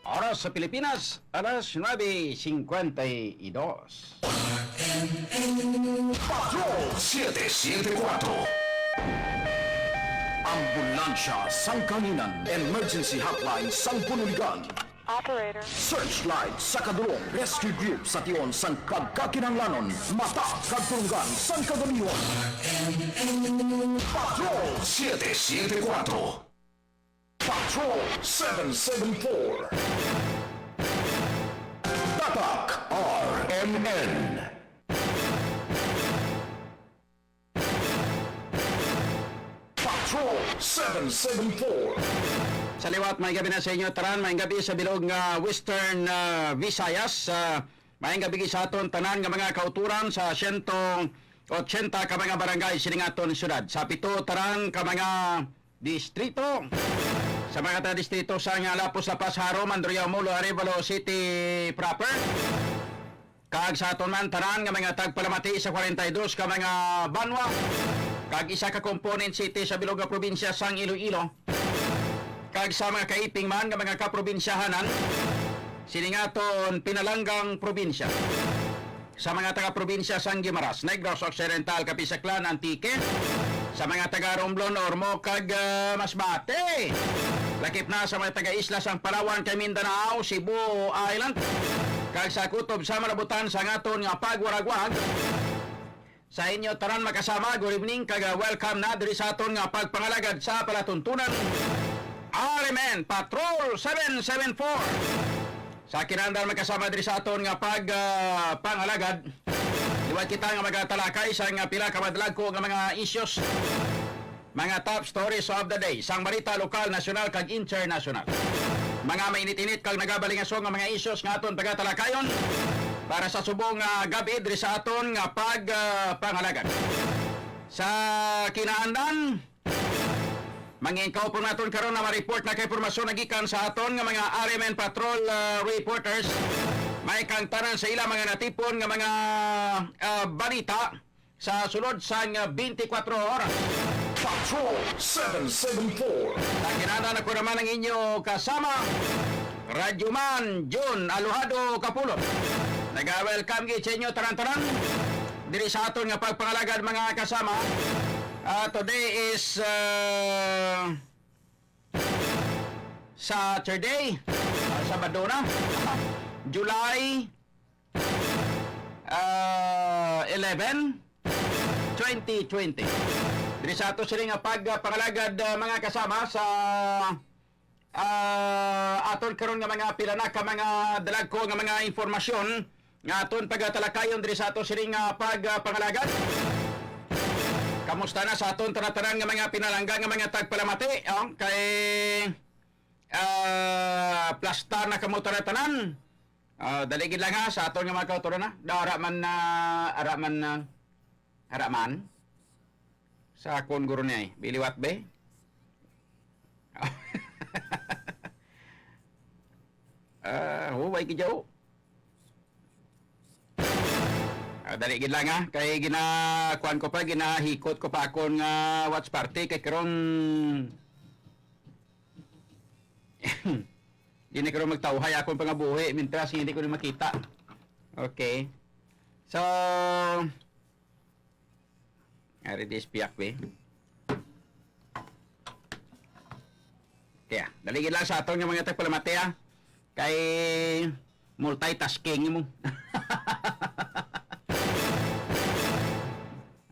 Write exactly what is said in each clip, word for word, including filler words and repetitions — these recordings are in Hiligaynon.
Oras sa Pilipinas, alas nuebe cincuenta y dos. Patrol siete siete cuatro. Ambulansya sang Kahanginan, emergency hotline sang Bunuligan. Operator. Searchlight sa Kadulong, rescue group sa tion sang pagkakinahanglanon, mata kag tulunggan sang kagamihon. Patrol siete siete cuatro. Patrol seven seven four. Tatak R M N. Patrol seven seven four. Sa liwat, may gabi na sa inyo tanan. May gabi sa bilog nga Western, ah, Visayas. Ah, may gabi sa aton tanan nga mga kauturan sa siyento ochenta ka mga barangay sining aton syudad. Sa pito tanan ka mga distrito. Sa mga taga-distrito sa nga Lapos, La Paz, Jaro, Mandurriao, Molo, Arevalo City proper. Kag sa aton man tanan nga mga tagpalamati sa kwarenta y dos ka mga banwa, kag isa ka component city sa bilog nga probinsya sang Iloilo, kag sa mga kaiping man nga mga kaprobinsyahanan sining aton pinalanggang probinsya. Sa mga taga-probinsya sang Guimaras, Negros Occidental, Capiz, Aklan, Antique, sa mga taga-Romblon, Ormoc, kag, ah, Masbate, lakip na sa mga taga-isla sang Palawan kag Mindanao, Cebu Island, kag sa kutob sa malabutan sang aton nga pagwaragwag. Sa inyo tanan makasama, good evening, kag, ah, welcome na diri sa aton nga pagpangalagad sa palatuntunan. R M N Patrol seven seven four. Sa kinahanglan makasama diri sa aton nga pag, ah, pangalagad, liwat kita nga magatalakay sa nga pila ka madalagko nga mga issues, mga top stories of the day, sang balita lokal, nasyonal, kag internasyonal. Mga mainit-init kag nagabalingaso nga mga issues nga aton pagatalakayon para sa subong nga gabi diri sa aton nga pag, ah, pangalagad. Sa kinahanglan, mangin kaupon naton karon na ma-report na kay impormasyon na gikan sa aton nga mga R M N Patrol, ah, reporters. May kangtanan sa ila mga natipon nga mga, ah, balita sa sulod sang, ah, twenty-four oras. Patrol seven seven four. Sa kinahanglan, ako naman ang inyo kasama, Radyo Man Jun Alojado Kapulot. Naga-welcome gid sa inyo tanan-tanan diri sa aton nga pagpangalagad, mga kasama. Ah, today is, ah, Saturday, ah, Sabado na, July, ah, eleven, twenty twenty. Diri sa ato sini nga pagpangalagad, ah, mga kasama, sa ah, aton karon nga mga pila na ka mga dalagko nga mga impormasyon nga aton pagatalakayon diri sa ato sining, ah, pagpangalagad. Kamusta na sa aton tanan-tanan nga mga pinalangga nga mga tagpalamati, oh? Kay, ah, plasta na kamo tanan-tanan. Ah, dali gid lang, ha, sa aton nga mga kautoran, ha. Da, ara man na, ara man na, ara man. Sa akon guro ni ay, biliwat be? Ah, huway gid, oh. Ah, dali gid lang, ha. Kay gina-, kuwan ko pa, ginahikot ko pa akon nga watch party. Kay karon, di na karon magtawhay akon pangabuhi, mintras hindi ko na makita. Okay. So, Ari, dis piyak, be. Kaya, dali gid lang sa aton nga mga tagpalamati, ha. Kay multitasking mo.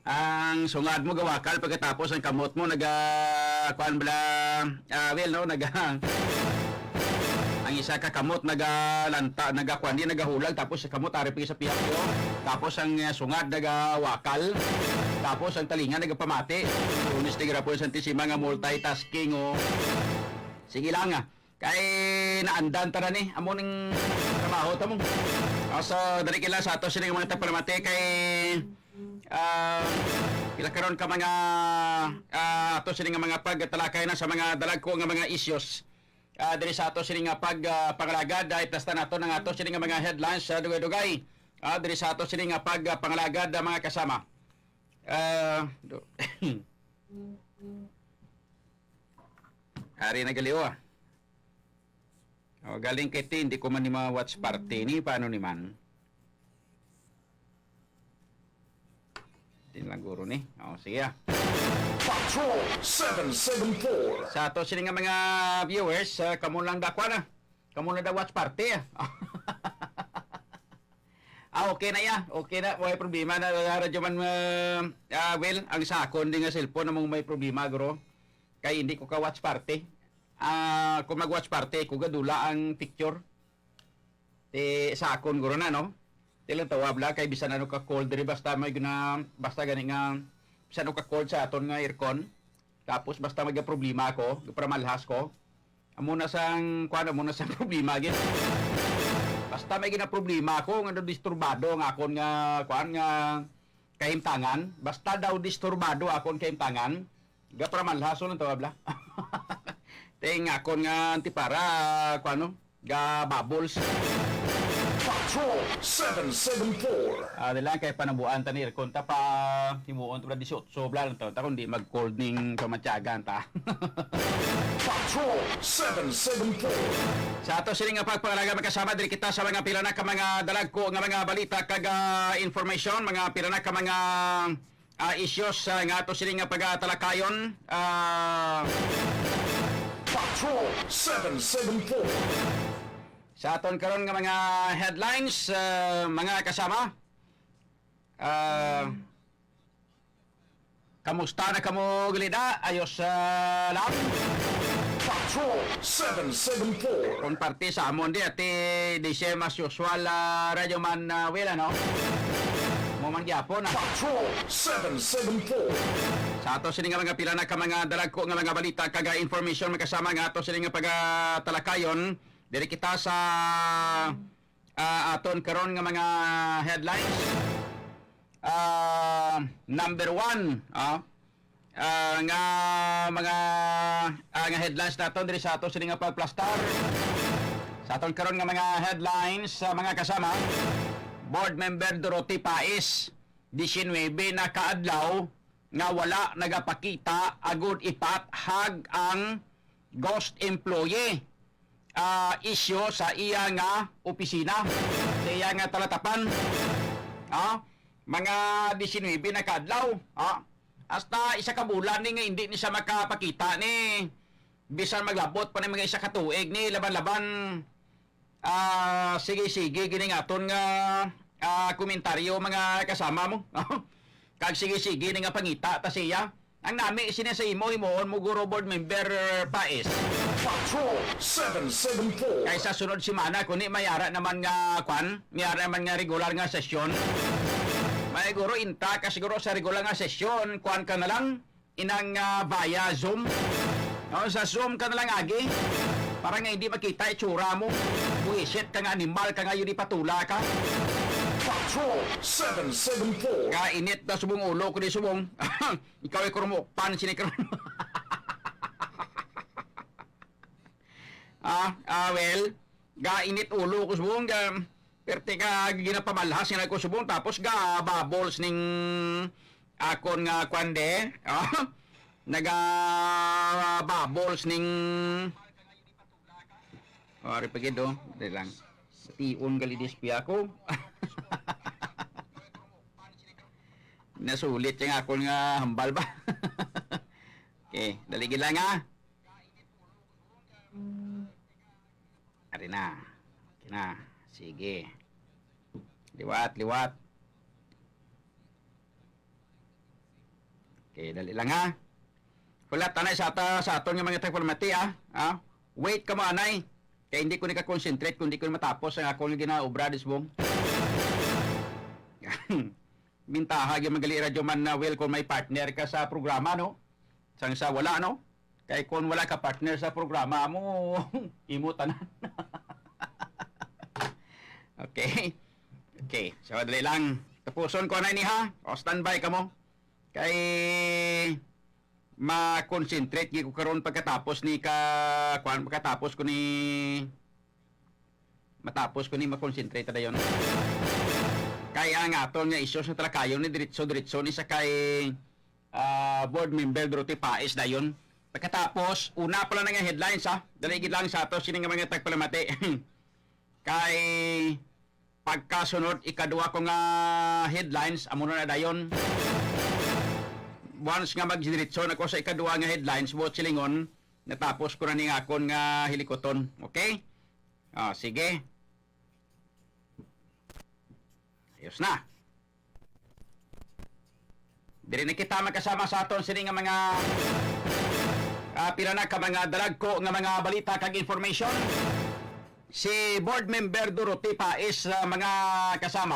Ang sungad mo gawakal, pagkatapos ang kamot mo naga, kuan bala, ah, well, no, naga, ang isa ka kamot nagalanta, nagakuan, di nagahulag, tapos sa kamot ari pa sa piyapyo, tapos ang, ah, sungad nagawakal, tapos ang talinga nagapamati. Lunes ni Grapo Santisima nga multitasking, oh. Sige lang, ah. Kay naandan ta na ni, amo ning trabaho ta mo. Ah, so, dali kila sa ato sini nga mga tagpalamati kay, ah, pila karon ka mga, ah, ato sini nga mga pagtalakay na sa mga dalagko nga mga issues. Ah, diri sa ato sini nga pag, ah, pangalagad, dahil plasta nato ang ato sini nga mga headlines sa dugay-dugay. Ah, diri sa ato sini nga pag, ah, pangalagad, ah, mga kasama. Ah, do-, Ari na gali, oh, ah. O, galing kay ti, hindi ko man ni ma-watch party ni, paano ni man? Din lang guro ni. O, sige ah. Patrol seven seven four. Sa ato sini nga mga viewers, ah, kamo lang dakwa na. Kamo lang da watch party ah. Ah, okay na ya. Okay na. Way problema na, ah, Radyo Man, ah, ah, well, ang sa akon din nga cellphone namang may problema, guro. Kay hindi ko ka watch party. Ah, kung mag-watch party, ko gadula ang picture. Ti sa akon guro na, no? Ti lang tawab la kay bisan ano ka cold diri, basta may gina, basta gani nga bisan ano ka cold sa aton nga aircon. Tapos basta may problema ako, para malhas ko. Amo na sang kuan, amo na sang problema gid. Basta may gina problema ako nga disturbado ang akon nga kuan nga kahimtangan, basta daw disturbado akon kahimtangan, gapramalhason ang tawag la. Ting akon nga antipara, kuano, ga bubbles. Patrol seven seven four. Ah, di lang kay panabuan ta ni aircon ta pa himuon ta dieciocho bla lang ta, ta kundi mag-cold ning kamatyagan ta. Patrol seven seven four. Sa ato sini nga pagpangalaga, makasama diri kita sa mga pila na ka mga dalagko nga mga balita kag, ah, information, mga pila na ka mga, ah, issues, ah, nga ato sini nga pagatalakayon. Ah, Patrol seven seven four. Sa aton karon nga mga headlines, ah, mga kasama, ah, kamusta na kamo, Glida? Ayos, ah, lang? Patrol seven seven four. Kung parte sa amon di, ati, di siya mas usual, ah, Radyo Man, ah, Will, ano? Mo man gyapon, ah. Patrol seven seven four. Sa ato sini nga mga pila na ka mga dalagko nga mga balita kag information, makasama nga ato sini nga pagatalakayon, diri kita sa, ah, aton karon nga mga headlines. Ah, number one, ah, ah, nga mga, ah, nga headlines naton diri sa ato sini nga pagplastar. Sa aton karon nga mga headlines, sa mga kasama, Board Member Dorothy Paes, diecinuebe na ka adlaw nga wala nagapakita agud ipathag ang ghost employee, ah, isyu sa iya nga opisina, sa iya nga talatapan. Ah, mga diecinuebe na ka adlaw, ah, hasta isa ka bulan ni nga hindi ni siya makapakita ni bisan maglabot pa ni mga isa ka tuig ni laban-laban. Ah, sige, sige, gini nga aton nga, ah, komentaryo, mga kasama mo. Kag sige, sige ni nga pangita ta siya. Ang nami sini sa imo, himuon mo, Guro Board Member Paes. Patrol seven seven four. Kay sa sunod semana, kuni may ara naman nga, kwan, may ara naman nga regular nga sesyon. May guro inta ka siguro sa regular nga sesyon, kwan ka na lang, inang, ah, via Zoom. O, sa Zoom ka na lang agi. Para nga hindi makita itsura mo. Buwisit ka nga animal ka nga, yun ipatula ka. Patrol seven seven four. Ka init na subong ulo ko di subong. Ikaw ay kurumukpan, sini karon. Ah, ah, well, ga init ulo ko subong, ga, perte ka ginapamalhas nga ko subong, tapos ga bubbles ning akon nga kwan de, ah, naga bubbles ning, oh, ari pa gid, oh, di lang. Tion gali display ako. Nasulit yung akon nga hambal ba? Okay, dali gid lang, ha. Ari na. Okay na. Sige. Liwat, liwat. Okay, dali lang, ha. Wala, tanay sa ata, sa aton nga mga tagpamati, ah. Ah, wait ka mo, anay. Kaya hindi ko ni ka-concentrate kung di ko ni matapos ang akong ginaobra this mong. Bintaha gyud magali, Radyo Man, na, well, kung may partner ka sa programa, no? Sang sa wala, no? Kay kung wala ka partner sa programa mo, imo tanan. Okay. Okay. So, dali lang. Tapuson ko na ini, ha? O, standby ka mo. Kay ma-concentrate gyud ko karon pagkatapos ni ka, kuan, pagkatapos ko ni, matapos ko ni ma-concentrate dayon. Kay ang aton nga issues na talakayon ni diretso-diretso ni sa kay, ah, board member Dorothy Paes dayon. Pagkatapos, una pa lang nga headlines, ha? Dali gid lang sa ato sini nga mga tagpalamati. Kay pagkasunod, ikaduha ko nga headlines, amo na dayon. Once nga magdiretso na ko sa ikaduha nga headlines, buot silingon, natapos ko na ning akon nga hilikuton. Okay? Ah, sige. Ayos na. Diri na kita magkasama sa aton sini nga mga, ah, pila na ka mga dalagko nga mga balita kag information. Si Board Member Dorothy Paes, ah, mga kasama,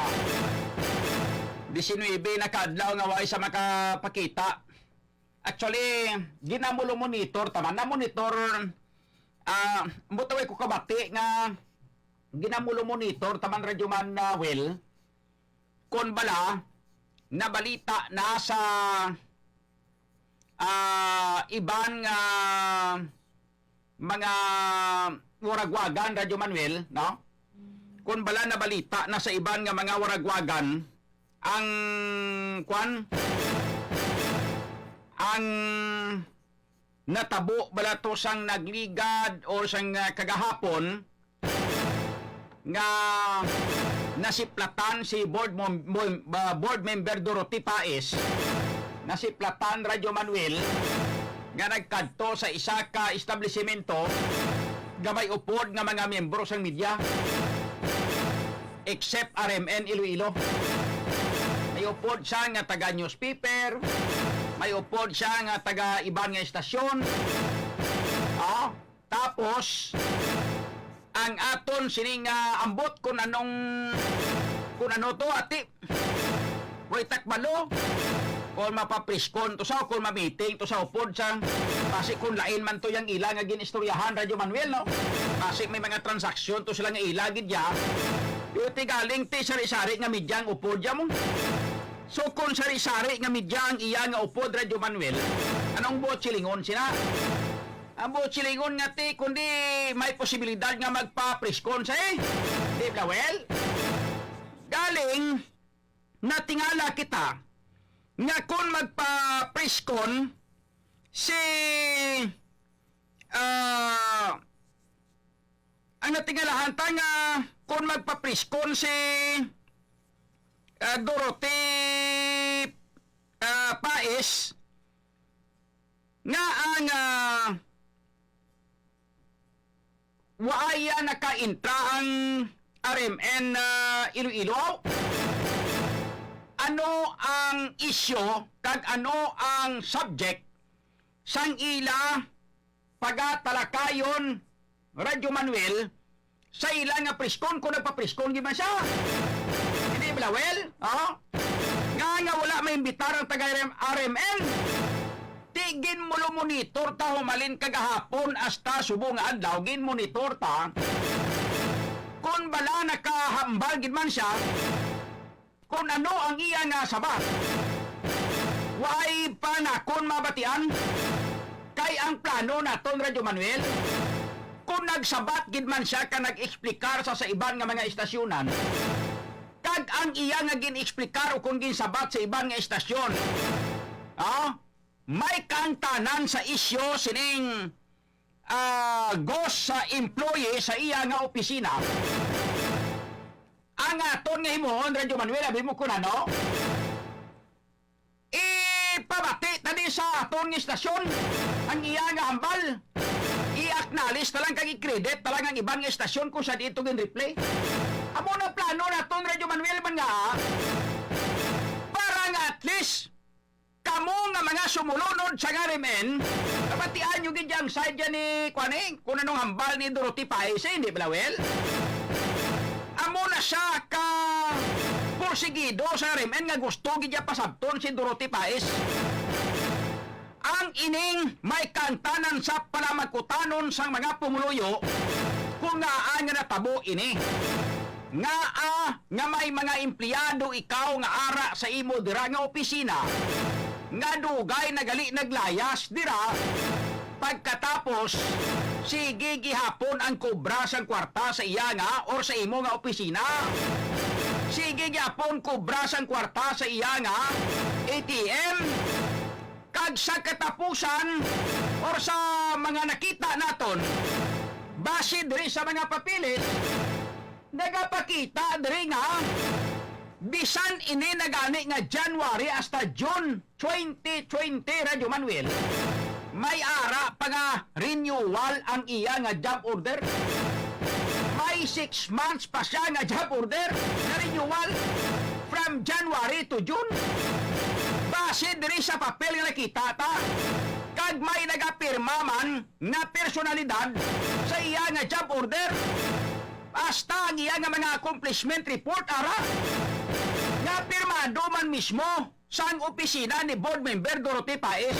diecinuebe na ka adlaw nga way sa makapakita. Actually, ginamulo-monitor taman na monitor, ah, mutaway ko kabati nga ginamulo-monitor taman, Radyo Man, ah, Will, kon bala nabalita na sa, ah, iban nga mga waragwagan, Radyo Manuel, no? Kon bala nabalita na sa iban nga mga waragwagan ang, kwan, ang natabo bala to sang nagligad o sang, ah, kagahapon nga nasiplatan si board mem-, mem-, ah, board member Dorothy Paes, nasiplatan, Radyo Manuel, nga nagkadto sa isa ka establisimento nga may upod nga mga miyembro sang media, except R M N Iloilo. May upod siya nga taga newspaper, may upod siya nga taga iban nga estasyon. Ah, tapos, ang aton sining, ah, ambot kung anong, kung ano to, ati, way takbalo. Kung mapapriskon to sa, kung mamiting to sa upod sa, basi kung lain man to yang ila nga ginistoryahan, Radyo Manuel, no? Basi may mga transaksyon to sila nga ila gid ya. Pero ti galing ti sari-sari nga media ang upod ya mo. So, kung sari-sari nga media ang iya nga upod, Radyo Manuel, anong buot silingon sina? Ang buot silingon nga ti, kundi may posibilidad nga magpa-preskon sa, eh. Di ba, well? Galing, natingala kita nga kung magpa-preskon si, ah, ang natingalahan ta nga kung magpa-preskon si, ah, Dorothy, ah, Paes, nga ang, ah, wa iya nakaintra ang R M N, ah, Iloilo? Ano ang isyu kag ano ang subject sang ila pagatalakayon, Radyo Manuel, sa ila nga priskon kung nagpapriskon gid man siya? Hindi bala, well? Oh? Nga, nga wala maimbitar ang taga R M N? Ti ginmonitor ta humalin kagahapon hasta subong nga adlaw, ginmonitor ta. Kung bala nakahambal gid man siya, kung ano ang iya nga sabat, way pa nakon mabatian. Kay ang plano naton, Radyo Manuel, kung nagsabat gid man siya ka nag-eksplikar sa, sa iban nga mga estasyonan, kag ang iya nga gin-eksplikar o kung ginsabat sa iban nga estasyon, ah, may kaangtanan sa isyu sining, ah, ghost sa employee sa iya nga opisina. Ang aton nga himuon, Radyo Manuel, abi mo kung ano? Ipabati tani sa aton nga istasyon ang iya nga hambal. I-acknowledge ta lang kag i-credit ta lang ang iban nga istasyon kung sa dito gin-replay. Amo na plano naton, Radyo Manuel, man nga, para nga at least kamo nga mga sumulunod sa R M N, nabatian nyo gid ang side dyan ni, kuwan eh, kung anong hambal ni Dorothy Paes, eh, hindi ba, Lawel? Amo na siya ka porsigido sa R M N nga gusto gid niya pasabton si Dorothy Paes. Ang ining may kaangtanan sa palamagkutanon sang mga pumuluyo kung ngaa nga natabo ini. Ngaa nga may mga empleyado ikaw nga ara sa imo dira nga opisina nga dugay na gali naglayas dira, pagkatapos sige gihapon ang kobra sang kwarta sa iya nga or sa imo nga opisina. Sige gihapon kobra sang kwarta sa iya nga A T M. Sa katapusan or sa mga nakita naton, base diri sa mga papeles, nagapakita diri nga bisan ini na gani nga January hasta June twenty twenty, Radyo Manuel, may ara pa nga renewal ang iya nga job order. May six months pa siya nga job order nga renewal from January to June. Base diri sa papel nga nakita ta, kag may nagapirma man nga personalidad sa iya nga job order, hasta ang iya nga mga accomplishment report, ara, nga pirmado man mismo sang opisina ni Board Member Dorothy Paez.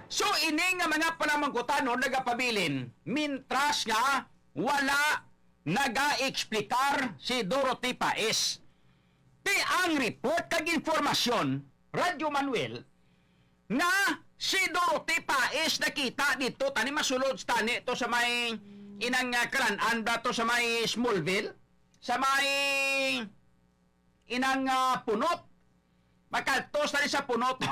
So, ini nga mga panamangkutanon nagapabilin, mintras nga wala naga-eksplikar si Dorothy Paez. Ti ang report kag informasyon, Radyo Manuel, nga si Dorothy Paez nakita dito, tani masulod tani to sa may inang, ah, kalan-an ba to sa may Smallville, sa may inang, ah, Punot. Makaltos tani sa Punot.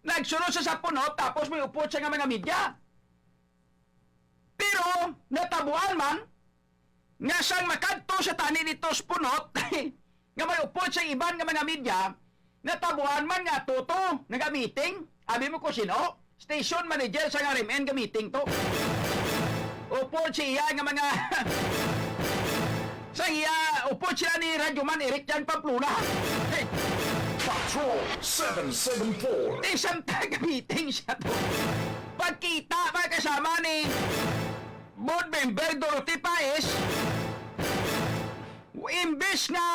Nagsunod sa, sa Punot, tapos may upod siya nga mga media. Pero natabuan man nga sang makadto sa tani dito sa Punot, nga may upod sa iban nga mga media, natabuan man nga tuto nagamiting. Abi mo ko sino? Station manager sa nga R M N gamiting to. Upod siya nga mga sa iya, upod sila ni Radyoman Eric Jan Pamplona. Patrol seven seven four. Isang taga-meeting siya to. Pagkita, mga kasama, ni Board Member Dorothy Paez, imbes nga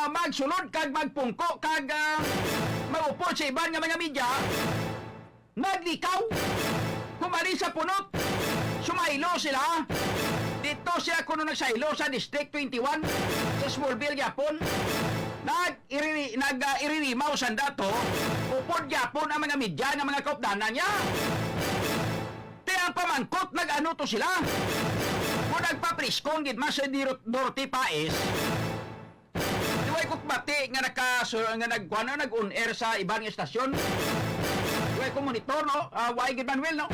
magsulod kag magpungko kag, ah, mag-upod sa iban nga mga media, naglikaw. Kumali sa Punot, sumaylo sila. Dito siya kuno nagsaylo sa District twenty-one, sa Smallville gyapon. Nag-iriri-, nag, ah, iririmaw sanda to, upod gyapon ang mga media nga mga kaupdanan niya. Ti ang pamangkot, nag-ano to sila? Kung nagpapriskon gid man si Diro-, Dorothy Paez, di way ko bati nga naka-, so, nga nagkuan, nga nag-on air sa iban nga estasyon. Di way ko monitor, no? Ah, way gid, Manuel, no?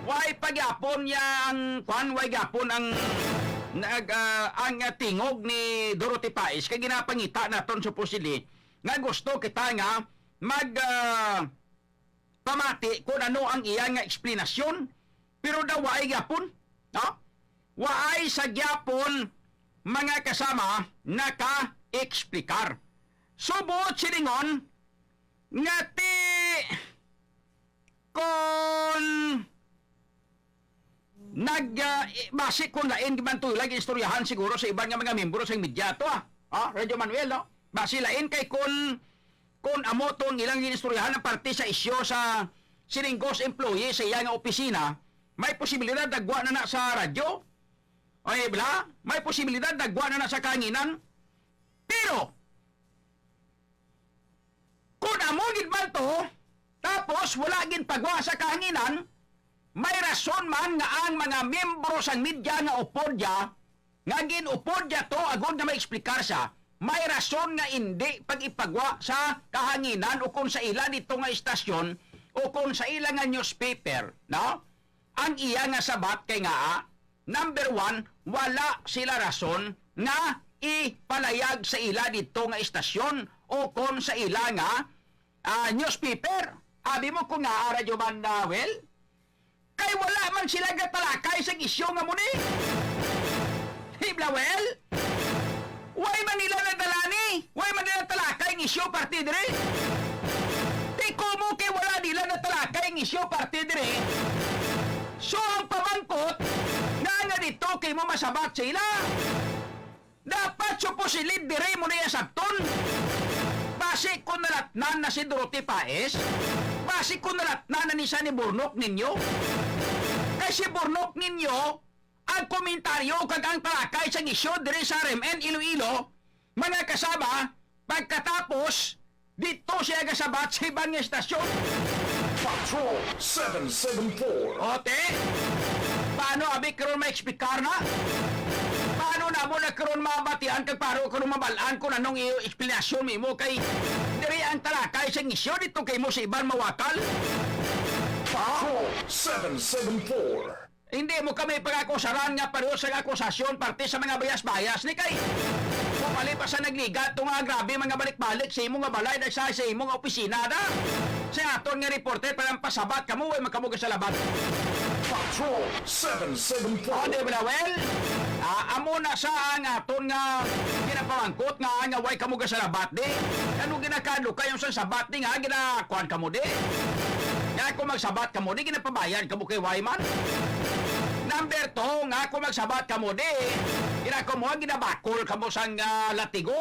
Way pa gyapon niya ang kuan, way gyapon ang nag, ah, ang, ah, tingog ni Dorothy Paez kay ginapangita naton supposedly nga gusto kita nga mag, ah, pamati kung ano ang iya nga eksplanasyon, pero daw waay gyapon, no? Waay sa gyapon, mga kasama, naka-eksplikar. So, buot silingon nga ti kon nag, ah, eh, basi kon lain man to ilang istoryahan siguro sa iban nga mga membro sa media to, ah. Ah, Radyo Manuel, no? Basi lain kay kon, kon amo to ang ilang ginistoryahan ang parte sa isyu sa sining ghost employee sa iya nga opisina, may posibilidad dagwa na na sa radyo. Ay, bla, may posibilidad dagwa na na sa kahanginan. Pero, kung amo gid man to, tapos wala gid pagwa sa kahanginan, may rason man nga ang mga miyembro sang media nga upod niya, nga gin-upod niya to agod nga maeksplikar siya, may rason nga indi pag-ipagwa sa kahanginan o kon sa ila dito nga istasyon o kon sa ila nga newspaper, no? Ang iya nga sabat kay nga, ah, number one, wala sila rason nga ipalayag sa ila dito nga istasyon o kon sa ila nga, ah, newspaper. Abi mo ko nga, ah, Radyo Man, ah, Well? Kay wala man sila gatalakay sa isyu nga muni. Hibla, Well? Why man nila nadala ni? Why man nila talakay ang isyu parte diri? Ti kumo kay wala nila natalakay ang isyu parte diri. So, ang pamangkot, nga nga dito kay mo masabat sa ila. Dapat supposedly diri mo na iya sabton. Basi kung nalatnan na si Dorothy Paez, basi kung nalatnan na ni siya ni Burnok ninyo. Kay si Burnok ninyo, ang komentaryo kag ang talakay sang isyu diri sa R M N Iloilo, mga kasama, pagkatapos, dito siya gasabat sa iban nga estasyon. Patrol seven seven four. Ote, paano abi karon ma-explicar na? Paano na mo na karon mabatian kag paano karon mabal-an kung anong iyo eksplanasyon mo kay diri ang Talakay sing isyu didto kay mo si Ivan Mawakal. Patrol seven seven four. Hindi mo kami pag-akusaran nga pareho sa akusasyon parte sa mga bayas-bayas ni kay. Mupali pa sa nagligat to nga grabe mga balik-balik sa imo nga balay, sa, sa imo nga opisina na. Sa aton nga reporter, parang pasabat kamo, way magkamo kasalabat. Patrol seven seven four. Ah, di ba, well? Ah, amo na sa ang aton nga ginapamangkot nga, nga way kamo kasalabat, di? Ano ginakadlo kayo sa sabat, di nga, ginakuan kamo, di? Nga kung magsabat kamo, di, ginapabayad kamo kay Wyman. Number two, nga kung magsabat kamo, di, ginakuan mo, ginabakol kamo sang, ah, latigo.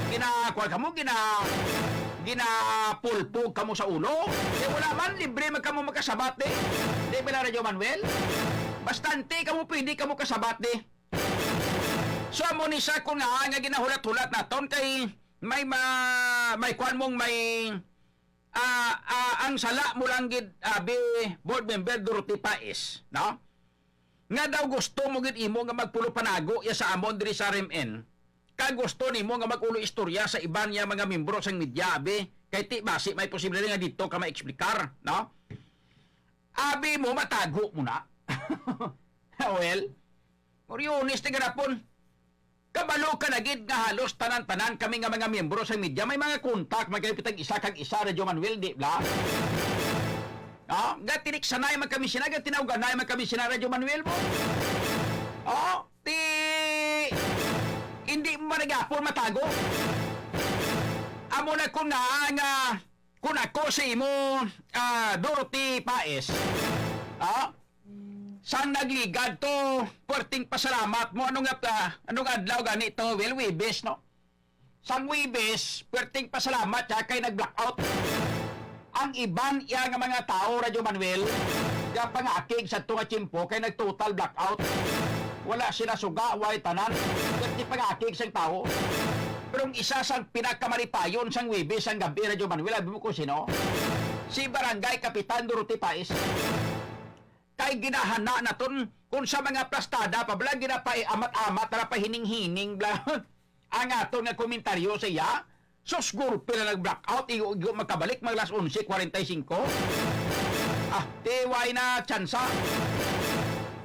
Ginakuan kamo, gina-, ginapulpog kamo sa ulo. Di, wala man, libre man kamo makasabat, di. Di ba, Radyo Manuel? Bastante kamo, pwede kamo kasabat, di. So, amo ni sa ko nga, nga ginahulat-hulat naton kay may ma-, may kuan mong may, ah, ah, ang sala mo lang gid, abi, Board Member Dorothy Paes, no? Nga daw gusto mo gid imo nga magpulo panago ya sa amon diri sa R M N. Kag gusto nimo nga mag-ulo istorya sa iban niya mga membro sang media, abi, kay ti basi may posible nga dito ka ma-explicar, no? Abi mo, matago mo na. Well, Moriones, ti garapon. Kabalo ka na gid nga halos tanan-tanan kami nga mga miyembro sa media may mga kontak, may kami pitag isa kag isa, Radyo Manuel, di bala? Ah, gatinik sanay man kami sina, gatinawganay man kami sina, Radyo Manuel mo. Oh, ti, hindi mo man gihapon matago. Amo na ko na nga, kung ako sa imo, ah, Dorothy Paes, ah, sang nagligad to, puwerteng pasalamat mo. Ano nga, ah, anong adlaw gani to? Well, Huwebes, no? Sang Huwebes, puwerteng pasalamat siya kay nag-blackout. Ang iban iya nga mga tawo, Radyo Manuel, nga pangakig sa tunga tiyempo kay nag-total blackout. Wala sila suga, way tanan. Puwerte pangakig sang tawo. Pero ang isa sang pinakamalipayon sang Huwebes sang gabi, Radyo Manuel, abi mo kung sino? Si Barangay Kapitan Dorothy Paes. Kay ginahana naton kung sa mga plastada pa bala, ginapaiamat-amat ra, pahining-hining bala ang aton nga komentaryo sa iya. Sus, gulpi na nag-blackout, igo-igo magkabalik, mag alas onse kwarenta y singko. Ah, ti way na tsansa.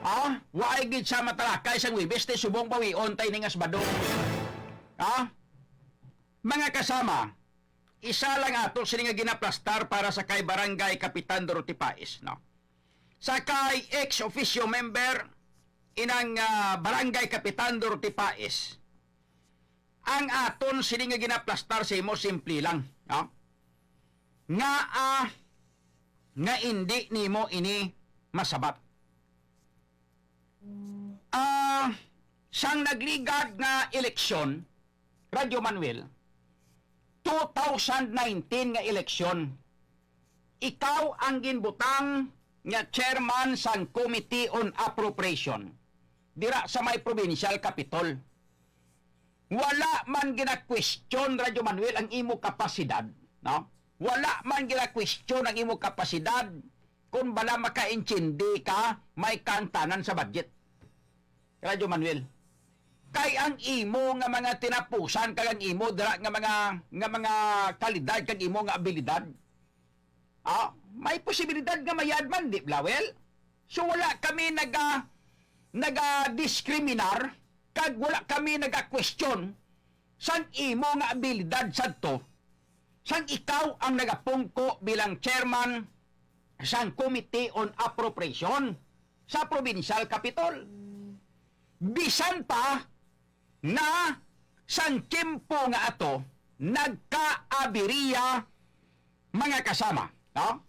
Ah, way gid sa matalakay sang Huwebes, ti subong bawion tay ni nga Sabado. Ah, mga kasama, isa lang ato sini nga ginaplastar para sa kay Barangay Kapitan Dorothy Paes, no? Sa kay ex officio member inang, ah, Barangay Kapitan Dorothy Paes, ang aton sini nga ginaplastar sa imo simple lang, no? Nga, ah, nga indi nimo ini masabat. Ah, sang nagligad nga eleksyon, Radyo Manuel, two thousand nineteen nga eleksyon, ikaw ang ginbutang nga chairman sang Committee on Appropriation dira sa may provincial capitol. Wala man gina-question, Radyo Manuel, ang imo kapasidad, no? Wala man gina-question ang imo kapasidad kung bala makaintindi ka, may kaangtanan sa budget. Radyo Manuel. Kay ang imo nga mga tinapusan kag ang imo dira nga mga, nga mga kalidad kag imo nga abilidad, ah, may posibilidad nga mayad man, di bala, well? So, wala kami naga-, naga-diskriminar kag wala kami naga-question sang imo nga abilidad sadto, sang ikaw ang nagapungko bilang chairman sang Committee on Appropriation sa Provincial Capitol. Bisan pa na sang tiyempo nga ato nagkaabiriya, mga kasama, no?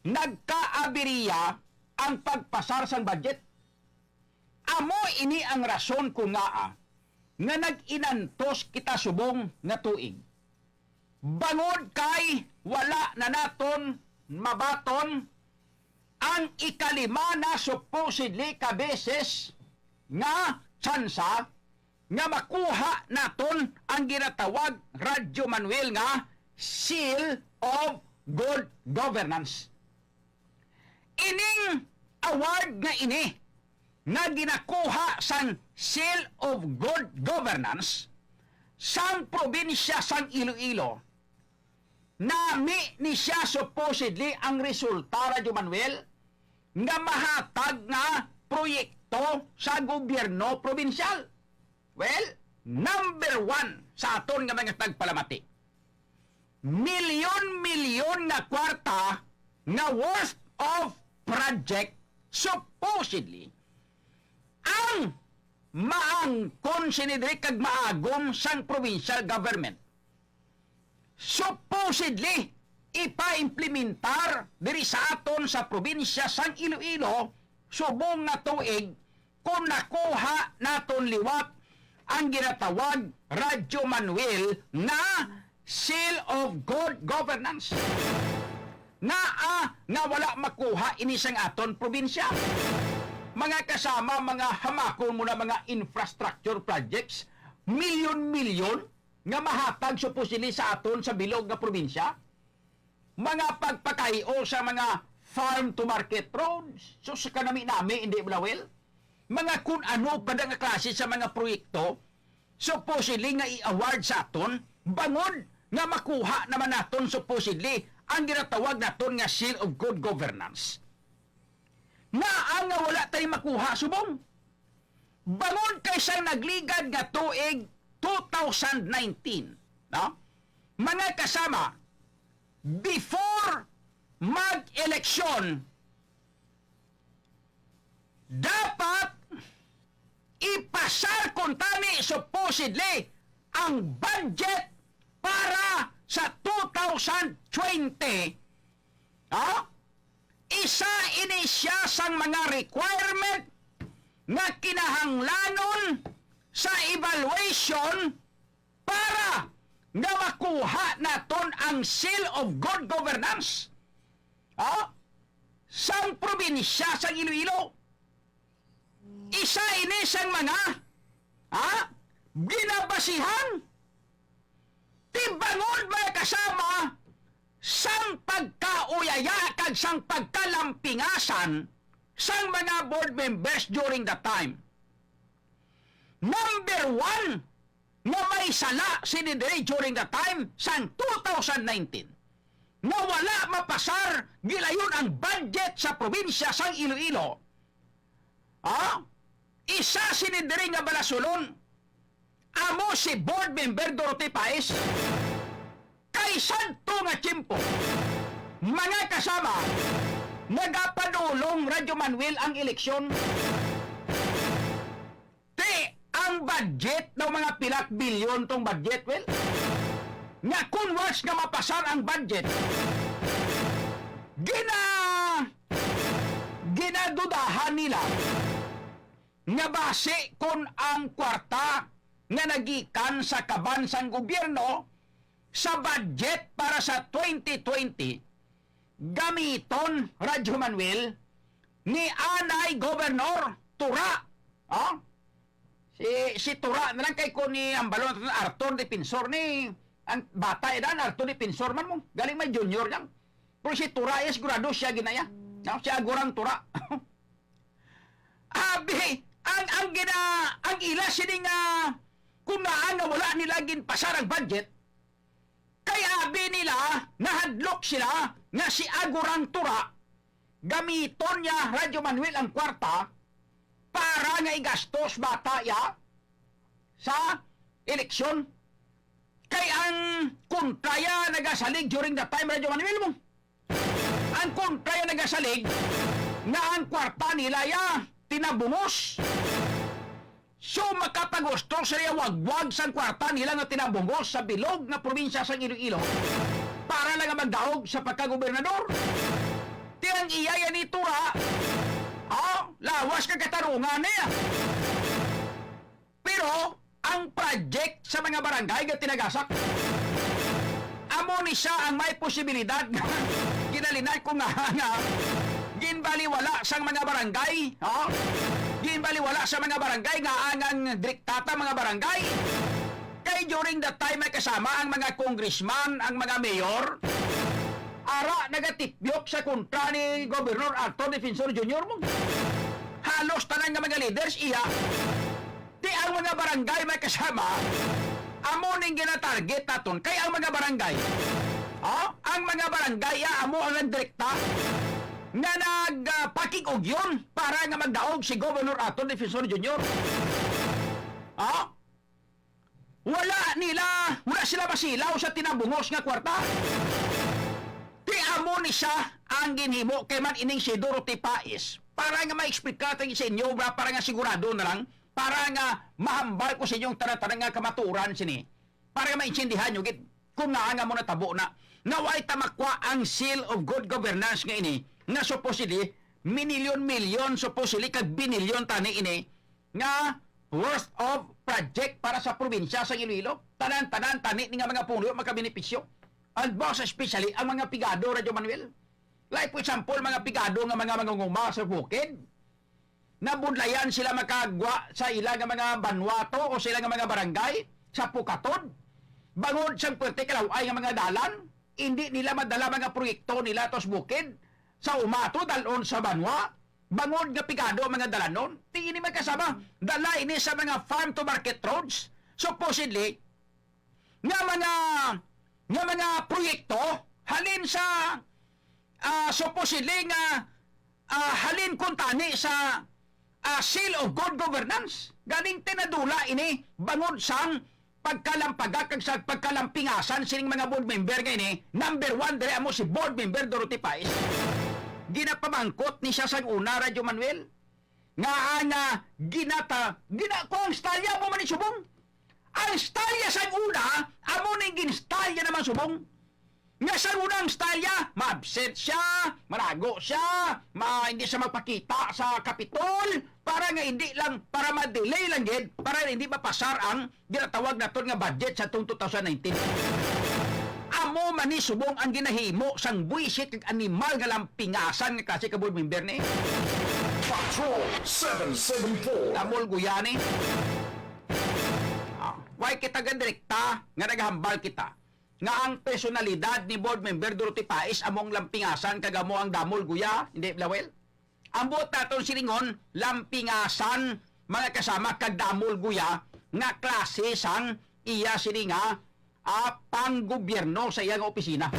Nagkaabiriya ang pagpasar sang budget. Amo ini ang rason kung ngaa nga nag-inantos kita subong nga tuig. Bangod kay wala na naton mabaton ang ikalima na supposedly ka beses nga tsansa nga makuha naton ang ginatawag, Radyo Manuel, nga Seal of Good Governance. Ining award nga ini nga ginakuha sang Seal of Good Governance sang probinsya sang Iloilo, Nami ni siya supposedly ang resulta, Radyo Manuel, nga mahatag nga proyekto sa gobyerno probinsyal. Well, number one sa aton nga mga tagpalamati. Milyon-milyon nga kwarta nga worth of project, supposedly, ang maangkon sini diri kag maagom sang provincial government. Supposedly, ipa-implementar diri sa aton sa probinsya sang Iloilo subong nga tuig, kung nakuha naton liwat ang ginatawag, Radyo Manuel, nga Seal of Good Governance. Ngaa nga wala makuha ini sang aton probinsya? Mga kasama, mga hamakon mo na mga infrastructure projects, milyon-milyon nga mahatag supposedly sa aton sa bilog nga probinsya, mga pagpakay-o sa mga farm to market roads, so sa kanami-nami, hindi, Blawel? Mga kun ano pa nga klase sa mga proyekto, supposedly nga i-award sa aton, bangod nga makuha naman naton supposedly ang ginatawag naton nga seal of good governance. Ngaa nga wala tayo makuha subong? Bangod kay sang nagligad nga tuig two thousand nineteen, no? Mga kasama, before mag-eleksyon, dapat ipasar kuntani supposedly ang budget para sa two thousand twenty, ha? Isa ini siya sang mga requirement nga kinahanglanon sa evaluation para nga makuha naton ang seal of good governance, ha, sang probinsya sang Iloilo. Isa ini sang mga, ha, ginabasihan. Ti bangod, mga kasama, sang pagkauyaya kag sang pagkalampingasan sang mga board members during that time. Number one nga may sala sini diri during that time sang two thousand nineteen, nga wala mapasar gilayon ang budget sa probinsya sang Iloilo. Ah? Isa sini diri nga balasulon, amo si Board Member Dorothy Paez. Kay sadto nga tiyempo, mga kasama, nagapadulong Radyo Manuel ang eleksyon. Ti, ang budget daw, mga pilak bilyon tong budget, well, nga kun once nga mapasar ang budget, gina-, ginadudahan nila nga basi kun ang kwarta nga nagikan sa kaban sang gobyerno sa budget para sa twenty twenty gamiton, Radyo Manuel, ni anay Gobernador Tura. Oh? Si, si Tura na lang, kay kun ni hambalon naton Arthur Defensor ni, ang bata, eh, dan, Arthur Defensor man mo. Galing may junior lang. Pero si Tura, eh, sigurado siya ginaya. No? Si Agurang Tura. Abi, ang, ang gina-, ang ila sini nga kung ngaa nga wala nila ginpasar ang budget, kay abi nila, nahadlok sila nga si Agurang Tura, gamiton niya, Radyo Manuel, ang kwarta para nga igastos, bata, ya, sa eleksyon. Kay ang kontra ya nagasalig during that time, Radyo Manuel, mo. Ang kontra ya nagasalig nga ang kwarta nila ya tinabungos. So, makapagusto sila ya wagwag sang kwarta nila nga tinabungos sa bilog nga probinsya sang Iloilo para lang nga magdaog sa pagkagobernador. Ti ang iya ya ni Tura, oh, lawas ka katarungan niya. Pero ang project sa mga barangay nga tinagasak, amo ni siya ang may posibilidad nga ginalinan ko nga, nga ginbaliwala sang mga barangay, ha? Ginbaliwala sa mga barangay nga ang, ang direktata mga barangay. Kay during that time, may kasama ang mga congressman, ang mga mayor, ara nagatipyok sa kontra ni Gobernador Arthur Defensor Junior mo. Halos tanan nga mga leaders, iya. Ti ang mga barangay may kasama, amo ning ginatarget naton kay ang mga barangay. Ha? mga barangay, ah, amo ang nagdirekta nga nagpakig-ugyon para nga magdaog si Governor Arthur Defensor Junior. Ah? Wala nila, wala sila masilaw sa tinabungos nga kwarta. Ti amo ni siya ang ginhimo kay man ining si Dorothy Pais para nga ma-explicar ta sa inyo, ba, para nga sigurado na lang, para nga mahambal ko sa inyong tanan-tanan nga kamatuoran sini, para nga maintindihan nyo gid kung ngaa nga mo natabo na nga way ta makwa ang seal of good governance nga ini, nga supposedly minilyon-milyon, supposedly kag binilyon tani ini nga worth of project para sa probinsya sa Iloilo. Tanan-tanan tani ni nga mga puno makabenepisyo. And most especially ang mga pigado, Radyo Manuel. Like for example, mga pigado nga mga mangunguma sa bukid. Nabudlayan sila makagwa sa ila nga mga banwa to o sa ila nga mga barangay sa Pukatod. Bangod sa pwerte kalaw-ay nga mga dalan, hindi nila madala mga proyekto nila to sa bukid, sa uma to, dalon sa banwa. Bangod nga pigado ang mga dalanon, ti ini magkasama, dala ini sa mga farm to market roads. Supposedly, nga mga, nga mga proyekto halin sa, ah, supposedly nga, ah, halin kuntani sa, ah, seal of good governance. Galing tinadula ini bangod sang pagkalampaga kag sa pagkalampingasan sining mga board member nga ini, number one diri amo si board member Dorothy Pais. Ginapamangkot ni siya sang una, Radyo Manuel, nga ang, ah, ginata-, gina-, kung ang style niya amo man ni subong. Ang style niya sang una, amo ning gin-style niya naman subong. Nga sa unang style niya, ma-absent siya, malago siya, ma-, hindi siya magpakita sa Kapitol, para nga hindi lang, para ma-delay lang gid, para hindi mapasar ang ginatawag naton nga budget sa tong two thousand nineteen. Amo man ni subong ang ginahimo sang buwisit kag animal nga lampingasan nga klase ka board member ni. Patrol seven seven four. Damol guyani. Ah, why kita gandirekta nga naghambal kita nga ang personalidad ni Board Member Dorothy Pais among lampingasan kag amo ang damol guya, hindi, Lawel? Ang buot naton silingon, lampingasan, mga kasama, kag damol guya nga klase sang iya sini nga, ah, panggobyerno sa iya nga opisina.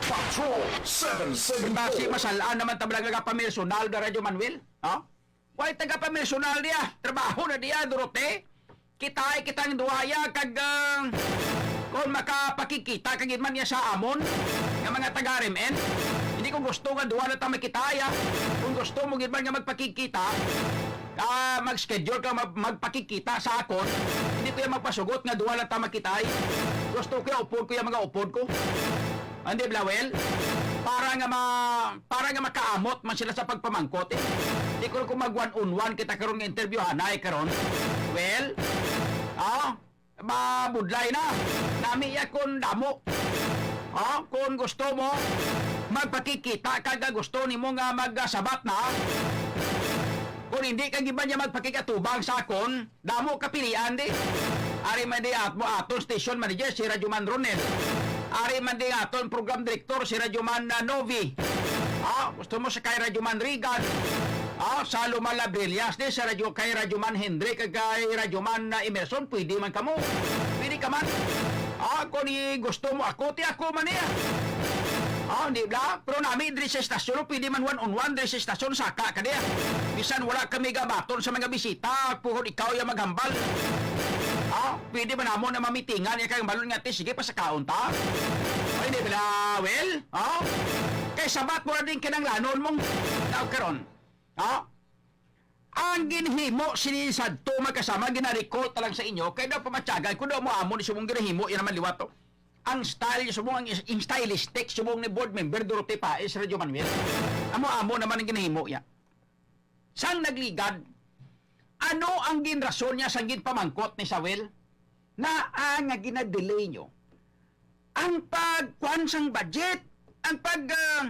Patrol seven seven four. Basi masal-an naman ta bala nga pamersonal na, Radyo Manuel, ha? Way taga-pamersonal niya. Trabaho na niya, Dorote. Kitay kitang duha ya kag, ah, kung makapakikita ka gid man niya sa amon nga mga taga-R M N. Hindi ko gusto nga duha na ta makitay, ah. Kung gusto mo gid man nga magpakikita, ah, mag-schedule ka mag-, magpakikita sa akon. Hindi ko ya magpasugot nga duha lang ta makitay. Gusto ko ya upod ko ya mga upod ko. Hindi, Blawel? Para nga ma-, para nga makaamot man sila sa pagpamangkot, eh. Di ko, kung mag one on one kita karon nga interviewhanay karon. Well, ah, mabudlay na. Nami ya kun damo. Ah, kung gusto mo, magpakikita ka nga gusto nimo nga magsabat na. Kung hindi ka giban niya magpakikatubang sa akon, damo kapilian di. Ari man di at-, mo aton station manager, si Radyo Man Ronel. Ari man di aton program director, si Radyo Man, ah, Novi. Ah, gusto mo sa kay Radyo Man Regan? Ah, sa Luma Labrillas di, sa Radyo, kay Radyo Man Hendrik, kag kay Radyo Man, ah, Emerson, pwede man kamo. Pwede ka man. Ah, kung i-, gusto mo ako, ti ako man niya. Ah, di ba? Pero nami diri sa estasyon, pwede man one on one diri sa estasyon, saka ka diya. Bisan wala kami gabaton sa mga bisita, puhon ikaw yung maghambal. Ah, pwede man namo na mamitingan ya kay balon nga, ti, sige, pasakaon ta. Ay, di ba, well? Ah? Kay sabat mo na din kinanglanon mong tao karon. Ah? Ang ginhimo sini sadto, magkasama, gina-recall ta lang sa inyo, kay daw pamatyagan ko daw mo amo ni subong ginahimo, yan naman liwat to. Ang style, subong ang is-, ang stylistic, subong ni board member Dorote Paes, Radyo Manuel. Amo-amo naman ang ginahimo, ya. Sang nagligad, ano ang ginrason niya sang ginpamangkot ni Sawel? Naa nga ginadelay nyo ang pagkuan sang budget, ang pag, ah,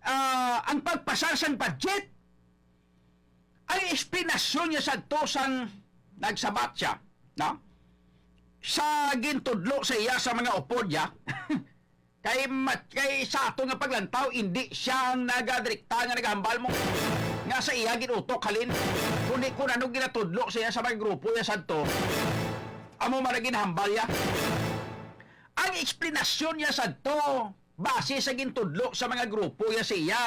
ah, ang pagpasar sang budget. Ang eksplanasyon niya sadto sang nagsabat siya, no? Sa gintudlo sa iya sa mga upod niya, kay mat-, kay sa ato nga paglantaw, indi siya ang nagadirekta nga nagahambal mo nga sa iya ginutok halin, kundi kung ano ginatudlo sa iya sa mga grupo niya sadto, amo man ang ginahambal niya. ang eksplanasyon niya sadto, base sa gintudlo sa mga grupo niya sa iya.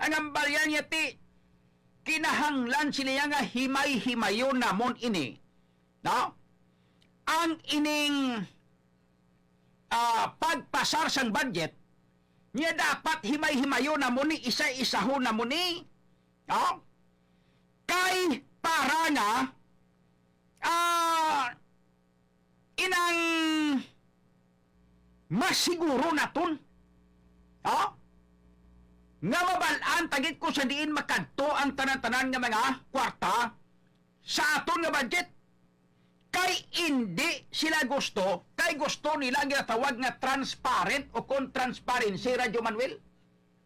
Ang hambal niya, ti, kinahanglan sila nga himay-himayon namon ini. No? Ang ining, ah, pagpasar sang budget, niya dapat himay-himayon namon ni, isa-isahon namon ni. No? Kay para nga, ah, inang mas siguro naton, ha? Nga mabal-an ta gid kung sa diin makadto ang tanan-tanan nga mga kwarta sa aton nga budget. Kay indi sila gusto, kay gusto nila ang ginatawag nga transparent o kon transparency, Radyo Manuel.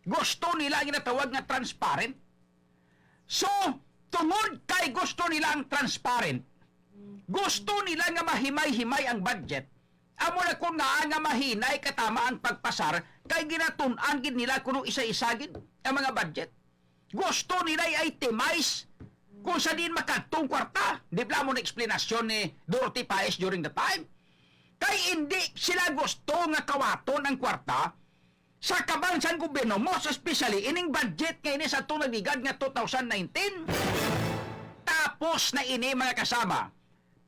Gusto nila ang ginatawag nga transparent. So, tungod kay gusto nila ang transparent, gusto nila nga mahimay-himay ang budget, amo na kun ngaa nga mahinay katama ang pagpasar, kay ginatun-an gid nila kuno isa-isa gid ang mga budget. Gusto nila i-itemize kung sa diin makadtong kwarta. Di bala mo na eksplanasyon ni Dorothy Paez during the time? Kay indi sila gusto nga kawaton ang kwarta sa kaban sang gobyerno, most especially ining budget nga ini sa atong nagligad nga two thousand nineteen. Tapos na ini, mga kasama.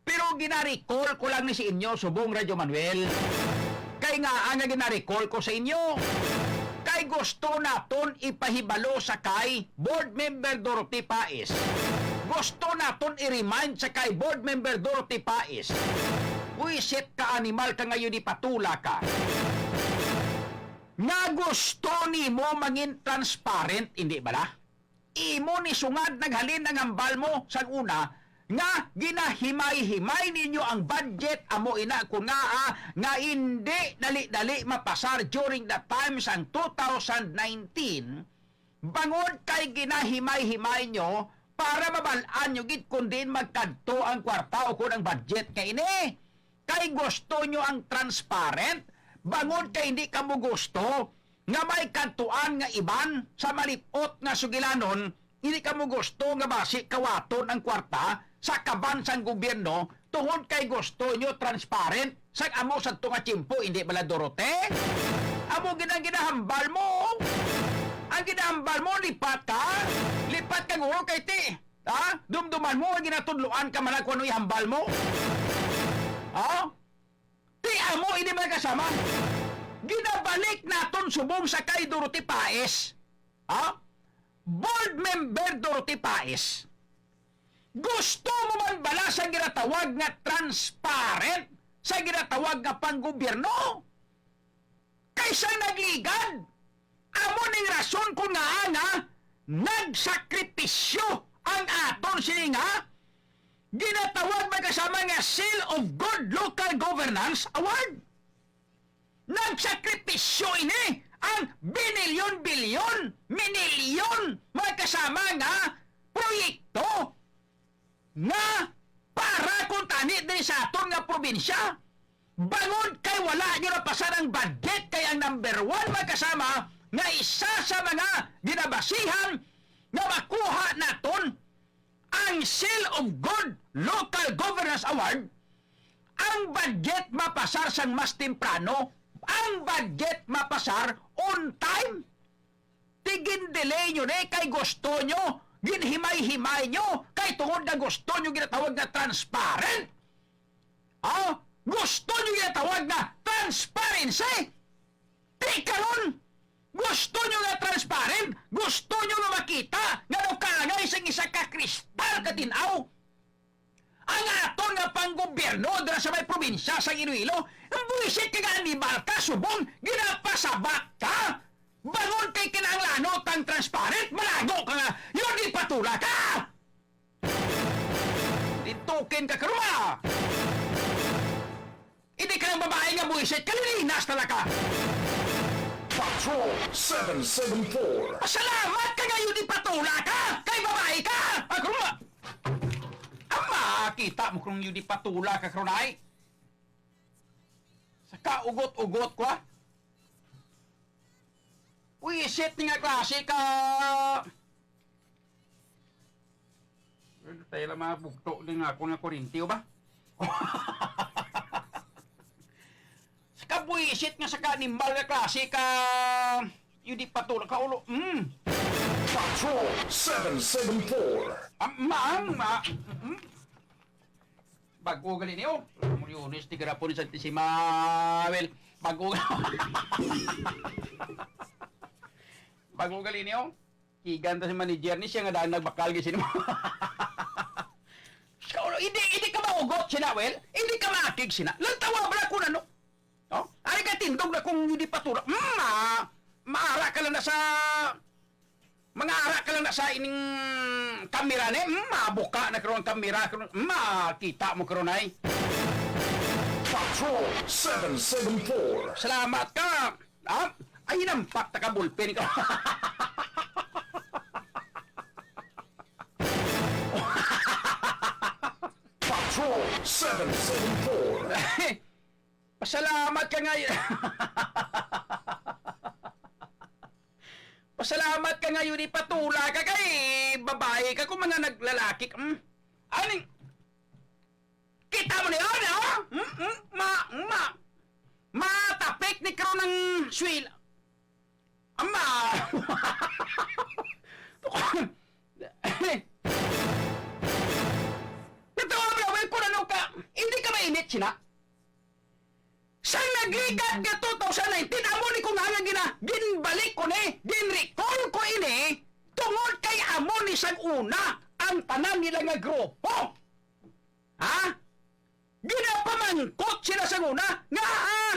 Pero gina-recall ko lang ni sa inyo, subong Radyo Manuel. Kay ngaa nga gina-recall ko sa inyo? Kay gusto naton ipahibalo sa kay Board Member Dorothy Paez. Gusto naton i-remind sa kay Board Member Dorothy Paez. Buwisit ka, animal ka nga yun, ipatula ka. Nga gusto nimo mangin transparent, hindi bala? Imo ni sungad naghalin ang hambal mo sang una nga ginahimay-himay ninyo ang budget, amo ina kun ngaa nga indi dali-dali mapasar during the time sang two thousand nineteen, bangod kay ginahimay-himay nyo para mabal-an nyo gid kung diin magkadto ang kwarta o kon ang budget nga ini. Kay gusto nyo ang transparent, bangod kay hindi kamo gusto nga may kadtuan nga iban sa malip-ot nga sugilanon, hindi kamo gusto nga basi kawaton ang kwarta sa kaban sang gobyerno tungod kay gusto nyo transparent. Sa amo sadto nga tiyempo, hindi bala, Dorote? Amo gid ang ginahambal mo. Ang ginahambal mo, lipat ka. Lipat ka, guro, kay ti, ha? Dumduman mo ang ginatudloan ka man kung ano ihambal mo. Ha? Ti amo ini, mga kasama. Ginabalik naton subong sa kay Dorothy Paez. Ha? Board Member Dorothy Paez. Gusto mo man bala sa ginatawag nga transparent, sa ginatawag nga panggobyerno? Kay sang nagligad, amo ning rason kon ngaa nga nagsakripisyo ang aton sini nga ginatawag, mga kasama, nga Seal of Good Local Governance Award. Nagsakripisyo ini ang binilyon-bilyon, minilyon, mga kasama, nga proyekto nga para kuntani diri sa aton nga probinsya. Bangod kay wala nyo napasar ang budget, kay ang number one, mga kasama, nga isa sa mga ginabasihan nga makuha naton ang Seal of Good Local Governance Award, ang budget mapasar sang mas temprano, ang budget mapasar on time. Ti gin-delay nyo ni kay gusto nyo, ginhimay-himay nyo, kay tungod nga gusto nyo ginatawag nga transparent. Ah, gusto nyo ginatawag nga transparency. Ti karon, gusto nyo nga transparent, gusto nyo nga makita nga daw kaangay sang isa ka kristal ka tin-aw. Ang aton nga panggobyerno dira sa may probinsya sang Iloilo, ang buwisit ka nga animal ka, subong ginapasabak ka. Bangod kay kinahanglanon tang transparent, malago ka nga, yun, di patula ka! Dintukin ka karon, ah! Hindi ka lang babae nga buwisit, kalilinas na lang ka! Patrol seven seven four. Pasalamat ka nga yun, di patula ka! Kay babae ka! Ah, karon, ah! Ama, kita mo kung yun di patula ka, karon ay. Sa kaugot-ugot ko, ah. Wisit ni nga klase ka. Tayo lang mga bugto din nga ako nga kurente, o ba? Sa Isit nga sa ka animal nga klase ka, yun di patulak ka ulo. Mm. Patrol seven seven four. Ah, maang, ma, mm. Bago gali niyo. Mulyones, di garapon ni Santissima. Well, bago. Bago gali niyo. Kigan ta si manager ni siya nga daan nagbakal gyud sina. Hindi, hindi ka maugot sina, well? Hindi ka maakig sina. Lantawa bala kung ano. Oh? Ari ka tindog na kung hindi patulak. Mm, ma, maara ka lang na sa, mga ara ka lang na sa ining kamera ni. Mm, mabuka na karon ang kamera karon. Mm, makita mo karon ay. Patrol seven seven four. Salamat ka. Ah, ay, nampak ta ka ballpen ka. Patrol seven seven four. Pasalamat ka nga. Pasalamat ka nga yun, ipatula ka kay babae ka kung mga naglalaki ka. Hmm? Aning, kita mo na yun, ha? Hmm? Hmm? Ma, ma, matapik ni karon ang swil. Ama! Natawa mo na, well, kung ano ka, hindi ka mainit, sina? Sang nagligad nga two thousand nineteen, amo ni ko nga nga gina-, ginbalik ko ni, ginrecall ko ini, tungod kay amo ni sang una ang tanan nila nga grupo. Ha? Ginapamangkot sila sang una nga, ah,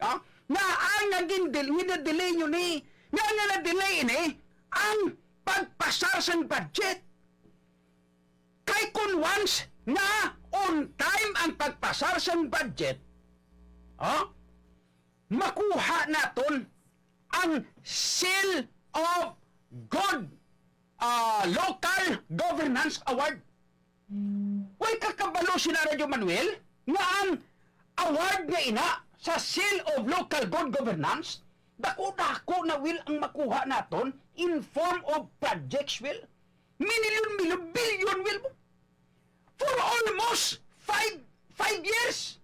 ah, nga ang naging del-, gina-delay nyo ni, nga, nga na-delay ini ang pagpasar sang budget. Kay kun once nga on time ang pagpasar sang budget, ha? Makuha naton ang Seal of Good, ah, Local Governance Award. Way ka kabalo sina, Radyo Manuel, nga ang award nga ina sa Seal of Local Good Governance, dako-dako na, Will, ang makuha naton in form of projects, Will. Minilyon-milyon, bilyon, Will. For almost five, five years.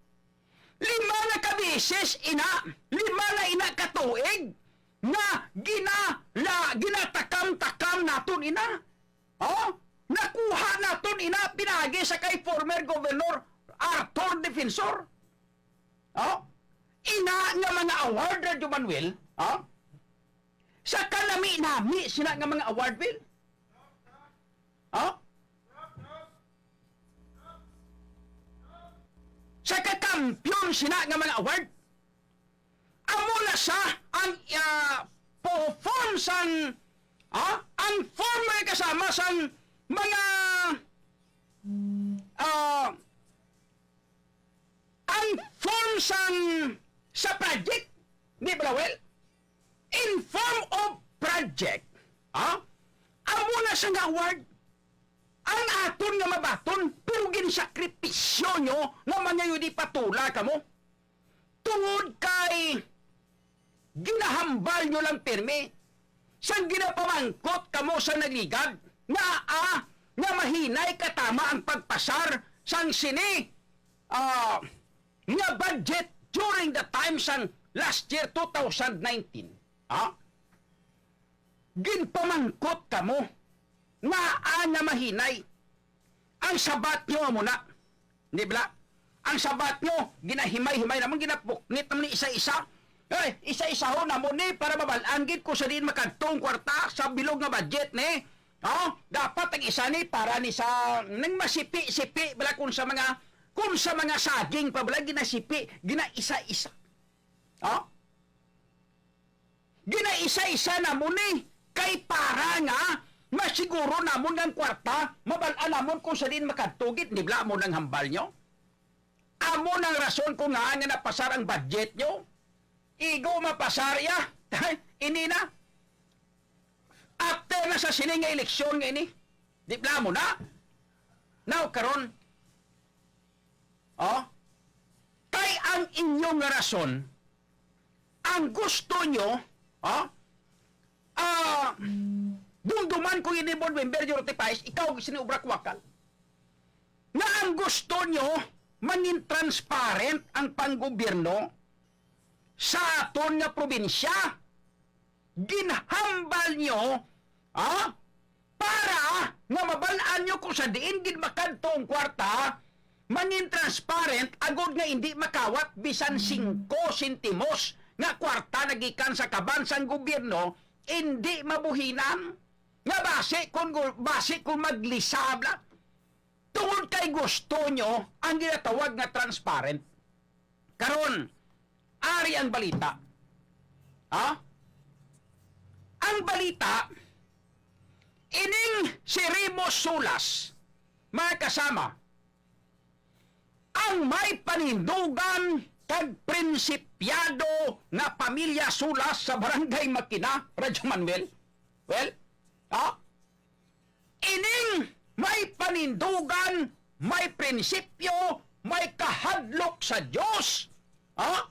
Lima na ka beses ina, lima na ina ka tuig nga ginala-, ginatakam-takam naton ina. Oh? Nakuha naton ina pinagi sa kay former Governor Arthur Defensor. Oh? Ina nga mga award, Radyo Manuel, oh? Sa kanami-nami sina nga mga award, Will? Oh? Sa kakampiyon sina nga mga award? Amo na sa ang, ah, po-, form sang, ah, ang form nga kasama sang mga, ah, ang form sang, sa project, di ba, Lawel? In form of project, ah, amo na sa nga award. Ang aton nga mabaton, pero ginsakripisyo nyo nga mga yun ipatula kamo. Tungod kay ginahambal nyo lang pirmi, sang ginapamangkot kamo sa nagligad, nga, ah, nga mahinay katama ang pagpasar sang sini, ah, nga budget during the time sang last year, two thousand nineteen. Ah? Ginpamangkot kamo nga ana mahinay. Ang sabat nyo amo na. Di bala? Ang sabat nyo, ginahimay-himay naman, ginapuknit naman ni isa-isa. Eh, isa-isahon naman ni para mabal-an gid kung sa diin makadto ang kwarta sa bilog nga budget ni. Oh, dapat ang isa ni para ni sa nang masipi-sipi bala kung sa mga, kung sa mga saging pa bala ginasipi, ginaisa-isa. Oh? Ginaisa-isa namon ni kay para nga masiguro namon nga ang kwarta, mabal-an namon kung sa diin makadto gid, di bala amo nang hambal nyo? Amo nang rason kung ngaa nga napasar ang budget nyo. Igo mapasar ya. Ini na. After na sa sini nga eleksyon nga ini. Di bala amo na. Now, karon, oh, kay ang inyo nga rason, ang gusto nyo, oh, ah, dumduman ko ini, Board Member Dorothy Paes, ikaw sini obra kuwakal. Nga ang gusto nyo, mangin transparent ang panggobyerno, sa aton nga probinsya. Ginhambal nyo, ha? Para nga mabal-an nyo kung sa diin gid makadto ang kwarta, mangin transparent agod nga indi makawat bisan singko sentimos nga kwarta nagikan sa kaban sang gobyerno, indi mabuhinan. Nga basi kung gu-, basi kung maglisab lang. Tungod kay gusto nyo ang ginatawag nga transparent. Karon, ari ang balita. Ha? Ang balita, ining si Remus Sulas, mga kasama, ang may panindugan kag prinsipyado nga pamilya Sulas sa Barangay Makina, Radyo Manuel. Well, ha? Ining may panindugan, may prinsipyo, may kahadlok sa Dios, ha?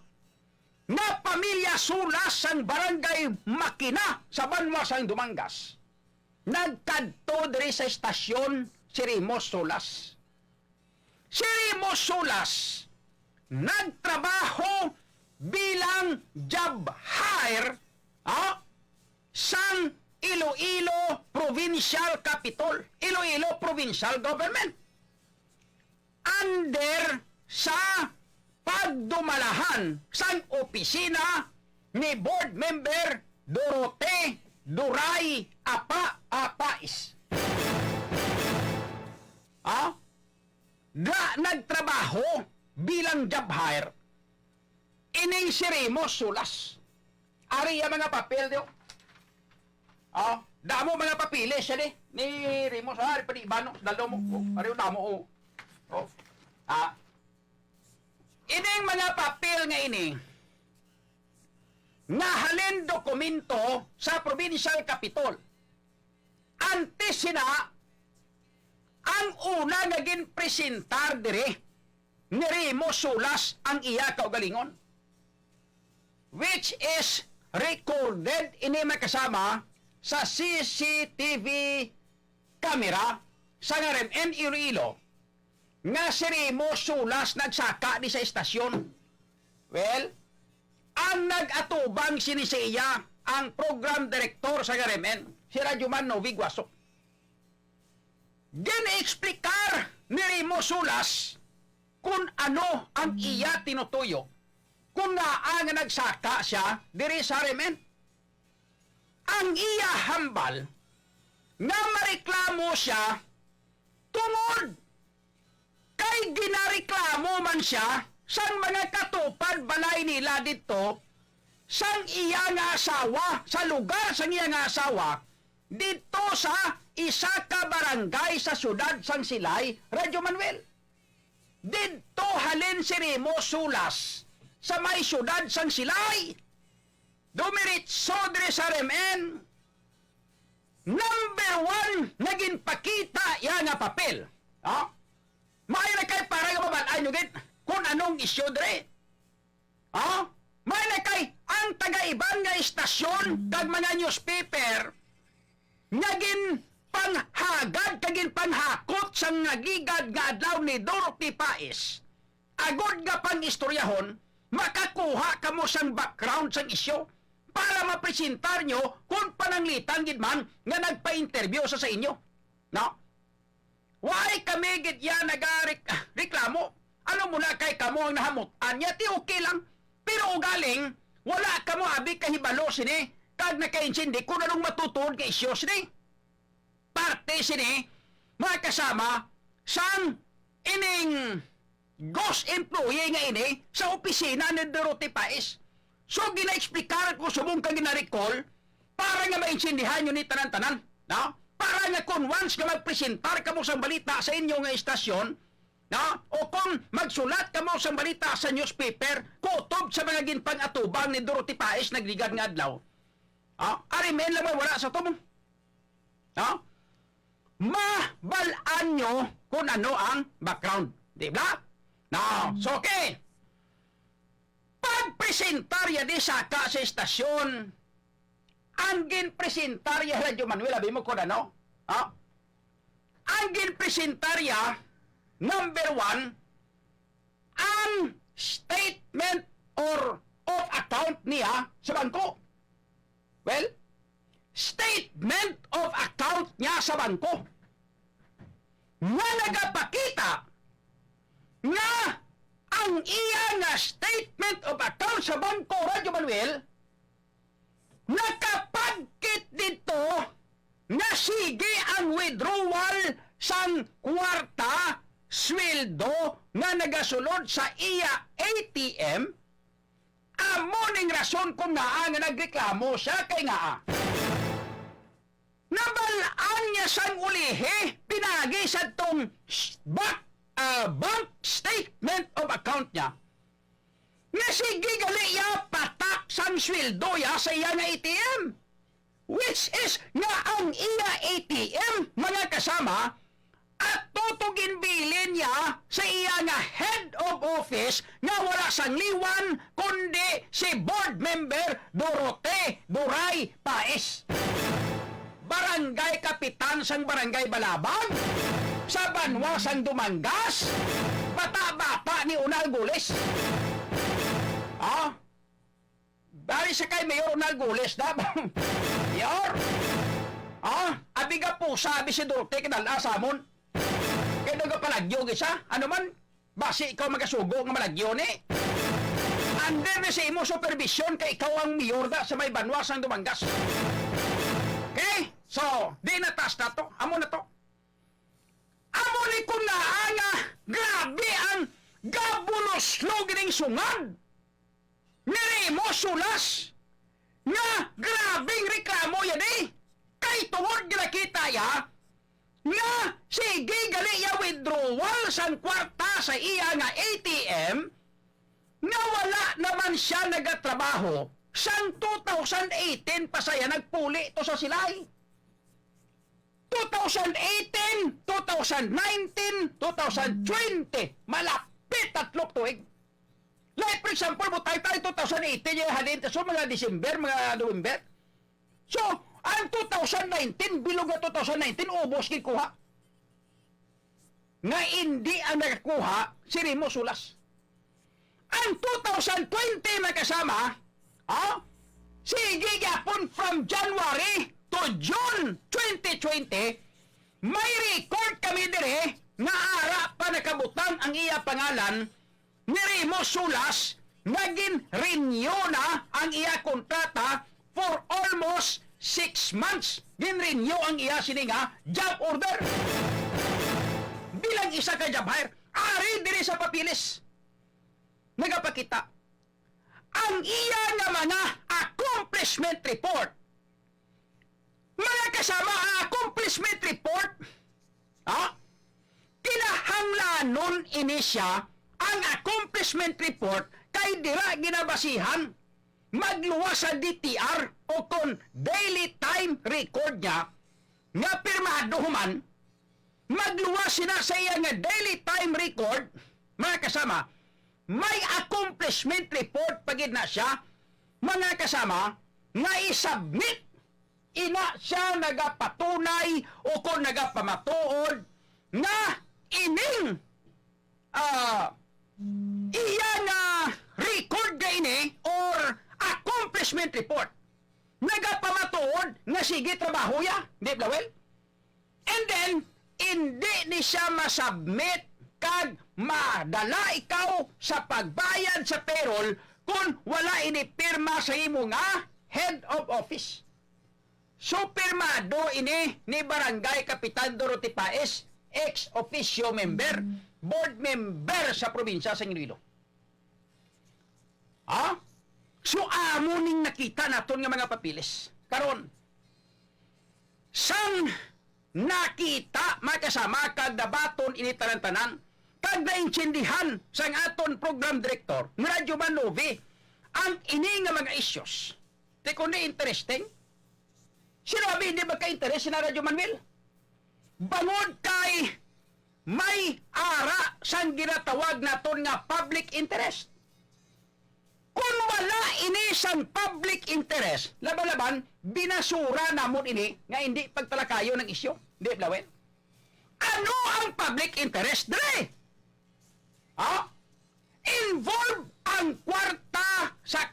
Nga pamilya Sulas sang Barangay Makina sa banwa sang Dumangas. Nagkadto diri sa estasyon si Remus Sulas. Si Remus Sulas nagtrabaho bilang job hire, ha, sang Iloilo Provincial Capitol, Iloilo Provincial Government, under sa pagdumalahan sang opisina ni Board Member Dorote Duray Apa Apais. Ha? Ga nagtrabaho bilang job hire ining si Remus Sulas. Ari ang mga papel, di ba? Oh, damo mga papeles siya ni, ni Remus, ah, ari pa ni Iban, no? Dalo mo. Oh, ari, damo, oh. Oh. Ah. Ining mga papel nga ini, nga halin dokumento sa Provincial Capitol. Antes sina, ang una nga ginpresentar diri ni Remus Sulas ang iya kaugalingon, which is recorded ini, mga kasama, sa C C T V camera sa R M N Iloilo nga si Remus Sulas nagsaka ni sa estasyon. Well, ang nag-atubang sini sa iya ang program director sa R M N, si Radyoman Novi Guaso. Gin-explicar ni Remus Sulas kung ano ang iya tinutuyo, kung ngaa nga nagsaka siya diri sa R M N. Ang iya hambal nga mareklamo siya tungod kay ginareklamo man siya sang mga katupad balay nila didto sang iya nga asawa, sa lugar sang iya nga asawa, didto sa isa ka barangay sa siyudad sang Silay, Radyo Manuel. Didto halin si Remus Sulas sa may siyudad sang Silay. Dumiritso diri sa R M N. Number one nga ginpakita iya nga papel. Ha? Maayo na kay para nga mabal-an nyo gid kung anong isyu diri. Ha? Maayo na kay ang taga-iban nga istasyon kag mga newspaper nga ginpanghagad kag ginpanghakot sang nagligad nga adlaw ni Dorothy Paes, agod nga pang-istoryahon, makakuha kamo sang background sang isyu para mapresentar nyo kung pananglitan gid man nga nagpa-interview sa, sa inyo. No? Why kami gid iya nagareklamo? Ano mo na kay kamo ang nahamut-an niya? Ti okay lang. Pero ugaling, wala kamo abi kahibalo sini, kag nakaintindi kung anong matutuod nga isyu sini. Parte sini, mga kasama, sang ining ghost employee nga ini sa opisina ni Dorothy Paes. So, gina-explicar ko subong kag gina-recall para nga maintindihan nyo ni tanan-tanan, no? Para nga kung once nga magpresentar kamo sang balita sa inyo nga istasyon, no? O kung magsulat kamo sang balita sa newspaper, kutob sa mga ginpang-atubang ni Dorothy Paes nagligad nga adlaw. Ah, R M N lang may wala sa to mo. No? Mabal-an nyo kung ano ang background. Di ba? No. So, okay. Pagpresentarya di saka sa istasyon, ang ginpresentarya, Radyo Manuel, abi mo kung ano? Ha? Ang ginpresentarya, number one, ang statement or of account niya sa bangko. Well, statement of account niya sa bangko nga nagapakita nga ang iya nga statement of account sa bangko, Radyo Manuel, nakapagkit dito nga sige ang withdrawal sang kwarta, sweldo nga nagasulod sa iya A T M, amo ning rason kung ngaa nga nagreklamo siya kay ngaa. Nabal-an niya sang ulihi pinagi sa tong s-, bank, ah, bank statement of account niya. Nga sige gali iya patak sang sweldo ya sa iya nga A T M. Which is nga ang iya A T M, mga kasama, ato to ginbilin niya sa iya nga head of office nga wala sang liwan kundi si board member Dorote Duray Paes, barangay kapitan sang Barangay Balabag, sa banwa sang Dumangas, bata-bata ni Unal Gules. Ah? Bali sa kay Mayor Unal Gules na. Mayor? Ah? Abi ga pusa, abi si Dorote, kinala sa amon. Kay nagapalagyo gisa, ano man? Basi ikaw magasugo nga malagyo ni. Under ni sa imo supervision kay ikaw ang mayor da sa may banwa sang Dumangas. Okay? So, di na taas na to. Amo na to. Amo ni kung naa nga grabe ang gabulos-lo gining sungad ni Remo Sulas nga grabing reklamo yan eh. Kay tungod ginakita ya nga sige gali ya withdrawal sang kwarta sa iya nga A T M nga wala naman siya nagatrabaho sang two thousand eighteen pa saya nagpuli to sa silay. Two thousand eighteen, two thousand nineteen, two thousand twenty, malapit tatlo tuig. Like, for example, butang tayo two thousand eighteen, yung halin, so mga December, mga November. So, ang two thousand nineteen, bilog na two thousand nineteen, ubos gid kuha. Nga indi ang nakakuha, si Remo Sulas. Ang two thousand twenty, mga kasama, ah, sige gyapon from January to June twenty twenty, may record kami dire nga ara pa nakabutang ang iya pangalan ni Remo Sulas nga gin-renew na ang iya kontrata for almost six months. Gin-renew ang iya sini nga job order bilang isa ka job hire. Ari diri sa papeles nagapakita ang iya nga mga accomplishment report. Mga kasama, ang accomplishment report, ha? Kinahanglanon ini siya ang accomplishment report kay dira ginabasihan magluwas sa D T R o kon daily time record niya nga pirmado human, magluwas sina sa iya nga daily time record, mga kasama, may accomplishment report pa gid na siya, mga kasama, nga i-submit. Ina siya nagapatunay o kon nagapamatuod nga ining, ah, iya nga record nga ini or accomplishment report nagapamatuod nga sige trabaho ya, di ba, Lawel? And then, hindi ni siya masubmit kag madala ikaw sa pagbayad sa payroll kung wala ini pirma sa imo nga head of office. So, pirmado ini ni Barangay Kapitan Dorothy Paes, ex officio member, board member sa probinsya sa Iloilo. Ha? So, amo ning nakita naton nga mga papeles. Karon, sang nakita, mga kasama, kag nabaton ini tanan-tanan, kag naintindihan sang aton program director, nga Radyo Man Novi, ang ini nga mga issues. Ti kundi interesting. Sino abi hindi magka-interes na Radyo Manuel? Bangod kay may ara sang ginatawag naton nga public interest. Kung wala ini sang public interest, laban-laban, binasura namon ini nga hindi pagtalakayon ang isyu. Di, Blawen? Ano ang public interest, dre? Ha? Involve ang kwarta sa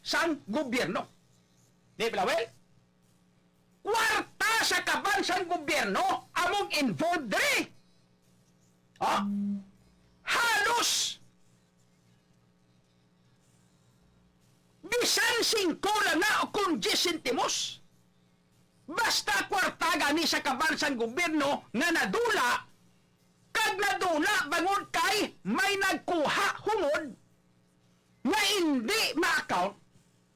sang gobyerno. Di ba, Will? Kwarta sa kaban sang gobyerno among involved diri. Ha? Halos bisan singko lang na o kung diyes sentimos. Basta kwarta gani sa kaban sang gobyerno nga nadula, kag nadula bangod kay may nagkuha hungod nga indi ma-account,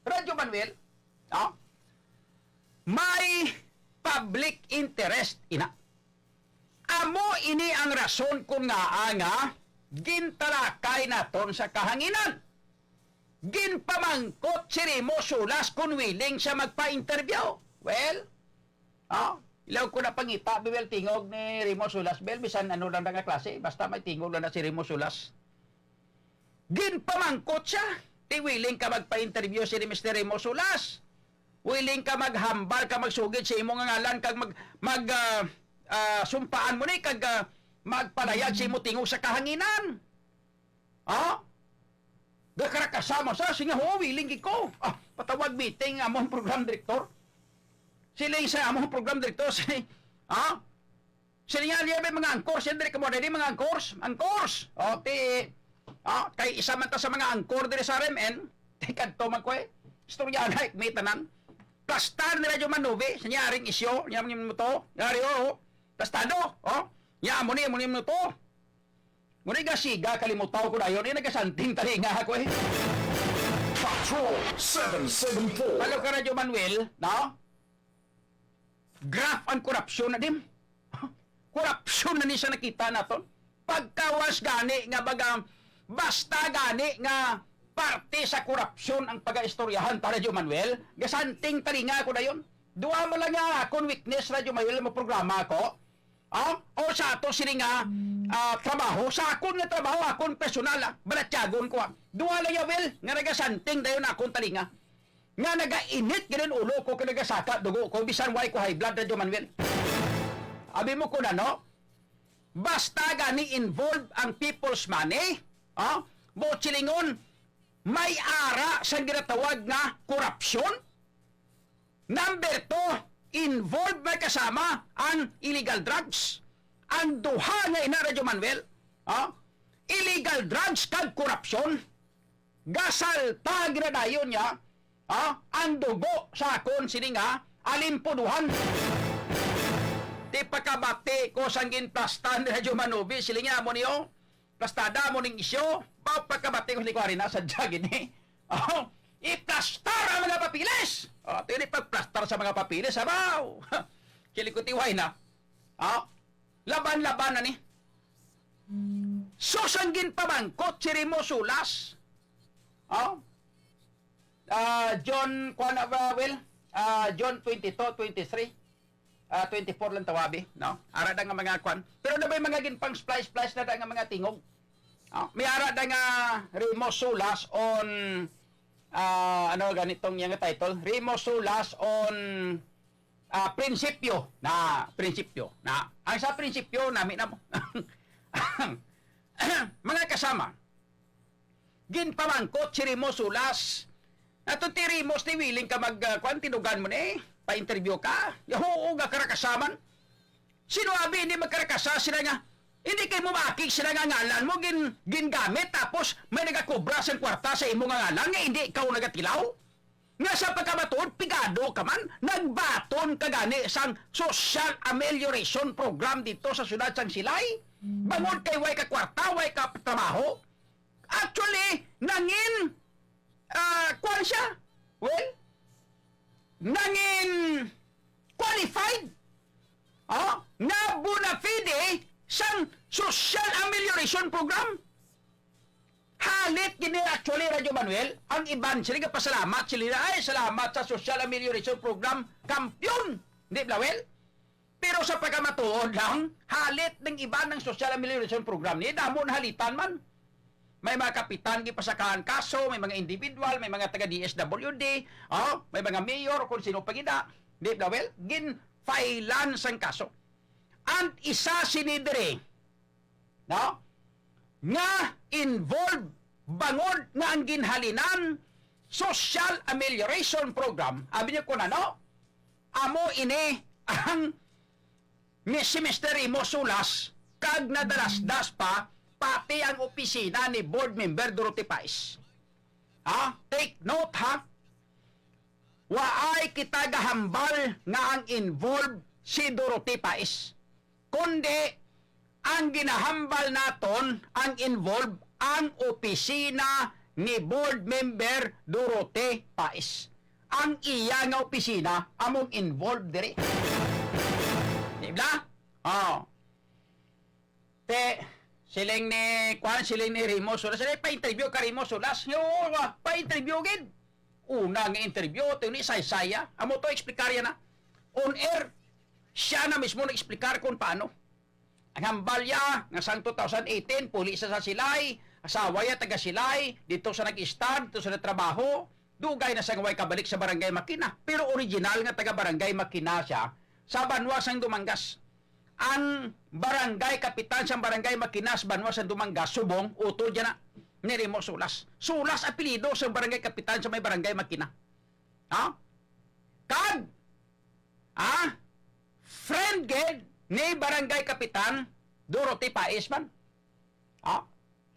Radyo Manuel, no? May public interest ina. Amo ini ang rason kon ngaa nga gintalakay naton sa kahanginan. Ginpamangkot si Remo Sulas kon willing siya magpa-interview. Well, ah, ilaw ko na pangita, biwel tingog ni Remo Sulas. Bel, bisan ano lang na nga klase, basta may tingog lang na si Remo Sulas. Ginpamangkot siya, "Ti willing ka magpa-interview si Mister Remo Sulas? Willing ka maghambal ka magsugid sa imo nga ngalan kag mag, mag, ah, ah, sumpaan mo ni kag, ah, magpalayag sa imo tingog sa kahanginan?" Ha? Gakarakasama sa, siya, "Oo, willing gid ko." Ah, patawag meeting among program director. Siling sa among program director, si, ha? Siling niya, "Di ba mga angkors, yan diri kamo, di mga angkors? Angkors!" O, ti, ah, kay isa man ta sa mga angkor diri sa R M N, ti kadto man ko eh. Istorya na, may tanan. Plastar ni Radyo Manubi, sa niya ring isyo, niya mo to, yari, oh, plastado, oh. Niya mo ni, mo ni mo to. Muna nga siga, kalimutaw ko dayon, eh, nagasanting talinga ako eh. Patrol seven seven four. Hello ka, Radyo Manuel, no? Graph ang korupsyon na dim. Korupsyon na ni siya nakita naton. Pagkawas gani nga baga, basta gani nga parte sa korupsyon ang pagaistoryahan ta, Radyo Manuel, gasanting talinga ako dayon. Duha mo lang nga akon witness, Radyo Manuel, mo programa ako. Ah, o sa ato sini nga, ah, trabaho, sa akon nga trabaho, akon personal, ah, balatyagon ko, ah. Duha lang ya, Will, nga nagasanting dayon akon talinga. Nga nagainit gid ang ulo ko kag nagasaka dugo ko, bisan way ko high blood, Radyo Manuel. Abi mo ko na, no? Basta gani involved ang people's money, ah, mo silingon, may ara sa ginatawag nga korupsyon. Number two, involved may kasama ang illegal drugs. Ang duha nga ina, Radyo Manuel, ah, illegal drugs kag korupsyon, gasalta ginadayon niya, ah, ang dugo sa akon sini nga alimpuduhan. Di pagkabati ko sang ginplastan ni Radyo Manubi, siling niya mo niyo, plastada mo ning isyo, ba pagkabati ko ni Kuwari na sa jagin eh. Oh, iplastar ang mga papilis! Oh, tini pagplastar sa mga papilis, sabaw! Kilikutiway na. Oh, laban-laban na ni. So, sang ginpamangkot si Remo Sulas. Oh, ah, John, kuwan na ba, Will? Ah, John twenty-two, twenty-three. Ah, twenty-four lang tawabi, no? Ara da nga mga kwan. Pero na may mga ginpang splice-splice na da nga mga tingog. Ah, may ara da nga Remo Sulas on, ah, ano ganitong iyang title? Remo Sulas on, ah, prinsipyo. Na, prinsipyo. Na, ang sa prinsipyo, nami na mo. Mga kasama, ginpamangkot si Remo Sulas. Ato ti Remo, ti willing ka mag, ah, kwan, tinugan mo ni? Pa-interview ka? Ya, oo, nga karakasaman. Sino abi hindi magkarakasa sila nga? Hindi kay mo makig sila nga ngalan mo gin, gingamit tapos may nagakubra sang kwarta sa imo nga ngalan nga hindi ikaw nagatilaw? Nga sa pagkamatuod, pigado ka man, nagbaton ka gani sang social amelioration program dito sa siyudad sang Silay. Bangod kay way ka kwarta, way ka trabaho. Actually, nangin, ah, kuwan siya. Well, nangin qualified, ah, nga bona fide sang social amelioration program. Halit gini actually, Radyo Manuel, ang iban sila gapasalamat sila, "Ay, salamat sa social amelioration program, kampiyon." Di ba, Will? Pero sa pagkamatuod lang, halit ng iban ng social amelioration program ni damo na halitan man. May mga kapitan gipasakahan kaso, may mga individual, may mga taga D S W D, oh, may mga mayor, kung sino pa gina. Di ba, Will? Gin-filean sang kaso. And isa sini diri, no? Nga involved bangod nga ang ginhalinan Social Amelioration Program. Abi niyo kung ano? Amo ini ang ni si Mister Remo Sulas, kag nadalasdas pa pati ang opisina ni Board Member Dorothy Paes. Ha? Take note, ha? Waay kita gahambal nga ang involved si Dorothy Paes, kundi ang ginahambal naton, ang involved, ang opisina ni Board Member Dorothy Paes. Ang iya nga opisina among involved diri. Di ba? Oh. Te, siling ni, kuan, siling ni Remo Sulas. Siling, pa-interview ka, Remo Sulas. Nga, oo, wa, pa-interview gid. Una nga interview, ito ni saysaya. Amo to, eksplikarya na. On air, siya na mismo nag-explicar kung paano. Ang hambalya nga sang two thousand eighteen, puli sa, sa Silay, asawa niya taga Silay, dito sa nag-istar, dito sa nagtrabaho, dugay na sang way kabalik sa Barangay Makina. Pero original nga taga Barangay Makina siya, sa banwa sang Dumangas. Ang barangay kapitan sang Barangay Makina sa banwa sang Dumangas, subong, utod niya na, ni Remo Sulas. Sulas apelyido sang barangay kapitan sa may Barangay Makina. Ha? Kag, ha? Friend gid ni Barangay Kapitan Dorothy Paes man. Ha?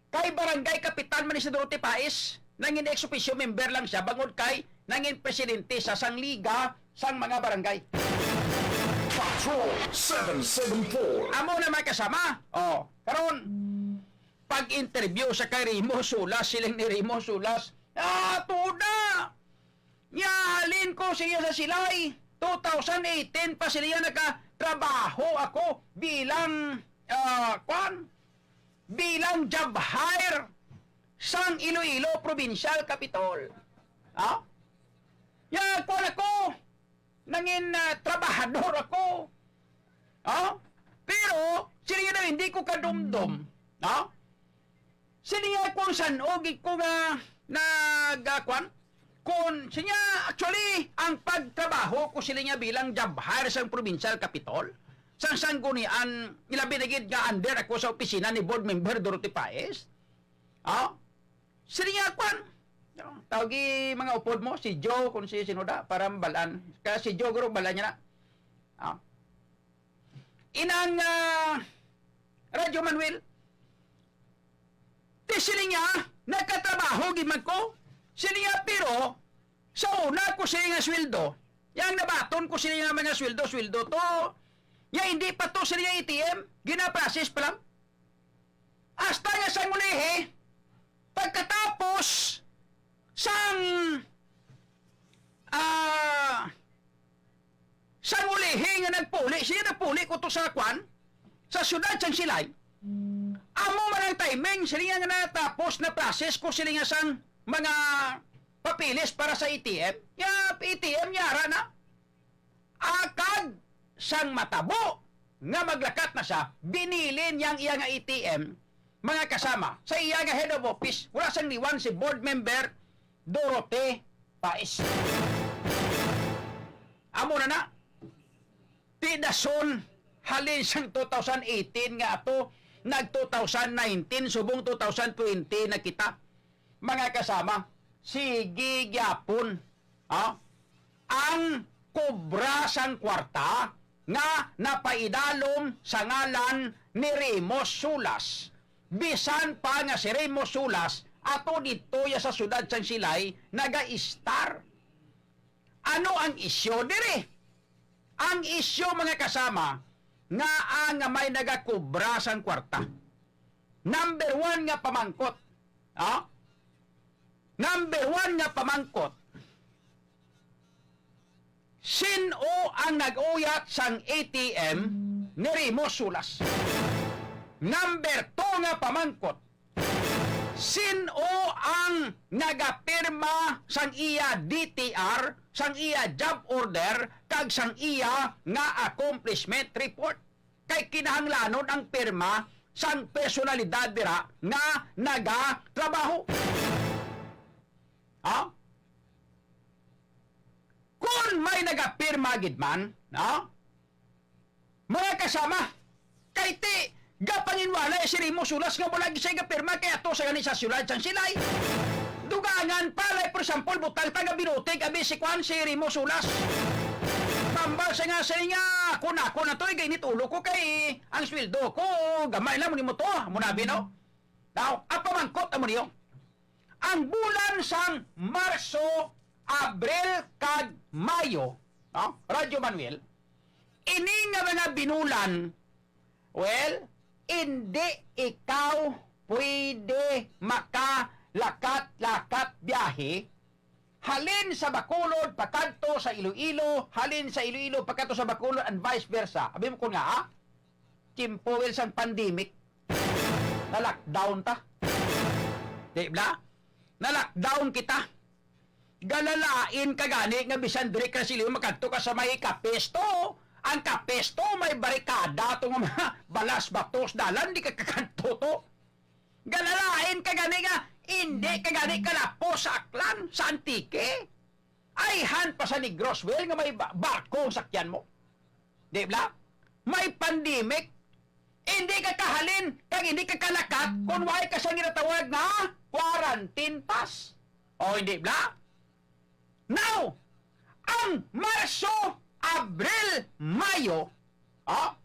Kay Barangay Kapitan man ni si Dorothy Paes, nangin ex officio member lang siya, bangod kay nangin presidente sa sang liga sang mga barangay. Patrol seven seven four. Amo na, mga kasama. Oh, karon, pag-interview sa kay Remo Sulas, siling ni Remo Sulas, "Ah, tuod na! Nya, halin ko siya sa Silay. Two thousand eighteen pa siya nakatrabaho ako bilang, ah, kwan, bilang job hire sang Iloilo Provincial Capitol." Ha? Nya, kwan ako, nangin, ah, trabahador ako. Ha? Pero, siling niya, hindi ko kadumdom. Ha? Siling niya, kung san-o gid ko nga nag-, ah, kwan? Kung, siling niya, actually, ang pagtrabaho ko, siling niya, bilang job hire sa provincial capitol, sang sanggunian, ilabi na gid nga under ako sa opisina ni Board Member Dorothy Paes. Ha? Siling niya, kwan? Tawgi mga upod mo, si Joe, kung si sino da, para mabalaan. Kaya si Joe, guro, balaan niya na. Ha? Inang, ah, Radyo Manuel, ti siling niya, nagkatrabaho gid man ko. Siling niya, pero sa una ko siling nga sweldo, yang nabaton ko siling nga mga sweldo, sweldo to. Ya, hindi pa to siling nga A T M, ginaprocess pa lang. Hasta nga sang ulihi, pagkatapos sang, ah, sang ulihi nga nagpuli, siya nagpuli ko to sa kwan, sa siyudad sang Silay. Amo man ang timing, siling niya nga natapos na process ko, siling niya sang mga papeles para sa A T M. Ya, A T M, yara na. Akag sang matabo nga maglakat na siya, binilin niya ang iya nga A T M, mga kasama, sa iya nga head of office, wala sang liwan si board member Dorothy Paes. Amo na na. Ti dason, halin sang two thousand eighteen nga ato, nag two thousand nineteen, subong two thousand twenty na kita. Mga kasama, sige gyapon, ha? Ang kobra sang kwarta nga napaidalom sa ngalan ni Remus Sulas. Bisan pa nga si Remus Sulas ato didto ya sa siyudad sang Silay nagaistar. Ano ang isyu diri? Ang isyu, mga kasama, nga ang may nagakubra sang kwarta. Number one nga pamangkot. Ha? Number one nga pamangkot. Sin-o ang nag-uyat sang A T M ni Remus Sulas? Number two nga pamangkot. Sin-o ang nagapirma sang iya D T R, sang iya job order, kag sang iya nga accomplishment report? Kay kinahanglanon ang pirma sang personalidad dira nga nagatrabaho. Ha? Kon may nagapirma gid man, no? Mga kasama, kay ti, gapanginwala si Remus Sulas nga wala gid siya gapirma kay ato sa gani sa siyudad sang Silay. Tugangan pa, like, for example, butang ta nga binutig, abi si kwan, si Remo Sulas. Tambal siya nga, siya nga, "Ako na, ako na to, eh, gainit ulo ko kay ang sweldo ko, gamay lang, mo nimo to, mo na, abi, no?" Now, ang pamangkot, amo niyo, ang bulan sang Marso, Abril, kag Mayo, no? Radyo Manuel, ini nga mga binulan, well, indi ikaw pwede makalakat-lakat biyahe halin sa Bacolod pakadto sa Iloilo, halin sa Iloilo pakadto sa Bacolod, and vice versa. Abi mo ko nga, ah? Tiyempo, well, sang pandemic, na-lockdown ta. Di bala? Na-lockdown kita. Galalain ka gani nga bisan diri ka sa Iloilo, makadto ka sa may Capiz to. Ang Capiz to, may barikada to nga mga balas, batos, dalan, di ka kakadto to. Galalain ka gani nga, hindi ka gani kalapos sa Aklan, sa Antique. Ayhan pa sa Negros, well, nga may ba-, barko ang sakyan mo. Di bala? May pandemic. Hindi ka kahalin, kag hindi ka kalakat kung wala ka sa ginatawag nga quarantine pass. O, hindi bala? Now, ang Marso, Abril, Mayo, ah,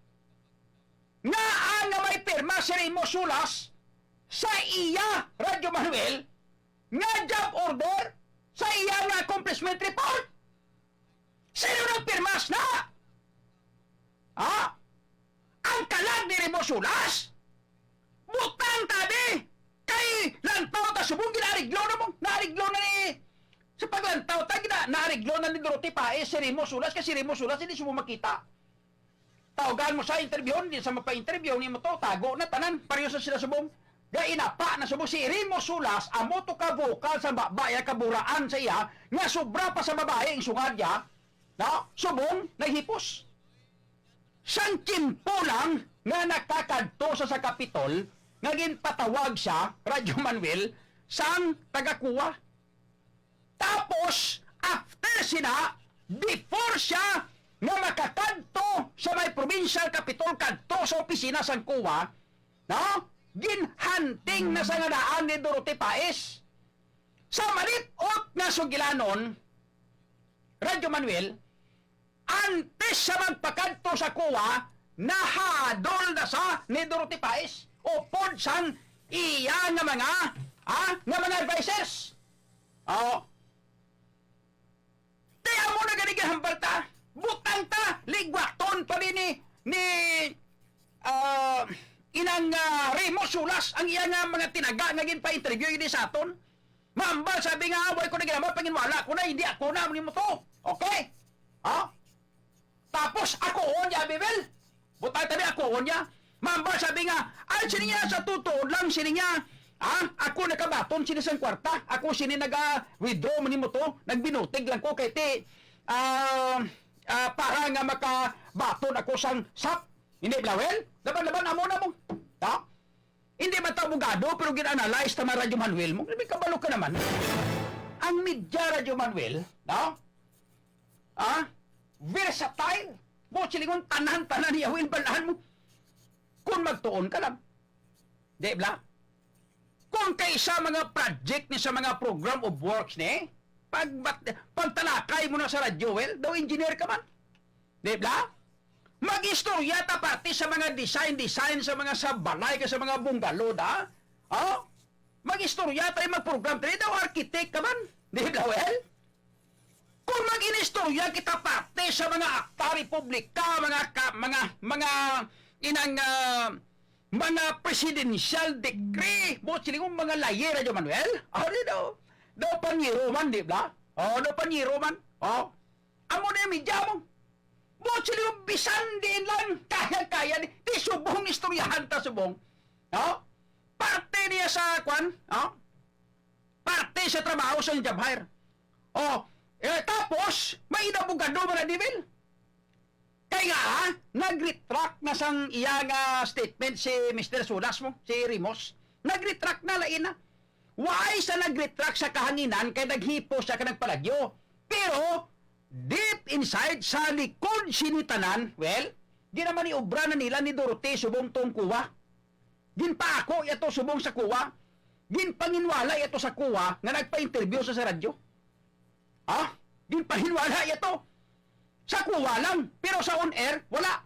nga, ah, nga may pirma si Remo Sulas sa iya, Radyo Manuel, nga job order sa iya nga accomplishment report. Sino nagpirmas na? Ha? Ang kalag ni Remo Sulas? Butang ta di! Kay lantaw ta subong, ginaariglo na mo. Naariglo na ni, sa paglantaw ta, gina-, naariglo na ni Dorothy Paes si Remo Sulas, kay si Remo Sulas hindi subong makita. Tawgan mo sa interview, hindi sa mapa-interview, ni mo to, tago na tanan, pareho sa sila subong. Gainapa na subong si Remo Sulas, amo to ka vocal sa ba-, baya kaburaan sa iya, nga sobra pa sa babae ang sungad niya, no? Subong, naghipos. Sang tiyempo lang nga nakakadto sa, sa Kapitol, nga ginpatawag siya, Radyo Manuel, sang taga-COA. Tapos, after sina, before siya nga makakadto sa may provincial capitol, kadto sa opisina sang COA, no? Ginhunting na sa nga daan ni Dorothy Paes. Sa malit-ot nga sugilanon, Radyo Manuel, antes siya magpakadto sa COA, nahadol na sa ni Dorothy Paes upod sang iya nga mga, ah, nga mga advisors. Oh. Kaya mo na gani gahambal ta, butang ta, ligwaton pa ni, ni, ah, inang, ah, Remo Sulas ang iya nga mga tinaga nga ginpa-interview ini sa aton. Mambal sabi nga, "Way ko na ginama, panginwala ko na, hindi ako na, mo to." Okay? Ha? Tapos, ako on niya, Bibel. Butang tabi, ako on niya. Mambal sabi nga, "Ay, sini niya sa tutuod lang, sini niya. Ah, ako nakabaton sini sang kwarta. Ako sini naga-withdraw mo nimo to. Nagbinutig lang ko kay ti, ah, ah, para nga makabaton ako sang sap." Hindi, Blawel? Laban-laban, amo na mo. Ha? Hindi man ta abogado, pero gin-analyze ta man, Radyo Manuel mo. May kabalo ka naman. Ang media, Radyo Manuel, no? Ah? Versatile. Mo silingon, tanan-tanan niya, Will, balahan mo. Kung magtuon ka lang. Di bala? Kung kay sa mga project ni, sa mga program of works ni, pag, pagtalakay mo na sa radyo, well, daw engineer ka man. Di bala? Mag-istorya ta pati sa mga design-design sa mga sa balay ka sa mga bungalow da. Oh? Mag-istorya tayo, mag-program tayo, daw architect ka man. Di bala, well? Kung mag-inistorya kita pati sa mga akta republika, mga ka-, mga, mga inang, ah, mga presidential decree, buot silingon mga layer, Radyo Manuel. Oh, di daw. Daw panyero man, di bala? Oh, daw panyero man. Oh. Amo na yung media mo. Buot silingon, bisan diin lang, kaya-kaya, di, di subong istoryahan ta subong. No? Parte niya sa, kwan, no? Parte sa trabaho sa job hire. Oh, eh, tapos, may inabogado man na, Devil. Kay nga, ha, nag-retract na sang iya nga statement si Mister Sulas mo, si Remos. Nag-retract na, lain na. Why sa nag-retract sa kahanginan kay naghipos siya ka nagpalagyo? Pero, deep inside, sa likod sini tanan, well, di naman ni obra na nila ni Dorothy subong tong COA. Ginpaako iya to subong sa COA. Ginpanginwala ito sa COA nga nagpa-interview sa, sa radyo. Ha? Ginpanginwala ito. Sa COA lang, pero sa on air, wala.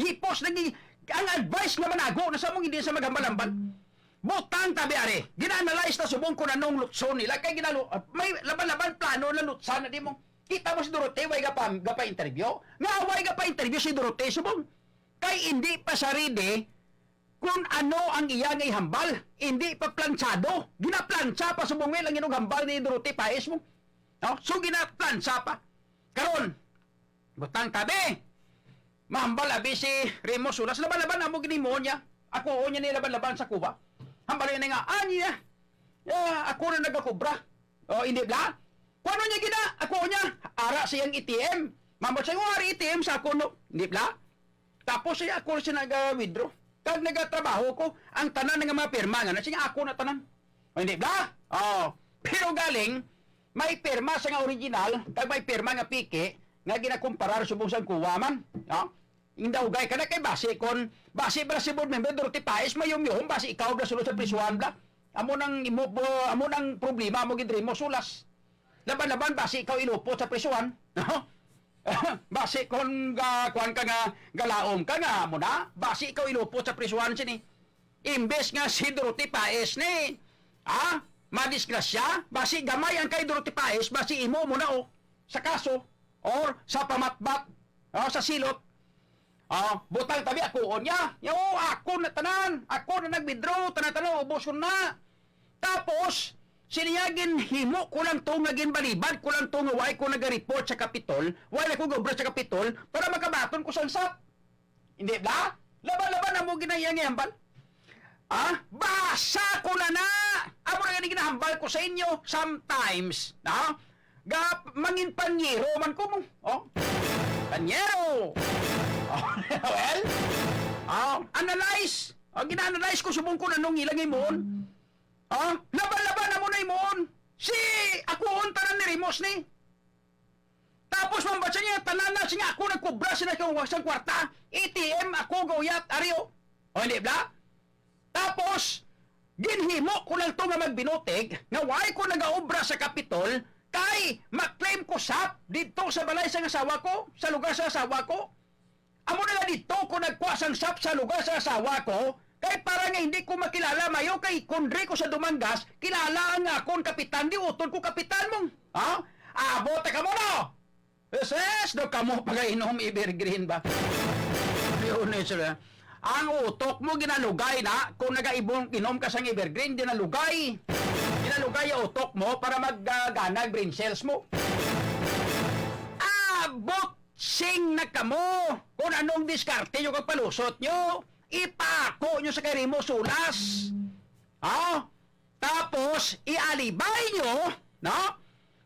Hipos lagi ang advice nga manago na sa mong hindi sa maghambal-hambal. Butang tabi ari. Gina-analyze na subong kung anong lutson nila. Kay ginalo, may laban-laban plano na lutsan na di mo. Kita mo si Dorote, way gapa, gapa interview. Nga way gapa interview si Dorote, subong. Kay hindi pa siya ready kung ano ang iya nga ihambal. Hindi pa planchado. Ginaplantsa pa subong ang inughambal ni Dorote Paes mo. No? So, ginaplantsa pa. Karon, butang tabi. Mahambal abi si Remo Sulas. Laban-laban amo ginimuon niya. Ako o niya ni laban-laban sa COA. Hambal niya nga, anya. Ya, ako na nagakubra. O, hindi bla? Kung ano niya gina, ako niya. Ara siyang A T M. Mamo siya, "Oh, ari A T M sa ako, no?" Hindi bla? Tapos siya, ako siya nag-withdraw. Kag nagatrabaho ko, ang tanan nga mga pirma nga na, siya ako na tanan. O, hindi bla? Oh. Pero galing, may pirma sa nga original, kag may pirma nga piki, nga ginakumparar subong sa COA man. No? Indawgay ka na kay basi kon, basi ba si board member Dorote Paes, mayom-yom, basi ikaw bla sulod sa prisuhan bla. Amo nang imo, bo-, amo nang problema mo gid Remo Sulas. Laban-laban, basi ikaw ilupot sa prisuhan. Basi kon ga, kuwan ka nga, galaom ka nga, amo na, basi ikaw ilupot sa prisuhan sini. Imbes nga si Dorote Paes ni, ah, madisgrasya, basi gamay ang kay Dorote Paes, basi imo mo na, oh, sa kaso, or sa pamatbat, oh, sa silot. Oh, butang tabi ako, o niya. Ya, oh, ako na tanan. Ako na nag-withdraw, tanan-tanan, ubos ko na. Tapos, siniya ginhimo ko lang to nga ginbalibad ko lang to nga way ko naga-report sa Kapitol, way ko gobra sa Kapitol, para makabaton ko sang sap. Hindi bla? Laban-laban amo ginayang ihambal. Ah, basa ko na na. Amo na gani ginahambal ko sa inyo sometimes, no? Ga, mangin panyero man ko mo. Oh. Panyero. Oh, well, oh, analyze. Oh, gina-analyze ko subong ko anong ilang imon. Oh, laban-laban na mo na imon. Si ako unta na ni Rimos ni. Tapos mambatsa niya, tanan na siya, ako nagkubra sila kung wasang kwarta. A T M, ako gauyat, ari, oh. O, hindi bla? Tapos, ginhimo ko lang to nga magbinutig, nga why ko nagaobra sa Kapitol, kay maklaim ko sap didto sa balay sa asawa ko, sa lugar sa asawa ko. Amo na nga didto ko nagkuha sang sap sa lugar sa asawa ko, kay para nga hindi ko makilala mayo, kay kundri ko sa Dumangas, kilala ang akon kapitan, di utod ko kapitan mo. Ha? Abot ka mo, no? Yes, yes, do kamo pagainom Evergreen ba? Yun, eh, sir. Ang utok mo ginalugay na kung nagaibong inom ka sang Evergreen, ginalugay. Ginalugay ang utok mo para magganag brain cells mo. Abot sing na kamo kung anong diskarte nyo kag palusot nyo. Ipako nyo sa kay Remo Sulas. Ha? Tapos, ialibay nyo, no?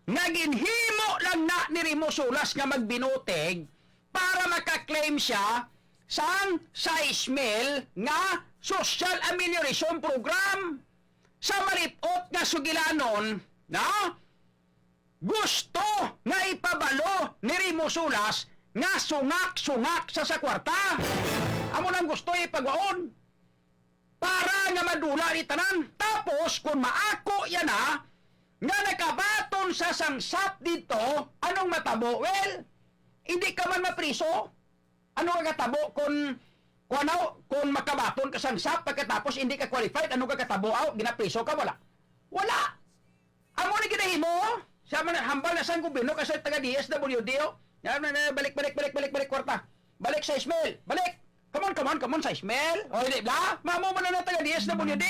Nga ginhimo lang na ni Remo Sulas nga magbinutig para maka-claim siya sang sais mil nga social amelioration program sa malipot nga sugilanon, no? Gusto nga ipabalo ni Remo Sulas nga sungak-sungak sa sa kwarta. Amo nang gusto ipagwaon para nga madula ni tanan. Tapos, kung maako yan na, nga nakabaton sa sangsat dito, anong matabo? Well, hindi ka man mapriso. Ano ka katabo kung, kung ano, kung makabaton ka sangsat, pagkatapos hindi ka qualified, ano ka katabo? Aw, ginapriso ka? Wala. Wala. Amo ni ginahimo, oh. Siya man hambal na sang gobyerno kay sa taga D S W D, oh. Yan, na, na, balik, balik, balik, balik, balik, kwarta. Balik sais mil. Balik. Come on, come on, come on, sais mil. O, hindi bla? Mamo man na taga D S W D.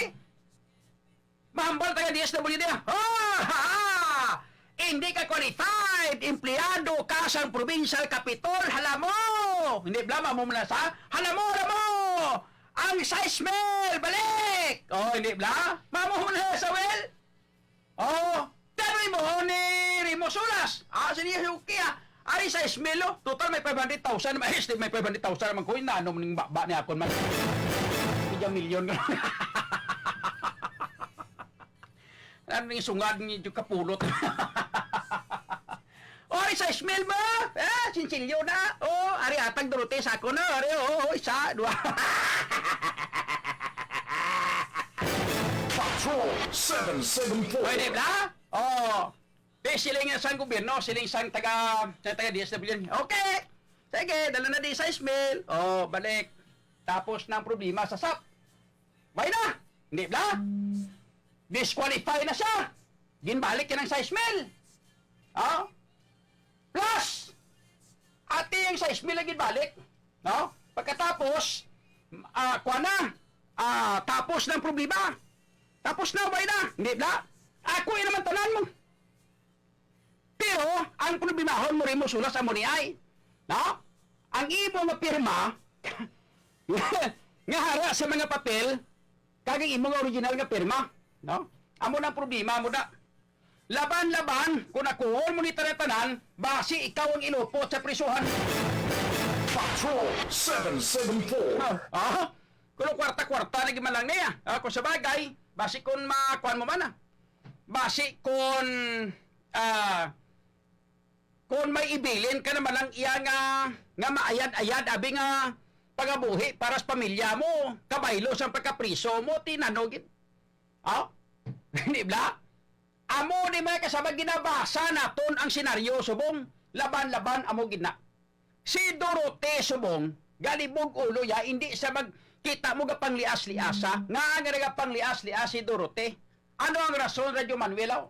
Mahambal taga D S W D, ah. Oh, ha, ha. Hindi ka qualified. Empleyado ka sang provincial capitol. Hala mo. Hindi bla? Mamo man na sa. Hala mo, hala mo. Ang sais mil. Balik. Oh, hindi bla? Mamo man na sa, well. Oh, pero imo ni Remo Sulas. Ah, sini okay, ah. Ari sais mil, oh. Total may five hundred thousand, may estimate may five hundred thousand naman ko, inano man ning baba ni akon man. Medyo milyon ka. Ano yung sungad ni yung kapulot? Oy, sais mil ba? Eh, sinsilyo na. Oh, ari atag Dorote sa ako na. Ari, oh, oh, isa, dua. Fox Four seven seven four. Pwede ba? Oh. Di siling nga sang gobyerno, siling sang taga, sang taga D S W. Okay. Sige, dala na di sais mil. Oh, balik. Tapos na ang problema sa sap. Why na? Hindi ba? Disqualify na siya. Ginbalik ka ng sais mil. Oh? Plus, ati ang sais mil ang ginbalik. No? Pagkatapos, ah, kuha na. Ah, tapos ng problema. Tapos na, why na? Hindi ba? Ako yun naman tanan mo. Pero, ang problemahon mo rin mo sulas amo ni ay. No? Ang imo nga pirma, nga hara sa mga papel, kag ang imo nga original nga pirma. No? Amo na ang problema mo da. Laban-laban, kung nakuhon mo ni tanan-tanan, basi ikaw ang ilupot sa prisuhan. Patrol seven seven four. Ah, ah? Kuno kwarta-kwarta na gimalang niya. Ah, kung sa bagay, basi kung makuan mo man, ah. Basi kung, ah, kung may ibilin ka naman ang iya nga, nga maayad-ayad, abi nga pagabuhi para sa pamilya mo, kabaylo sang pagkapriso mo, tinanogin. Oh? Di ba? Amo ni mga kasama, ginabasa naton ang senaryo subong laban-laban amo gid na. Si Dorote subong galibog ulo ya, hindi sa magkita mo gapanglias-liasa. Nga nga nagapanglias-lias si Dorote? Ano ang rason, Radyo Manuel, aw?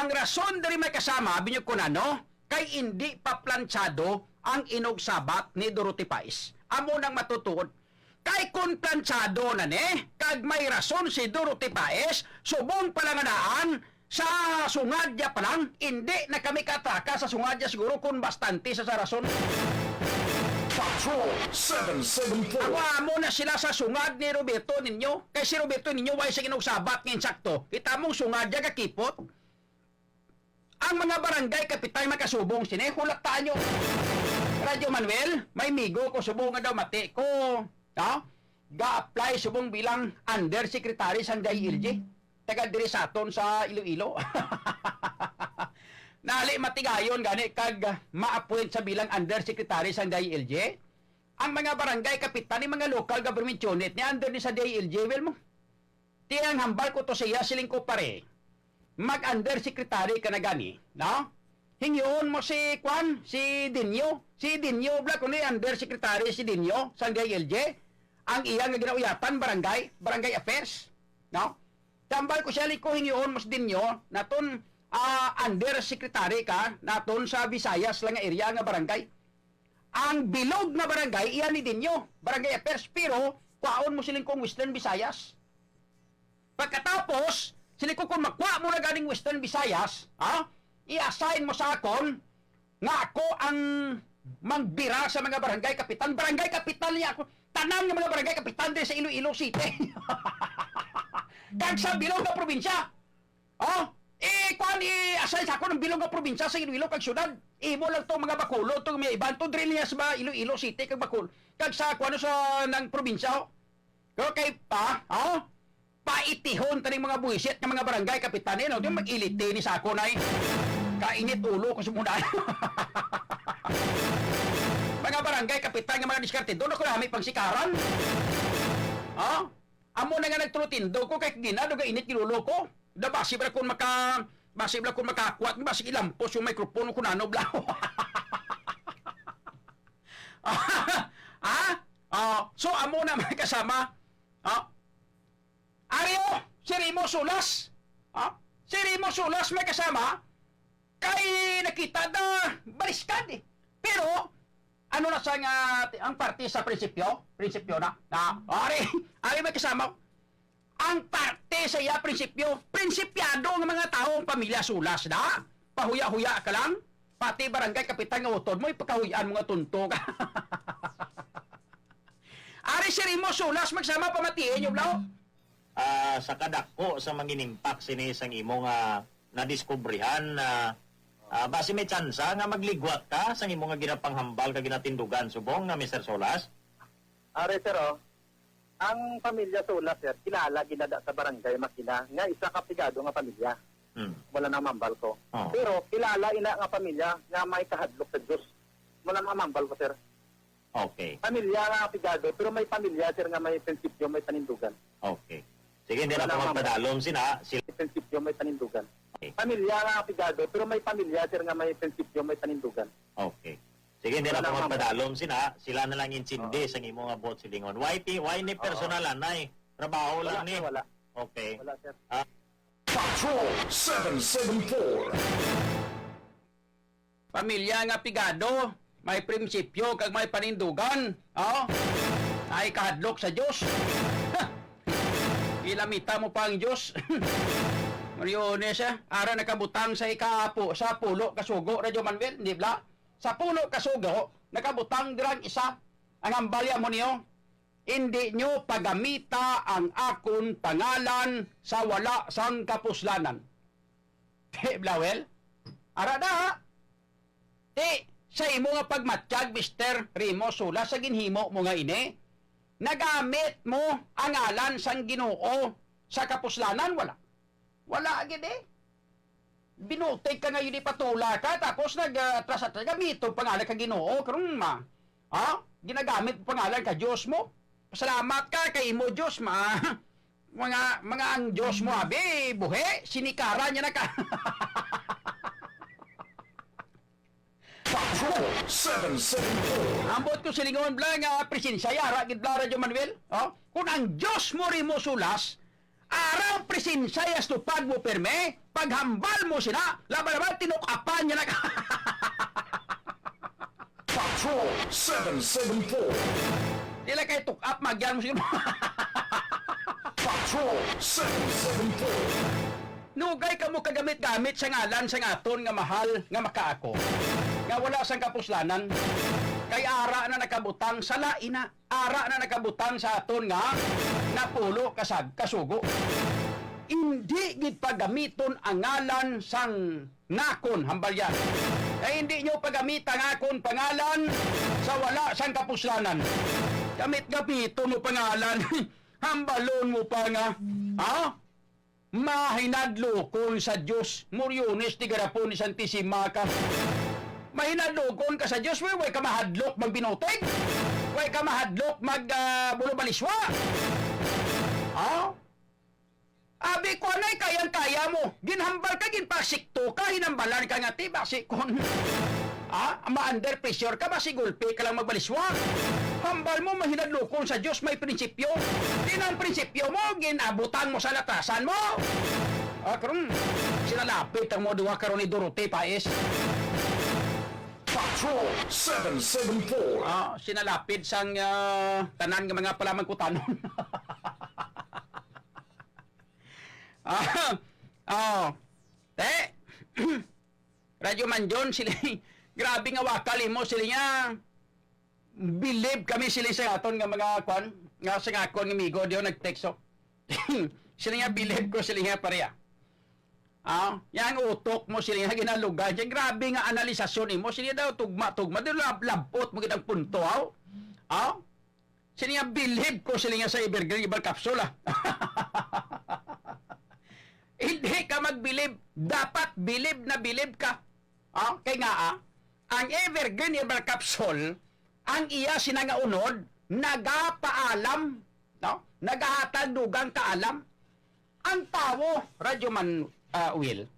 Ang rason diri may kasama, binyog ko na, no? Kay hindi pa plantsado ang inugsabat ni Dorote Pais. Amo nang matutuod. Kay kon plantsado na ni, kag may rason si Dorote Pais, subong palanganaan, sa sungad niya pa lang, hindi na kami katraka sa sungad niya siguro kung bastante sa, sa rason. Patrol seven seven four. Amo, amo na sila sa sungad ni Roberto Niño. Kay si Roberto Niño, way sa ginugsabat nga insakto. Kita mong sungad niya kakipot. Ang mga barangay kapitan makasubong sini, hulataan nyo. Radyo Manuel, may migo ko subong nga daw mati ko. Ha? Ga-apply subong bilang undersecretary sang D I L G. Taga diri sa aton sa Iloilo. Nali matigayon gani kag ma-appoint sa bilang undersecretary sang D I L G. Ang mga barangay kapitan ni mga local government unit ni under ni sa D I L G, well mo. Ti ang hambal ko to sa iya, siling ko, pare, mag-undersecretary ka na gani, no? Hingyoon mo si, kwan, si Dinyo. Si Dinyo, bla, kuno undersecretary si Dinyo, sang D I L G. Ang iya nga ginauyatan, barangay, barangay affairs, no? Tambal ko siya, liko, hingyoon mo si Dinyo, naton, ah, undersecretary ka, naton sa Visayas lang nga area nga barangay. Ang bilog nga barangay, iya ni Dinyo, barangay affairs, pero kwaon mo siling kong Western Visayas. Pagkatapos, sini ko, kung makuha mo na ganing Western Visayas, ha? I-assign mo sa akon nga ako ang mangbira sa mga barangay kapitan. Barangay kapitan niya ako. Tanan nga mga barangay kapitan din sa Iloilo City. Kag sa bilog nga probinsya. Oh, eh, kuan, i-assign sa akon ang bilog nga probinsya sa Iloilo kag syudad. Imo lang to mga Bacolod, to mga iban to, diri niya sa mga Iloilo City kag Bacol. Kag sa kuan sa nang probinsya, oh. Pero kay pa, oh, paitihon taning mga buwisit nga mga barangay kapitan, eh, no? Di mag-iliti ni sa akon ay. Kainit ulo ko sa muna. Mga barangay kapitan nga mga diskarte, doon ako nami pang sikaran. Oh? Amo na nga nagtulotindog ko kay ginado ga init gilulo ko. Da basi ba kun maka, basi ba kun makakuat, basi ilampos yung microphone ko nano bla. Ah, ah, so amo na may kasama. Ah. Ario, si Rimo Sulas. Ah, si Rimo Sulas may kasama. Kay nakita na baliskad eh. Pero, ano na sa nga, ang parte sa prinsipyo? Prinsipyo na. Na, ari, ari may kasama. Ang parte sa iya prinsipyo, prinsipyado nga mga tao ang pamilya Sulas na. Pahuya-huya ka lang. Pati barangay kapitan nga utod mo, ipakahuyan mo nga tunto ka. Ari si Rimo Sulas, magsama pamatiin yung blaw. Ah, sa kadako sa manginimpak sini sang imo nga nadiskubrihan na, ah, basi may tsansa nga magligwak ka sang imo nga ginapanghambal ka ginatindugan subong nga Mister Solas? Are, sir, oh. Ang pamilya Solas, sir, kilala ginada sa barangay Makina nga isa ka pigado nga pamilya. Hmm. Wala nang mambal ko. Oh. Pero kilala ina nga pamilya nga may kahadlok sa Diyos. Wala nang mambal ko, sir. Okay. Pamilya nga pigado, pero may pamilya, sir, nga may prinsipyo, may panindugan. Okay. Sige, hindi Wala na ako lang, ma'am. Magpadalom sina. Sila... May prinsipyo, may panindugan. Okay. Pamilya nga apigado, pero may pamilya, sir, nga may prinsipyo, may panindugan. Okay. Sige, hindi Wala na ako lang, ma'am. Magpadalom sina. Sila na lang intindi Oo. Sa imo nga buot silingon. Why, ti-, why ni Oo. Personal, anay? Trabaho Wala, lang ni. Sir, wala. Okay. Wala, sir. Ah. Patrol seven seven four. Pamilya nga pigado, may prinsipyo kag may panindugan, oh? Ay kahadlok sa Dios. Ilamita mo pa ang Dios. Mariones, eh. Ara nakabutang sa ikaapo, sa pulo ka sugo, Radyo Manuel, di bala? Sa pulo ka sugo, nakabutang dirang isa. Ang hambalya mo niyo, hindi nyo pagamita ang akon pangalan sa wala sang kapuslanan. Di bala, well? Ara da, ha? Ti, sa imo nga pagmatyag, Mister Remo Sula, sa ginhimo mo nga ini, nagamit mo ang ngalan sang Ginoo sa kapuslanan? Wala. Wala gid, eh. Binutig ka nga yun, ipatula ka, tapos nag, ah, atras-atras ka, gamito pa nga ka Ginoo, karon ma. Ha? Ginagamit mo pangalan ka Dios mo. Pasalamat ka kay imo Dios, ma. Mga, mga ang Dios mo, abi, buhi, sinikaran niya na ka. Patrol seven seven four. Ambot ko silingon bala nga presensya, yara gid bala, Radyo Manuel. Oh? Kung ang Dios mo, Remo Sulas, arang presensya, yas tupad mo pirme, paghambal mo sila, laban-laban, tinukapan niya na ka. Patrol seven seven four. Dila kay tuk-, up, magyan mo siguro. Patrol seven seven four. Nugay kamo kagamit-gamit sa ngalan sang aton nga mahal nga makaako, nga wala sang kapuslanan, kay ara na nakabutang sa lain na, ara na nakabutang sa aton nga napulo kasag-, kasugo. Indi gid pagamiton ang ngalan sang nakon, hambalyan. Kay indi nyo pagamita ang akon pangalan sa wala sang kapuslanan. Gamit-gamiton mo pangalan. Hambalon mo pa nga, ha? Mahinadlokon sa Dios, Moriones, ti garapon ni Santisima ka. Mahinadlokon ka sa Dios, way, way ka mahadlok magbinutig. Way ka mahadlok mag, ah, bulubaliswa. Ha? Abi ko, anay, kayang-kaya mo. Ginhambal ka, ginpasikto ka, hinambalan ka nga, ti, basi kon, ah, ma-under pressure ka, basi gulpi ka lang magbaliswa. Hambal mo, mahinadlokon sa Dios, may prinsipyo. Di na ang prinsipyo mo, ginabutang mo sa latasan mo. Ah, karon, sinalapit ang mo duha karon ni Dorothy Paes. Patrol seven seven four. Ah, sinalapit sang, ah, tanan nga mga palamangkutanon. Ah, oh. Te, Radyo Manjon, sila, grabe nga wakal imo, sila niya. Bilib kami sila sa aton nga mga kwan, nga sa akon nga amigo, di nag-text, oh. Sila niya, bilib ko sila niya, pareha. Ah, yang utok mo sila niya, ginalugan. Siya, grabe nga analisasyon imo. Sila daw, tugma-tugma. Di lab-, labot mo kitang punto, aw. Aw. Sila niya, bilib ko sila niya sa Evergreen Herbal Capsule, ah. Hindi ka magbilib. Dapat bilib na bilib ka. Ah, kay nga, ah, ang Evergreen Herbal Capsule, ang iya sina nga unod, nagapaalam, no? Nagahatag dugang kaalam. Ang tawo, Radyo Man, ah, Will,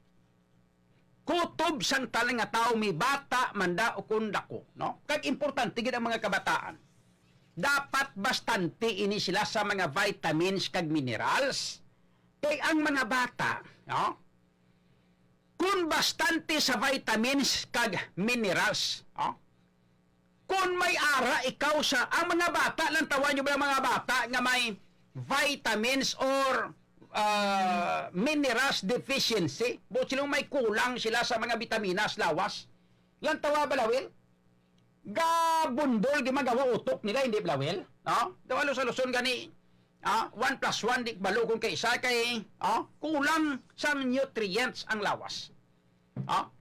kutob sang tanan nga tawo, may bata man da o kun dako, no? Kag importante gid ang mga kabataan. Dapat bastante ini sila sa mga vitamins kag minerals. Kay ang mga bata, no? Kun bastante sa vitamins kag minerals, no? Kun may ara ikaw sa, ang mga bata, lantawan nyo ba ang mga bata nga may vitamins or, ah, minerals deficiency? Buot sila may kulang sila sa mga bitaminas, lawas. Lantawa ba, Lawil? Gabundol, gimagawa utok nila, hindi ba, Lawil? No? Daw alusaluson gani, ah, one plus one, di balo kung kay isa kay, ah, kulang sang nutrients ang lawas. Ah?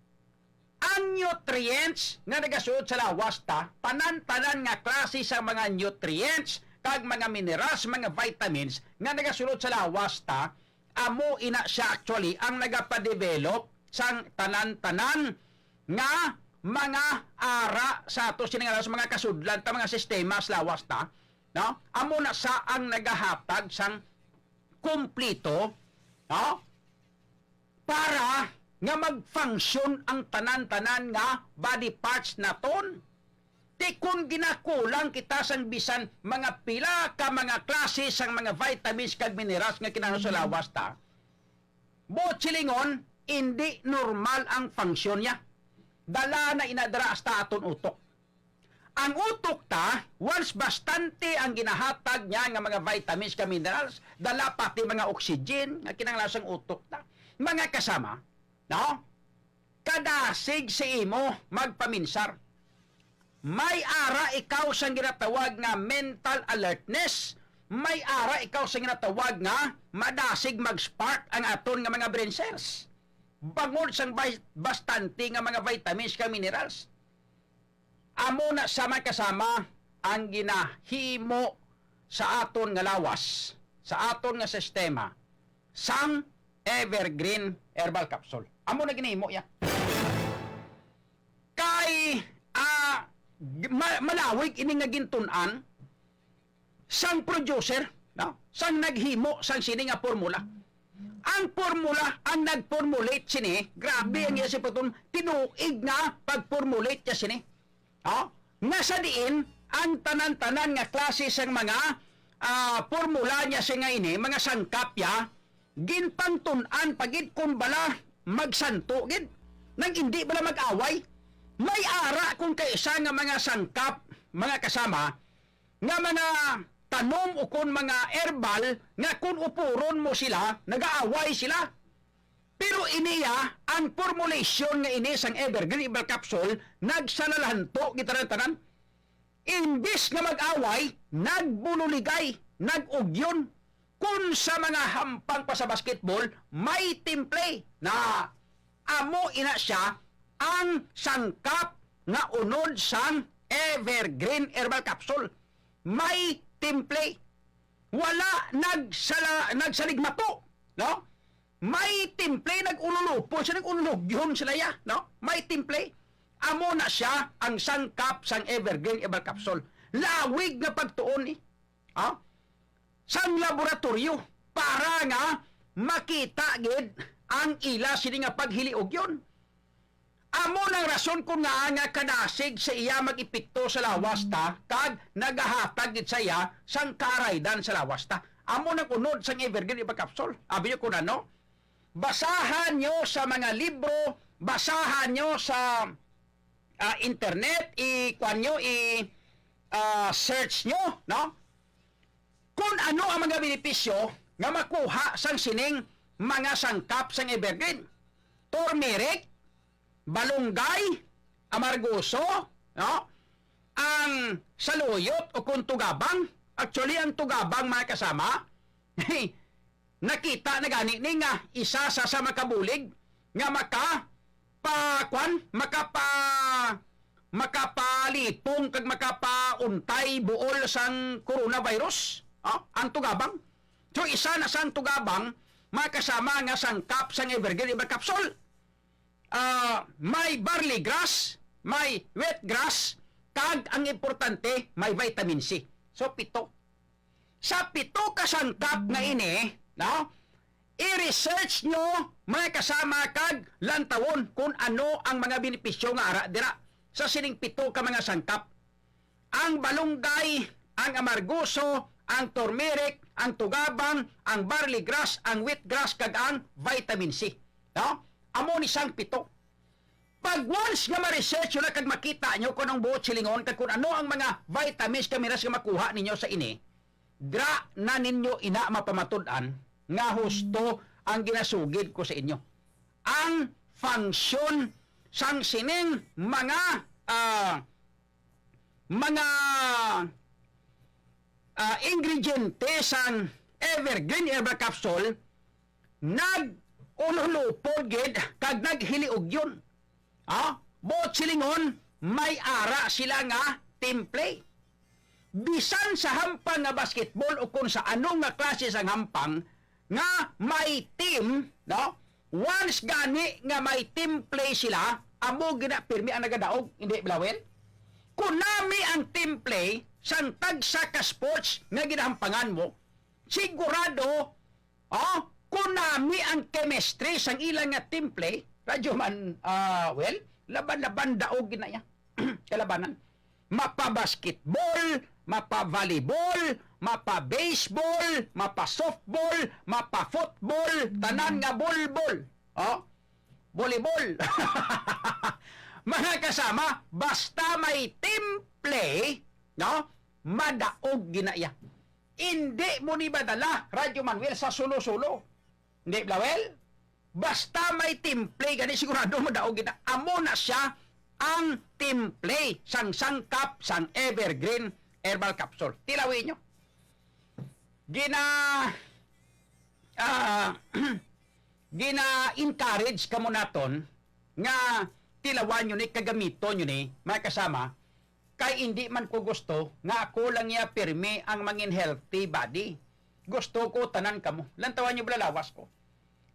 Ang nutrients nga nagasulod sa lawas ta, tanan-tanan nga klase sa mga nutrients, kag mga minerals, mga vitamins nga nagasulod sa lawas ta, amo ina siya actually ang nagapadevelop sang tanan-tanan nga mga ara sa ato sini nga lawas, mga kasudlan ta, mga sistema sa lawas ta, no? Amo na sa ang nagahatag sang kumplito, no? Para nga mag-function ang tanan-tanan nga body parts naton. Ti kun ginakulang kita sang bisan mga pila ka mga klase sang mga vitamins kag minerals nga kinahanglan sa lawas ta, buot silingon, indi normal ang function niya. Dala na ina dira hasta aton utok. Ang utok ta, once bastante ang ginahatag niya nga mga vitamins kag minerals, dala pati mga oxygen nga kinahanglan sang utok ta. Mga kasama, no? Kadasig sa imo magpaminsar. May ara ikaw sang ginatawag nga mental alertness. May ara ikaw sang ginatawag nga madasig mag-spark ang aton nga mga brain cells. Bangod sang bay-, bastante nga mga vitamins kag minerals. Amo na sa may kasama ang ginahimo sa aton nga lawas, sa aton nga sistema, sang Evergreen Herbal Capsule. Amo na ginahimo ya. Kay, ah, g-, ma-, malawig ini nga gintun-an sang producer, no? Sang naghimo sang sini nga formula. Ang formula, ang nag-formulate sini, grabe ang iya sipatun, tinuig nga pag-formulate niya sini. Oh? Nga sa diin, ang tanan-tanan nga klase sang mga, ah, formula niya sa nga ini, mga sangkap ya, ginpangtun-an pa gid kung bala magsanto gid, nang indi bala mag-away. May ara kung kaisa nga mga sangkap, mga kasama, nga mga tanom o kon mga herbal nga kun upuron mo sila, nagaaway sila. Pero iniya, ang formulation nga ini sang Evergreen Herbal Capsule, nagsalalanto kita tanan-tanan. Imbis nga mag-away, nagbunuligay, nag-ugyon. Kun sa mga hampang pa sa basketball, may timple na amo ina siya ang sangkap nga unod sang Evergreen Herbal Capsule. May timple. Wala nagsala-, nagsaligmato, no? May timple, nag-unulupon siya, nag-unulugyon sila ya, no? May timple. Amo na siya ang sangkap sang Evergreen Herbal Capsule. Lawig nga pagtuon ni, ha? Sang laboratorio para nga makita gid ang ila sini nga paghiliugyon. Amo nang rason kon ngaa nga kadasig sa iya mag-epekto sa lawas ta kag nagahatag gid sa iya sang kaaraydan sa lawas ta. Amo nang unod sang Evergreen Herbal Capsule. Abi niyo kon ano? Basahan niyo sa mga libro, basahan niyo sa, ah, internet, i-, kuwan niyo, i-, ah, search niyo, no? Kung ano ang mga benepisyo nga makuha sang sining mga sangkap sang Evergreen. Turmeric, balunggay, amargoso, no? Ang saluyot o kung tugabang. Actually, ang tugabang, mga kasama, nakita na gani ni nga isa sa, sa makabulig nga maka, pa, kwan, makapa-, makapalipong kag makapauntay buol sang coronavirus, ah, ang tugabang. So, isa na sang tugabang, mga kasama, nga sangkap sang Evergreen Herbal Capsule. Ah, may barley grass, may wheat grass, kag ang importante, may vitamin C. So, pito. Sa pito ka sangkap nga ini, no? I-research nyo, mga kasama, kag lantawon kung ano ang mga benepisyo nga ara dira sa sining pito ka mga sangkap. Ang balunggay, ang amargoso, ang turmeric, ang tugabang, ang barley grass, ang wheat grass, kag ang vitamin C. No? Amo ni sang pito. Pag once nga ma-research nyo na kag makita nyo kung ang buot silingon kag kung ano ang mga vitamins kag minerals nga makuha ninyo sa ini, dira na ninyo ina mapamatud-an nga husto ang ginasugid ko sa inyo. Ang function sang sining mga, ah, mga, ah, ingrediente sang Evergreen Herbal Capsule nag-unulupod gid kag naghiliugyon. Ah, buot silingon, may ara sila nga timple. Bisan sa hampang nga basketball o kung sa ano nga klase sang hampang nga may team, no? Once gani nga may team play sila, amo gina pirmi ang nagadaog, hindi bilawin. Kung nami ang team play sang tagsa ka sports nga ginahampangan mo, sigurado chemistry sang ila nga team play, Radyo Man, ah, well, laban-laban daog gina iya. Kalabanan. Mapa-basketball, mapa-volleyball, mapa-baseball, mapa-softball, mapa-football, tanan nga bulbol. Oh, volleyball. Mga kasama, basta may team play, no? Madaog gina iya. Hindi mo ni madala, Radyo Manuel, sa sulo-sulo. Hindi, Blawel? Basta may team play, gani sigurado madaog gina. Amo na siya ang team play sang sangkap sang Evergreen Herbal Capsule. Tilawi nyo. Gina, ah, gina-encourage kamo naton nga tilawan nyo ni, kagamiton nyo ni, mga kasama, kay indi man ko gusto nga ako lang iya pirmi ang mangin healthy body. Gusto ko tanan kamo. Lantawan nyo bala lawas ko.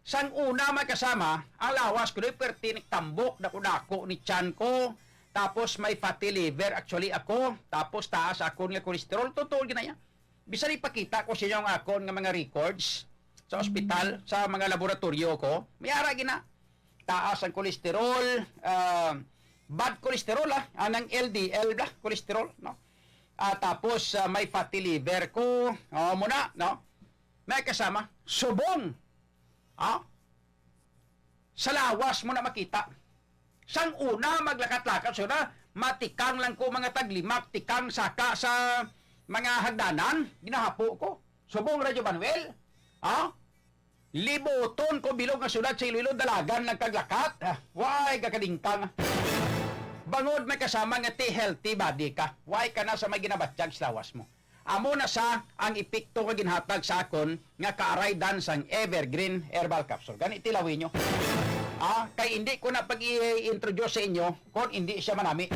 Sang una, mga kasama, ang lawas ko ni perti ni tambok, dako-dako ni tiyan ko, tapos may fatty liver actually ako, tapos taas ako nga cholesterol, totoo gina iya. Bisan ipakita ko sa inyo ang akon nga mga records sa ospital, sa mga laboratorio ko, may ara gina. Taas ang cholesterol, ah, bad cholesterol, ah, anang L D L bla, cholesterol, no? Ah, tapos, ah, may fatty liver ko, oh, muna, no? May kasama, subong. Ah? Sa lawas mo na makita. Sang una, maglakat-lakat, so na, matikang lang ko mga taglimak, tikang saka sa mga hagdanan, ginahapo ko. Subong, Radyo Manuel. Ha? Libuton ko bilog nga syudad sa Iloilo, dalagan lang kag lakat. Ah, way ka kadingkang. Bangod may kasama nga ti healthy body ka. Way ka na sa may ginabatyag sa lawas mo. Amo na sa ang epekto nga ginhatag sa akon nga kaaraydan sang Evergreen Herbal Capsule. Gani, tilawi nyo. Ah, kay hindi ko na pag-i-introduce sa inyo kung hindi siya manami.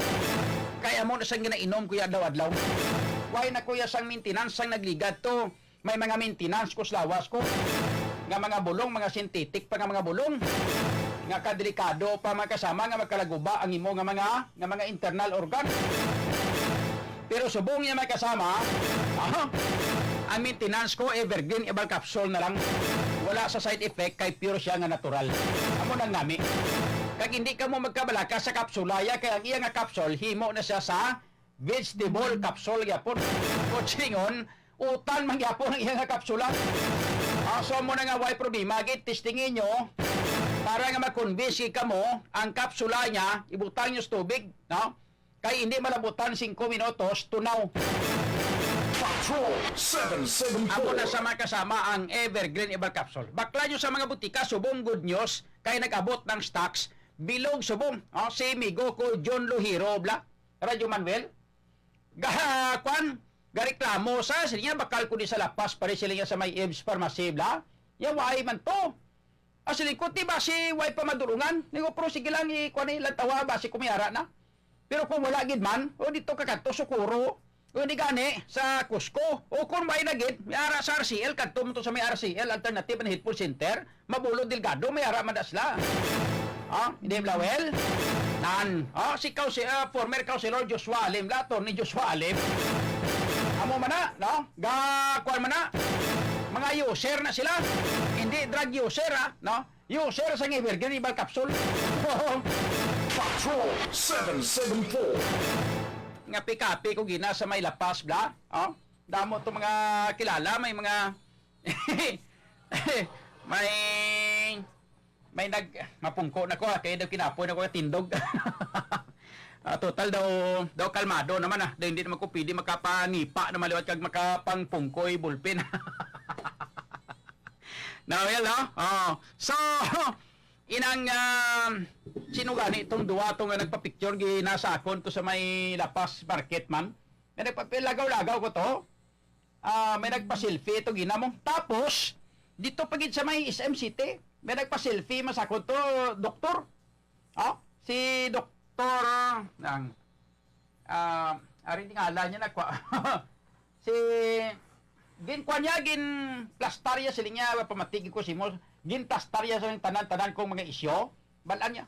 Kay amo na sang ginainom ko adlaw-adlaw. Way na kuya sang maintenance sang nagligad to. May mga maintenance ko sa lawas ko. Nga mga bulong, mga synthetic pa nga mga bulong. Nga kadelikado pa, mga kasama, nga magkalaguba ang imo nga mga, nga mga internal organ. Pero subong niya, mga kasama, aha, ang maintenance ko, Evergreen Herbal Capsule na lang. Wala sa side effect, kay pure siya nga natural. Amo nang nami. Kag hindi ka mo magkabalaka sa kapsula, ya, kay ang iya nga capsule, himo na siya sa vegetable capsule gyapon. Kutsingon, utan man gyapon ang iya nga kapsula. Ah, so, amo na nga, way problema, gid, testingi nyo, para nga ma-convince gid kamo, ang kapsula niya, ibutang nyo sa tubig, no? Kay hindi malabutan singko minutos, tunaw. Patrol seven seven four. Amo na sa mga kasama ang Evergreen Herbal Capsule. Bakla nyo sa mga butika, subong good news, kay nag-abot ng stocks, bilog subong. Oh, si migo ko, John Luhiro, bla, Radyo Manuel. Ga, kwan, gareklamo sa, sa niya, bakal ko di sa Lapas, pare sila niya sa may Ibs Pharmacy, bla. Ya, way man to. Asli ko, ti ba si way pa madulungan? Ni ko, pero sige lang, i-, kwan, ilang tawa, ba si kumiyara na. Pero kung wala gid man, o dito ka kadto, Socorro, o di gani, sa Cusco, o kung may na gid, may ara sa R C L, kadto mo to sa may R C L, Alternative and Healthful Center, Mabulod Delgado, may ara man da sila. Ha? Hindi, Blawel? Nan. Ha? Si Kaus-, ah, former Councilor Joshua Alim, la, Attorney Joshua Alim. Amo man na, no? Ga, kuwan man na. Mga user na sila. Hindi drug user, ha? No? User sa Evergreen Herbal Capsule. Patrol seven seven four. Nga pikapi ko gina sa may Lapas, bla. Oh? Damo to mga kilala, may mga may, may nag, mapungko na ko, ha, kaya daw kinapoy na ko yung tindog. Ah, total daw, daw kalmado naman, ah. Daw hindi naman ko pwede makapanipa na maliwat kag makapangpungkoy bulpin. Na, well, no? Oh. So, inang, ah, sino gani itong duwa to nga nagpa-picture, ginasa akon to sa may Lapas Market man? Nga nagpapilagaw-lagaw ko to? Ah, may nagpa-selfie ito, ginamo. Tapos, dito pa gid sa may S M City, may nagpa-selfie, masakot to, doktor. Oh, si Doktor, ang, ah, ari ni ngalan niya, nagkwa-, si, ginkuha niya, ginplastar niya, siling niya, pamati ko si mo, ginplastar niya sa tanan-tanan kong mga isyo, balaan niya.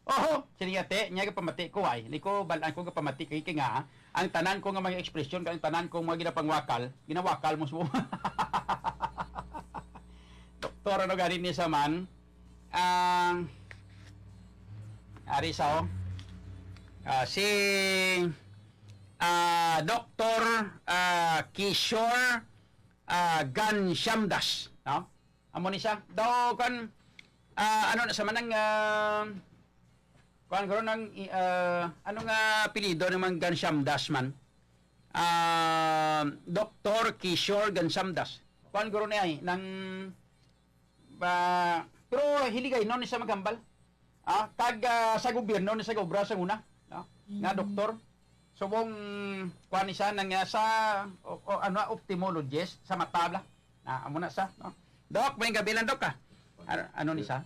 Oho, sini nga, te, niya gapamati ko, ay. Hindi ko balaan ko gapamati kay, kay nga, ang tanan ko nga mga ekspresyon, ang tanan ko mga ginapangwakal, ginawakal mo sa. doktor, ano gani ni sa man? Ang, ari sa, oh. Ah, si, ah, Doktor, ah, Kishore, ah, Ghanshyamdas, no? Amo ni siya. Daw, kan, ah, ano na sa man ang, ah, kuan guro nang, ah, ano nga apelyido ni Mang Ghanshyamdas man? Ah, Doktor Kishore Ghanshyamdas. Kuan guro ni ay, nang, ah, pero Hiligaynon ni sa maghambal. Ah, kag, ah, sa gobyerno ni sa obra sa una, no? Nga doktor. Subong, kuan ni siya, nang, ah, sa, o, o, ano, ophthalmologist, sa mata, bla. Ah, amo na sa, no? Doc, may gabi lang, Doc, ah. Ano, ano ni sa?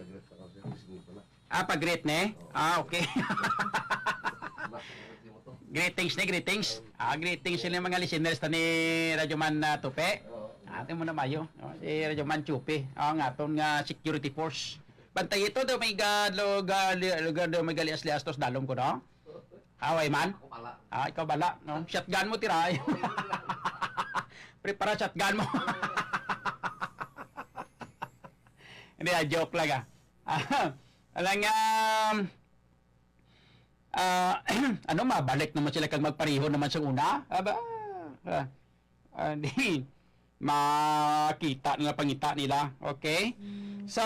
Ah, pag-greet ni? Ah, okay. Greetings ni, greetings. Ah, greetings sa mga listeners ta ni Radyo Man, ah, Tupe. Ate mo na mayo, no? Si Radyo Man Chupi. Ah, ang aton nga security force. Bantay ito, daw may ga-, lo-, ga-, li-, lugar daw may galias-lias tos dalom ko, no? Away man? Ako pala. Ah, ikaw bala, no? Shotgun mo, tira. Prepara shotgun mo. Hindi, ah, joke lang, ah. Alang, um, ah, ano, mabalik naman sila kag magpariho naman sa una? Aba, ah, ah, di, makita nila pangita nila. Okay? So,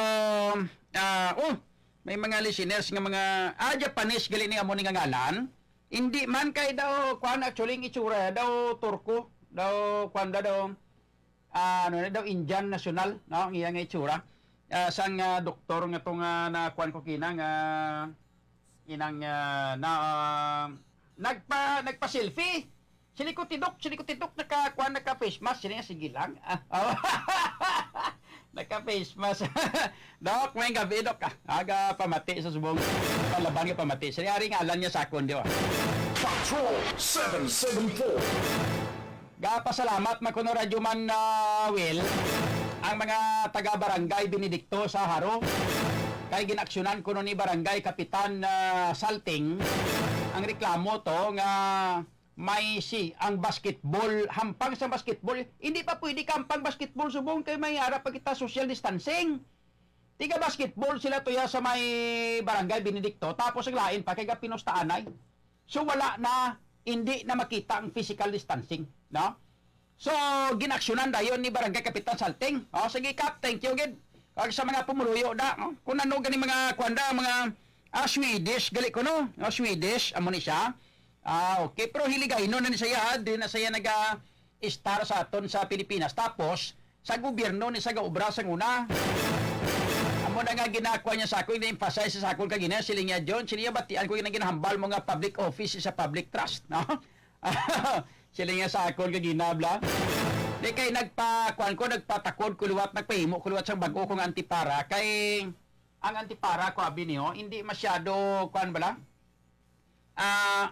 ah, oh, may mga listeners nga mga, ah, Japanese gali ni amo ni nga ngalan. Hindi man kay daw, kuan, actually, ang itsura daw Turko. Daw, kuan da daw, ah, ano na daw, Indian national, no? Ang iya nga itsura. Ah, sang, ah, doktor nga to nga nakuan ko kina nga inang, ah, na, ah, nagpa-, nagpa-selfie. Sini ko tidok, sini ko tidok, naka, kuan, naka face mask. Sini nga, sige lang. Ah, oh. Naka face mask. Doc, may gabi, Doc, ah. Aga pamati sa subong palaban nga pamati. Sini ari ngalan niya sa akon, di ba? Patrol seven seven four. Gapasalamat man kuno, Radyo Man, ah, Will, ang mga taga Barangay Benedicto sa Jaro. Kay ginaksyonan kuno ni Barangay Kapitan, ah, Salting ang reklamo to nga may si ang basketball, hampang sa basketball. Hindi pa pwede ka hampang basketball subong kay may ara pa kita social distancing. Tiga basketball sila tuya sa may Barangay Benedicto, tapos ang lain pa kay gapinustaanay. So, wala na, hindi na makita ang physical distancing, no? So, ginaksyonan dayon ni Barangay Kapitan Salting. Oh, sige, Kap, thank you gid. Kag sa mga pumuluyo da, no? Kung ano gani mga kuan da, mga, ah, Swedish gali ko, no? Oh, Swedish, amo ni siya. Ah, okay. Pero Hiligaynon na ni siya, ha? Di na siya naga-star sa aton sa Pilipinas. Tapos, sa gobyerno ni sa gaobra sa una. Amo na nga ginakuha niya sa akon, gina-emphasize sa akon kagina, siling niya, "John, sini batian ko yung ginahambal mo nga public office is a public trust," no? Siling niya sa akon kagina, bla. Di kay nagpa-, kuan ko, nagpatakod ko liwat, nagpahimo ko liwat sang bag-o kong antipara. Kay ang antipara ko, abi niyo, hindi masyado, kuan bala? Ah,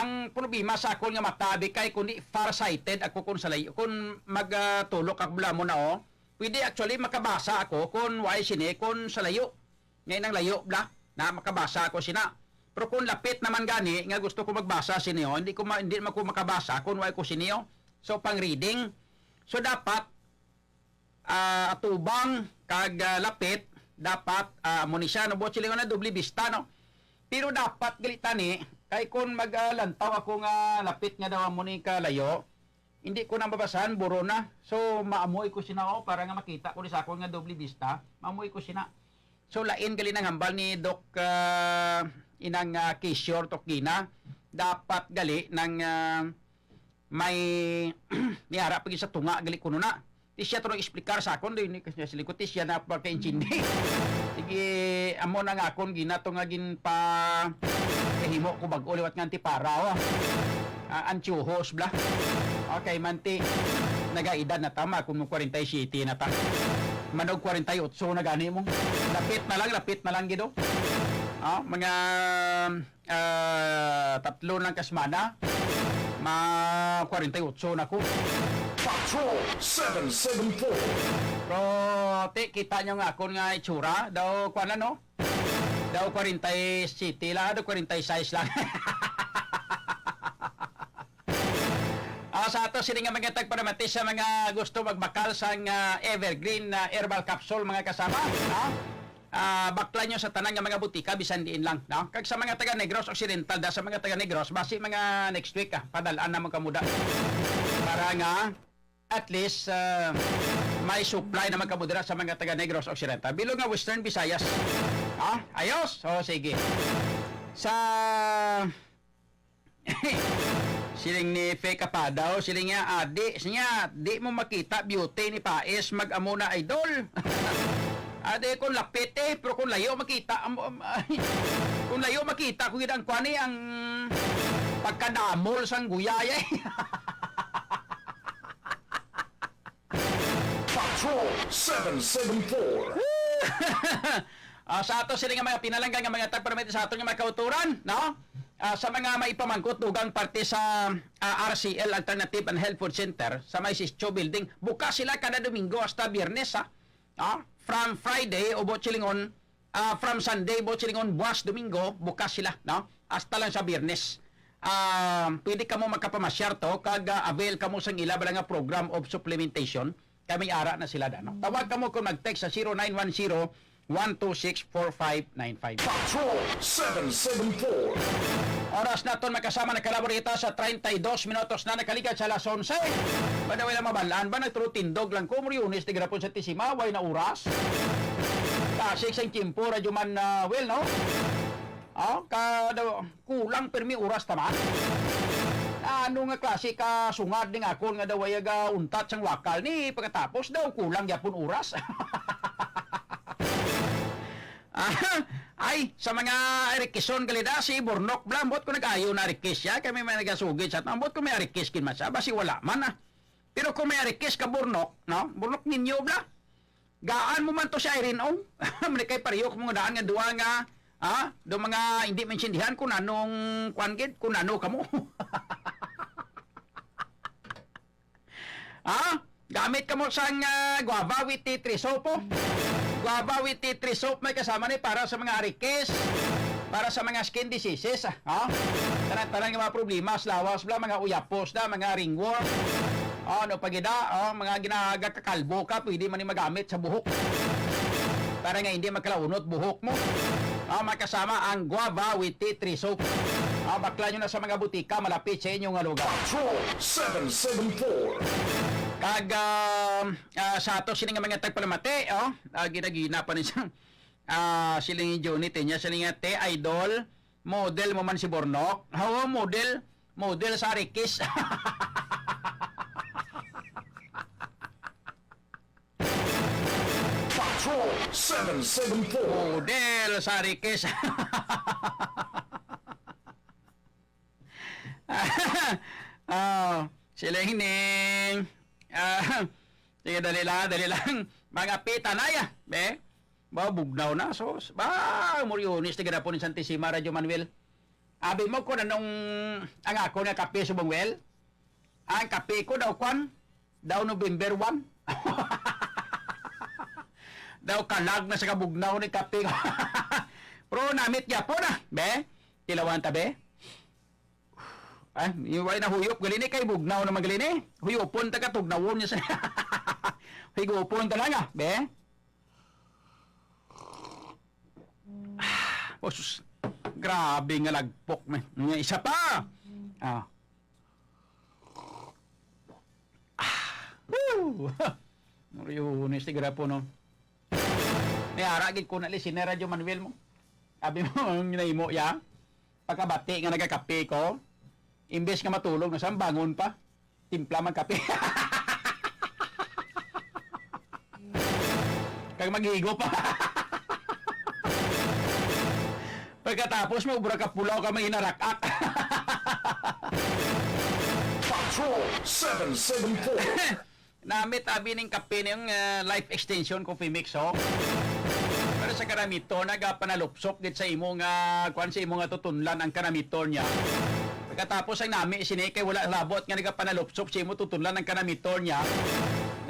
ang problema sa akon nga mata, abi, kay kundi farsighted ako kun sa layo. Kun mag, ah, tulok ako, bala mo na, oh. Pwede actually makabasa ako kun way sini, kun sa layo. Ngay nang layo, bla, na makabasa ako sina. Pero kun lapit naman gani, nga gusto ko magbasa sini, oh, hindi ko ma-, hindi naman ko makabasa kun way ko sini, oh. So, pang reading. So, dapat, ah, atubang kag, ah, lapit, dapat, ah, amo ni siya, no? Buot silingon na doble vista, no? Pero dapat gali tani, kay kun mag, ah, lantaw ako nga lapit nga daw amo ni kalayo, hindi ko na mabasahan, buro na. So, maamoy ko sina, oh, para nga makita ko ni sa akon nga doble vista, maamoy ko sina. So, lain gali nang hambal ni Doc, ah, inang, ah, Kishore Tokina. Dapat gali nang, ah, may niara pa gid sa tunga, gali kuno na. Ti siya to nag-explicar sa akon, di ni kasi siling ko, ti siya na pagkaintindi. Sige, amo na nga akon gina to nga ginpa-, kahimo ko bag-o liwat nga antipara, oh. Ah, antiyohos, bla. Okay, man ti, nagaedad na ta, ma, kung kwarenta y siyete na ta. Manog kwarenta y otso na gani mo. Lapit na lang, lapit na lang gid, oh. Ah, mga ah, tatlo lang ka semana, ma kwarenta y otso na ko. Patrol seven seven four. Pero, ti, kita nyo nga akon nga itsura, daw, kuwan na, no? Daw, kwarenta y siyete lang, daw, kwarenta y sais lang. Ah, sa ato Sini nga mga tagparamati sa mga gusto magbakal sang, ah, Evergreen, ah, herbal capsule, mga kasama, no? Ah, baklan nyo sa tanan nga mga butika, bisan diin lang, no? Kag sa mga taga Negros Occidental, da, sa mga taga Negros, basi mga next week, ah, padal-an namon kamo da. Para nga, at least, ah, may supply na magkamudra sa mga taga Negros Occidental. Bilog nga Western Visayas. Ha? Ayos? O, sige. Sa siling ni Fe Kapadaw, siling niya, "Adi, siya, di mo makita beauty ni Pais, mag-amo na, idol." Adi, kung lapit eh, pero kung layo makita, am-, am-, ay, kung layo makita, kung gid ang kwan eh, ang pagkadamol sang guyay eh. Patrol seven seven four. Ah, sa ato sila nga mga pinalangga nga mga tagparamati sa ato nga mga kauturan, no? Ah, sa mga maipamangkot dugang parte sa, ah, R C L, Alternative and Health Food Center, sa may Sitio Building, bukas sila kada Domingo hasta Biyernes, ha? Ah, from Friday, o buot silingon, ah, from Sunday, buot silingon, buwas Domingo, bukas sila, no? Hasta lang sa Biyernes. Ah, pwede kamo makapamasyar to, kag, ah, avail kamo sang ila bala nga program of supplementation. Kami ara na sila, da, no? Tawag kamo kung mag-text sa zero nine one zero, one two six, four five nine five. Patrol seven seven four. Oras naton makasama, nakalabor kita sa treinta y dos minutos na nakaligad sa alas onse. Ba daw wala mabalaan ba? Nagtulog tindog lang ko, Muriones, di garapon sa Tisima, way na oras. Kasig sang tiempo, Radyo Man, ah, Will, no? Oh, kada kulang pirmi oras ta man. Ano nga klase ka sungad ning akon nga daw ay aga untat sang wakal ni pagkatapos daw kulang gyapon oras? Ah, ay, sa mga arikison gali da, si Bornok bla, ambot ko nag-ayo na arikis siya, kay may, may nagasugid sa ambot ko may arikis kin man siya, basi wala man ah. Pero kung may arikis ka Bornok, no? Bornok ninyo bla? Gaan mo man to si Irene, oh. Mani kay pareho ko mga daan nga duha nga, ah, do mga hindi maintindihan kung anong kwan gid, kung ano kamo. Ah, gamit kamo sang, ah, guava with tea tree soap, oh. Guava with tea tree soap may kasama ni para sa mga arikis, para sa mga skin diseases, ah. Ha? Tanan-tanan nga mga problema sa lawas bla, mga uyapos na, mga ringworm. Ano pa gid, ah, oh, mga ginagakakalbo ka, pwede man ni magamit sa buhok. Para nga hindi magkalaunot buhok mo. Ah, makasama ang guava with tea tree soap. Ah, bakla nyo na sa mga butika malapit sa inyong lugar. Patrol seven seven four. Kag, ah, ah, sa ato sini nga mga tagpalamati, oh, ah, ginagina pa ni siya. Ah, siling ni Johnny Tenya, siling nga, "Te, idol, model mo man si Bornok." Hawa, model, model sa Rikis. Patrol seven seven four. Model sa Rikis. Ah, siling ni, ah, sige, dali lang, dali lang. Mga pitanaya, be. Ba, bugnaw na, sos. Ba, Muriones, taga Dapo ni Santissima, Radyo Manuel. Abi mo kung anong ang ako nga kape, Subong Well? Ang kape ko daw, kwan? Daw November one. Daw kalag na sa kabugnaw ni kape. Pero namit gyapon na, be. Tilawan ta, be. Ah, yung way na huyop, gali ni kay bugnaw naman gali ni. Huyopon ta ka, tugnawon niya sa higupon ta lang, ah, be. Ah, oh, sus. Grabe nga lagpok, man. Nga isa pa. Ah. Ah. Woo! Muriones, tigra po, no? May ara gid ko na li, si Radyo Manuel mo. Abi mo, ang nahimo, ya? Pagkabati nga nagakape ko, imbes nga matulog na sa bangon pa, timpla man kape. Kag maghigo pa. Pagkatapos mo, obra ka pulaw ka may hinarak-ak. Patrol seven seven four. Namit abi ning kape ning, ah, Life Extension Coffee Mix, oh. Pero sa karamiton, nagapanalupsok gid sa imo nga, kuwan, sa imo nga tutunlan ang karamiton niya. Pagkatapos ang nami sini kay wala labot nga nagapanalupsok sa imo tutunlan ang karamiton niya.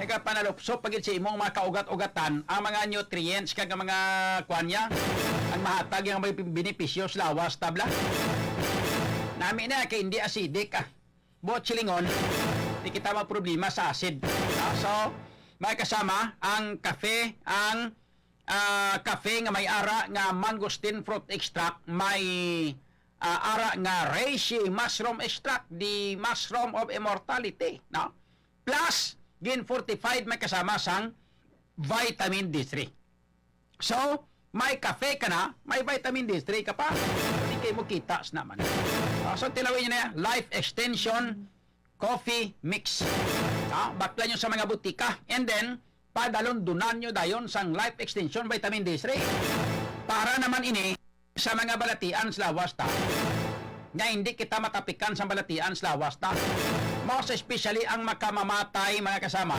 Nagapanalupsok pa gid sa imong mga kaugat-ugatan ang mga nutrients kag ang mga, kuwan, niya, ang mahatag yung mga benepisyo sa lawas, tabla. Nami na kay hindi acidic, ah. Buot silingon, Di kita maproblema sa acid. Ah, so, may kasama ang kape, ang, ah, kape nga may ara nga mangosteen fruit extract, may, ah, ara nga reishi mushroom extract, the mushroom of immortality, no? Plus, gin-fortified may kasama sang vitamin D three. So, may kape ka na, may vitamin D three ka pa. Hindi kayo mo kita sa naman. Ah, so, tilawin nyo na yan. Life Extension Coffee Mix. Ah, bakla nyo sa mga butika. And then, padalon-dunan nyo dayon sang Life Extension Vitamin D three. Para naman ini sa mga balatian sa lawas ta, nga hindi kita matapikan sa balatian sa lawas ta. Most especially ang makamamatay, mga kasama.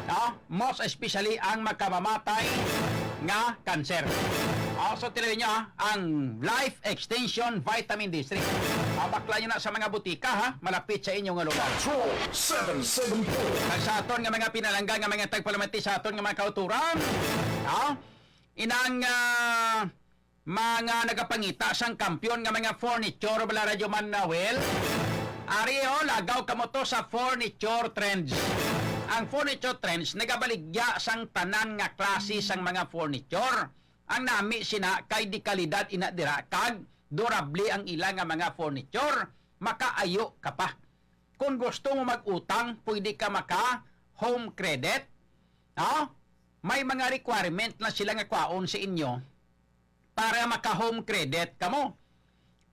No? Most especially ang makamamatay nga cancer. Oh, so, tilawi nyo, ha, ang Life Extension Vitamin D three. Ah, bakla nyo na sa mga butika, ha, malapit sa inyo nga lugar. Patrol seven seven four. Kag sa aton nga mga pinalangga nga mga tagpalamati sa aton nga mga kauturan, no? Inang, ah, mga nagapangita sang kampiyon nga mga furniture, bala, Radyo Man Noel. Ari, oh, lagaw kamo to sa Furniture Trends. Ang Furniture Trends nagabaligya sang tanan nga klase sang mga furniture. Ang nami sina kay di kalidad ina dira kag durable ang ila nga mga furniture. Makaayo ka pa. Kung gusto mo mag-utang, pwede ka maka home credit. No? May mga requirement na sila nga kwaon sa inyo para maka-home credit kamo.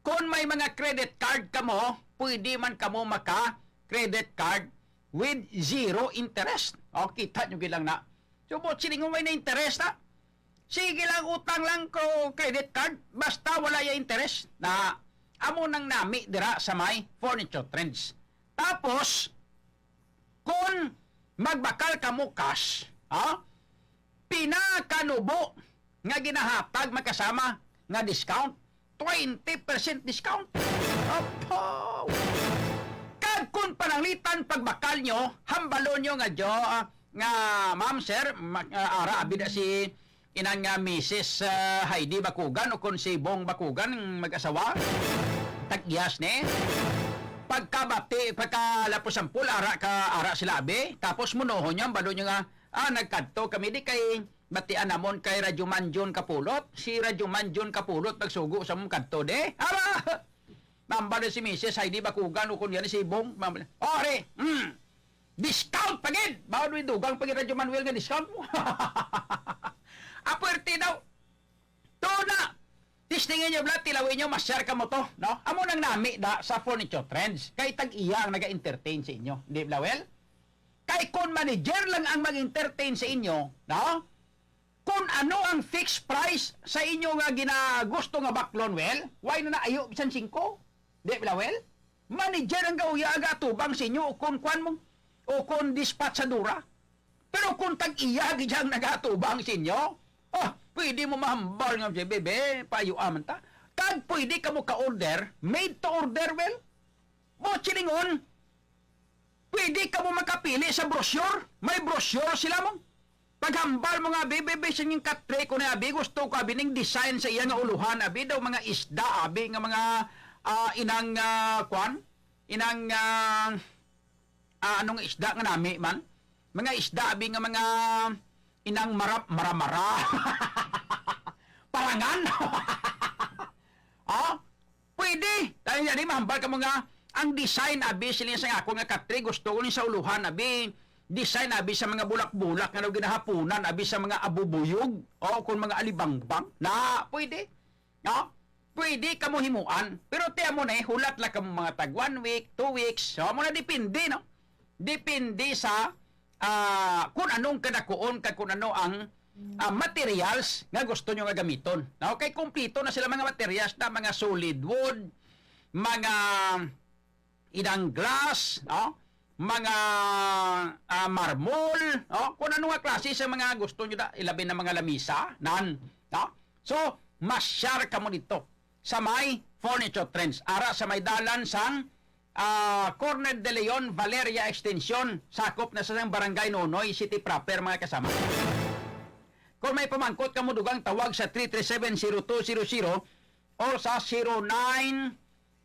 Kung may mga credit card kamo, pwede man kamo maka-credit card with zero interest. O, kita nyo gid lang na. So, buot silingon, way na interest, ha? Sige lang, utang lang ko credit card, basta wala ya interest. Na, amo nang nami dira sa may Furniture Trends. Tapos, kung magbakal kamo cash, ha? Pinakanubo nga ginahatag makasama nga discount, twenty percent discount. Apo! Kag kung pananglitan pagbakal nyo, hambalon nyo nga, jo, ah, nga, "Ma'am, sir, ma-, ah, ara, abi na si inang, ah, Misis, ah, Heidi Bakugan o kon si Bong Bakugan, mag-asawa." Tag-iyas ni. Pagkabati, pagkalapos sampol, ara ka, ara sila, abi. Tapos munohon nyo, hambalon nyo nga, "Ah, nagkadto kami di kay batian namon kay Radyo Man Jun Kapulot." Si Radyo Man Jun Kapulot nagsugo sa mong kadto, de. Aba! Mambal si Misis Heidi Bakugan o kung yan si Bong. Mambal, "Oh, re, mm, discount pa gid! Bawal may dugang pa gid, Radyo Manuel, nga discount mo." Apwerte daw. Tuna! Testingin nyo, bla, tilawin nyo, masyar ka mo to, no? Amo nang nami da sa Furniture Trends. Kay tag-iya ang naga-entertain sa inyo. Di, bla, well? Kay kung manager lang ang mag-entertain sa inyo, no? Kung ano ang fixed price sa inyo nga ginagusto nga baklon, well, why na naayo bisan singko? Di bala, well? Manager ang gauya aga atubang sa inyo, o kung kwan mo, o kung dispatchadora. Pero kung tag-iya gid ang nagatubang sa inyo, oh, pwede mo mahambal nga, "Bebe, bebe, paayuan man ta." Kag pwede ka mo ka-order, made to order, well. Mo chilingon, pwede ka mo makapili sa brochure. May brochure sila mo. Paghambal mo nga, "Abi, abi, abi, sa inyong katre ko na, abi, gusto ko, abi, ning design sa iya nga uluhan, abi, daw mga isda, abi, nga mga, ah, inang, ah, kwan? Inang, ah, ah, anong isda nga nami man? Mga isda, abi, nga mga inang marap-, maramara." Parangan? Ah? Pwede. Tayo niya, di mahambal ka mo nga, ang design, abi, sila sa ako nga katre, gusto ko ni sa uluhan, abi, design, abi, sa mga bulak-bulak nga daw ginahapunan, abi, sa mga abubuyog, o kung mga alibangbang, na, pwede. No? Pwede ka mo himuan. Pero tiyan mo na, eh, hulat lang ka mo mga tag one week, two weeks. So, mo na depende, no? Depende sa, ah, kung anong kadakuon ka, kung ano ang, ah, materials nga gusto nyo nga gamiton. No? Kay kumplito na sila mga materials na mga solid wood, mga inang glass, no? Mga, ah, marmol, no? Kung ano nga klase sa mga gusto nyo da, ilabi na mga lamisa, nan, no? So, masyar ka mo dito sa may Furniture Trends. Ara sa may dalan sang, ah, Corner de Leon, Valeria Extension, sakop na sa sang Barangay Nonoy, City Proper, mga kasama. Kung may pamangkot ka mo, dugang tawag sa three three seven zero two zero zero o sa zero nine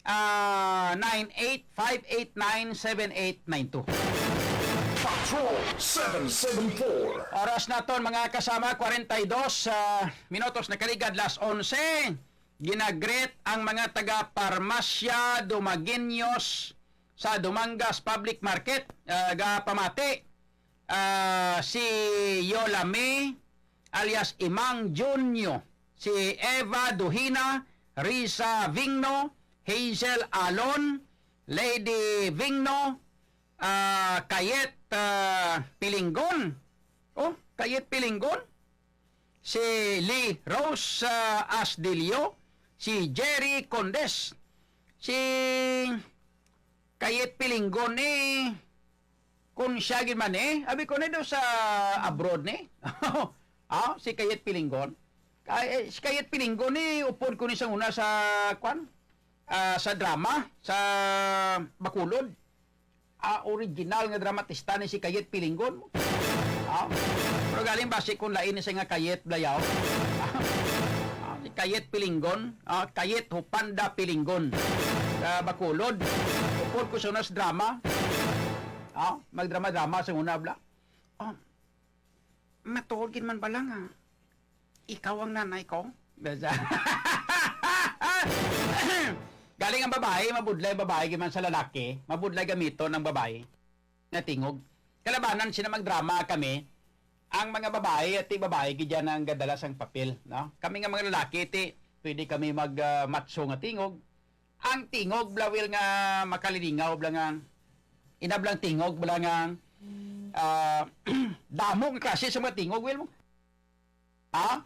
ah, nine eight five eight nine seven eight nine two. Patrol seven seven four. Oras naton, mga kasama, kwarenta y dos, ah, minutos na kaligad, las onse. Ginagreet ang mga taga Parmasya Dumagueños sa Dumangas Public Market, ah, gapamati, ah, si Yolami alias Imang Junio, si Eva Duhina, Risa Vingno, Hazel Alon, Lady Vingno, ah, Kayet, ah, Pilingon. Oh, Kayet Pilingon. Si Lee Rose, ah, Asdilio, si Jerry Condes, si Kayet Pilingon ni, kung siya gid man eh, abi ko na daw sa abroad ni. Ah, si Kayet Pilingon. Kay, eh, si Kayet Pilingon ni, upod ko ni sa una sa, kwan? Ah, sa drama, sa Bacolod. Ah, original nga dramatista ni si Kayet Pilingon. Ah, pero galing ba si kun lain ni siya nga Kayet Blayaw? Ah, si Kayet Pilingon, ah, Kayet Hupanda Pilingon. Sa Bacolod. Upod ko sa una sa drama. Ah, magdrama-drama sa una, bla. Ah, matuod gid man bala nga ikaw ang nanay ko? Basta. Galing ang babae, mabudlay ang babae gid man sa lalaki, mabudlay gamiton ang babae nga tingog. Kalabanan sina magdrama kami, ang mga babae, ati babae gid yan ang gadala sang papel, no? Kami nga mga lalaki, ti, pwede kami mag, ah, matso nga tingog. Ang tingog, bla, Will, nga makalilingaw, bla, nga inablang tingog, bla, nga, ah, damo nga klase sa mga tingog, Will, mo. Ha?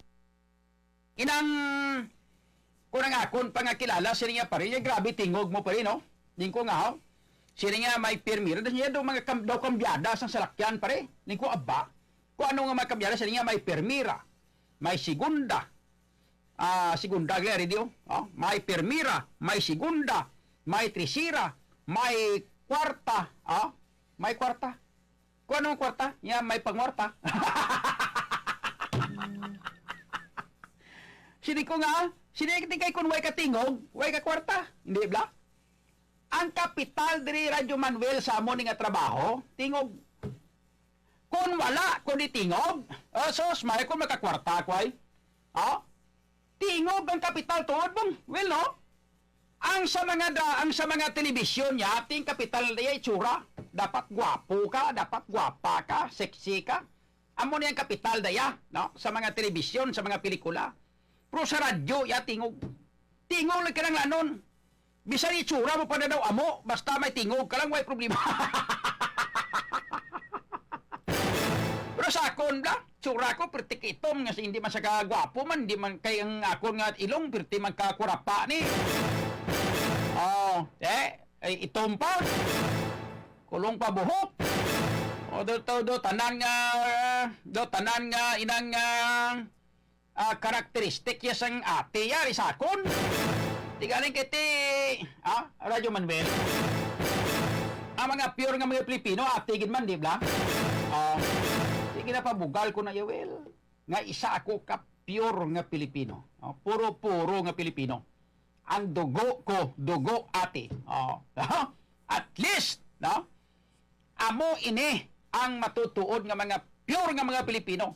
Inang, kung ang akon pa nga kilala, sini nga pare, niya grabe tingog mo, pare, no? Din ko nga, ho? Sini nga may pirmira, niya daw mga kam-, daw kambyada sang salakyan, pare. Din ko, aba, kung ano nga may kambyada, sini nga may pirmira, may segunda, ah, segunda, gali, radio, oh, may pirmira, may segunda, may tresira, may kwarta, ah, may kwarta. Kung anong kwarta? Niya, may pangwarta. Sini ko nga, sini kay kun way ka tingog, way ka kwarta. Hindi bla? Ang kapital diri, Radyo Manuel, sa amo ni nga trabaho, tingog. Kun wala ko di tingog, oh, sus, may ko makakwarta ko ay. Oh? Tingog ang kapital tuod, bang? Well, no? Ang sa mga da-, ang sa mga telebisyon niya, ting kapital na itsura. Dapat gwapo ka, dapat gwapa ka, sexy ka. Amo ni ang kapital daya, no? Sa mga telebisyon, sa mga pelikula. Pero sa radyo, ya tingog. Tingog lang kinahanglanon. Bisan itsura mo pa na daw amo, basta may tingog ka lang, way problema. Pero sa akon, bla, tsura ko, perti ka itom, nga si, hindi man sa kagwapo man, hindi man kay ang akon nga ilong, perti man ka kurapa ni. Oh, eh, ay itom pa. Kulong pa buhok. O, do, do, do, tanan nga, do, tanan nga, inang, ah, ah, karakteristik ya sang ate ya, risakon. Di galing kay ti, ah, Radyo Manuel. Ang mga pure nga mga Pilipino, ate gid man, di ba? Ah, di ginapabugal ko na, ya, well, nga isa ako ka pure nga Pilipino. Ah, puro-puro nga Pilipino. Ang dugo ko, dugo ate. Oh. At least, no? Amo ini ang matutuod nga mga pure nga mga Pilipino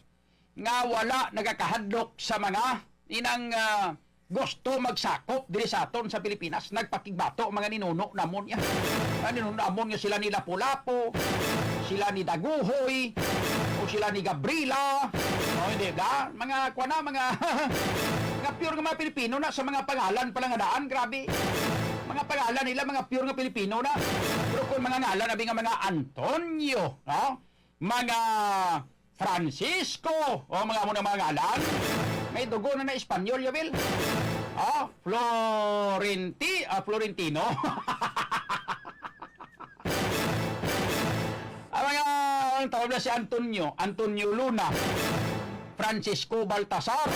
nga wala nagakahadlok sa mga inang, ah, gusto magsakop diri sa aton sa Pilipinas, nagpakigbato mga ninuno namon ya. Mga ninuno namon nga sila ni Lapu-Lapu, sila ni Daguhoy, o sila ni Gabrila, o hindi ba? Mga, kuwan na, mga, mga pure nga mga Pilipino na sa mga pangalan pa lang nga daan, grabe. Mga pangalan nila, mga pure nga Pilipino na. Pero kung mga ngalan, abi nga mga Antonio, no? Mga Francisco, o mga amo na mga ngalan, may dugo na na Espanyol, ya, Will. Ah, Florenti-, ah, Florentino. Ang mga, ang tawag na si Antonio, Antonio Luna, Francisco Baltasar.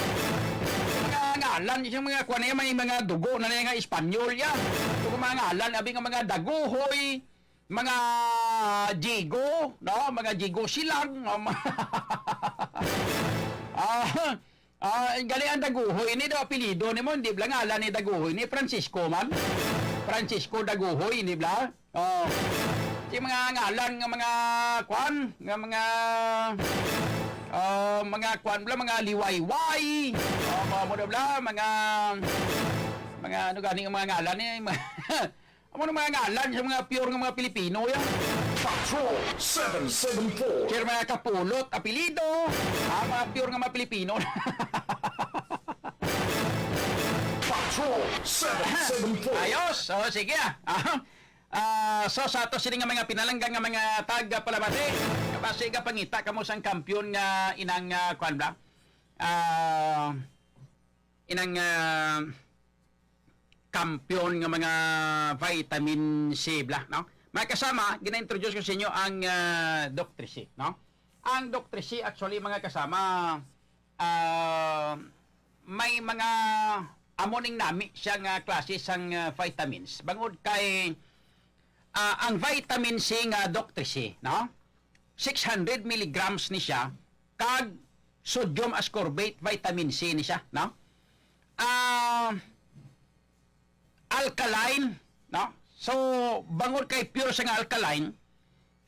Mga ngalan, yung mga kuwan na yan, may mga dugo na na yung Espanyol yan. Yung mga ngalan, abi nga mga Daguhoy, mga Jigo, no? Mga Jigo Silang, no? Ah, ah, gali ang Daguhoy ni daw apelyido nimo, hindi bala ngalan ni Daguhoy ni Francisco man. Francisco Daguhoy, di ba? Oh. Si mga ngalan nga mga kwan, nga mga, ah, mga kwan bala, mga liwayway. Oh, mga mo na bala, mga, mga ano gani ang mga ngalan eh, mga, amo na mga ngalan sa mga pure nga mga Pilipino yan. Patrol seven seven four. Sir, mga Kapulot, apelido, ah, mga pure nga mga Pilipino. Patrol seven seven four. Ayos. Oh, sige ah. Ah, ah, so sa ato sini nga mga pinalangga nga mga tag-, ah, palamati, kabasi ka pangita kamo sang kampiyon nga inang, ah, kwan ba? Ah, inang, ah, kampiyon nga mga vitamin C bla, no? Mga kasama, gina-introduce ko sa inyo ang, ah, Doctrisi, no? Ang Doctrisi, actually, mga kasama, ah, may mga amo ning nami siya nga klase sang, ah, vitamins. Bangod kay, ah, ang vitamin C nga Doctrisi, no? Six hundred milligrams ni siya, kag sodium ascorbate vitamin C ni siya, no? Ah, alkaline, no? So, bangod kay pure siya nga alkaline,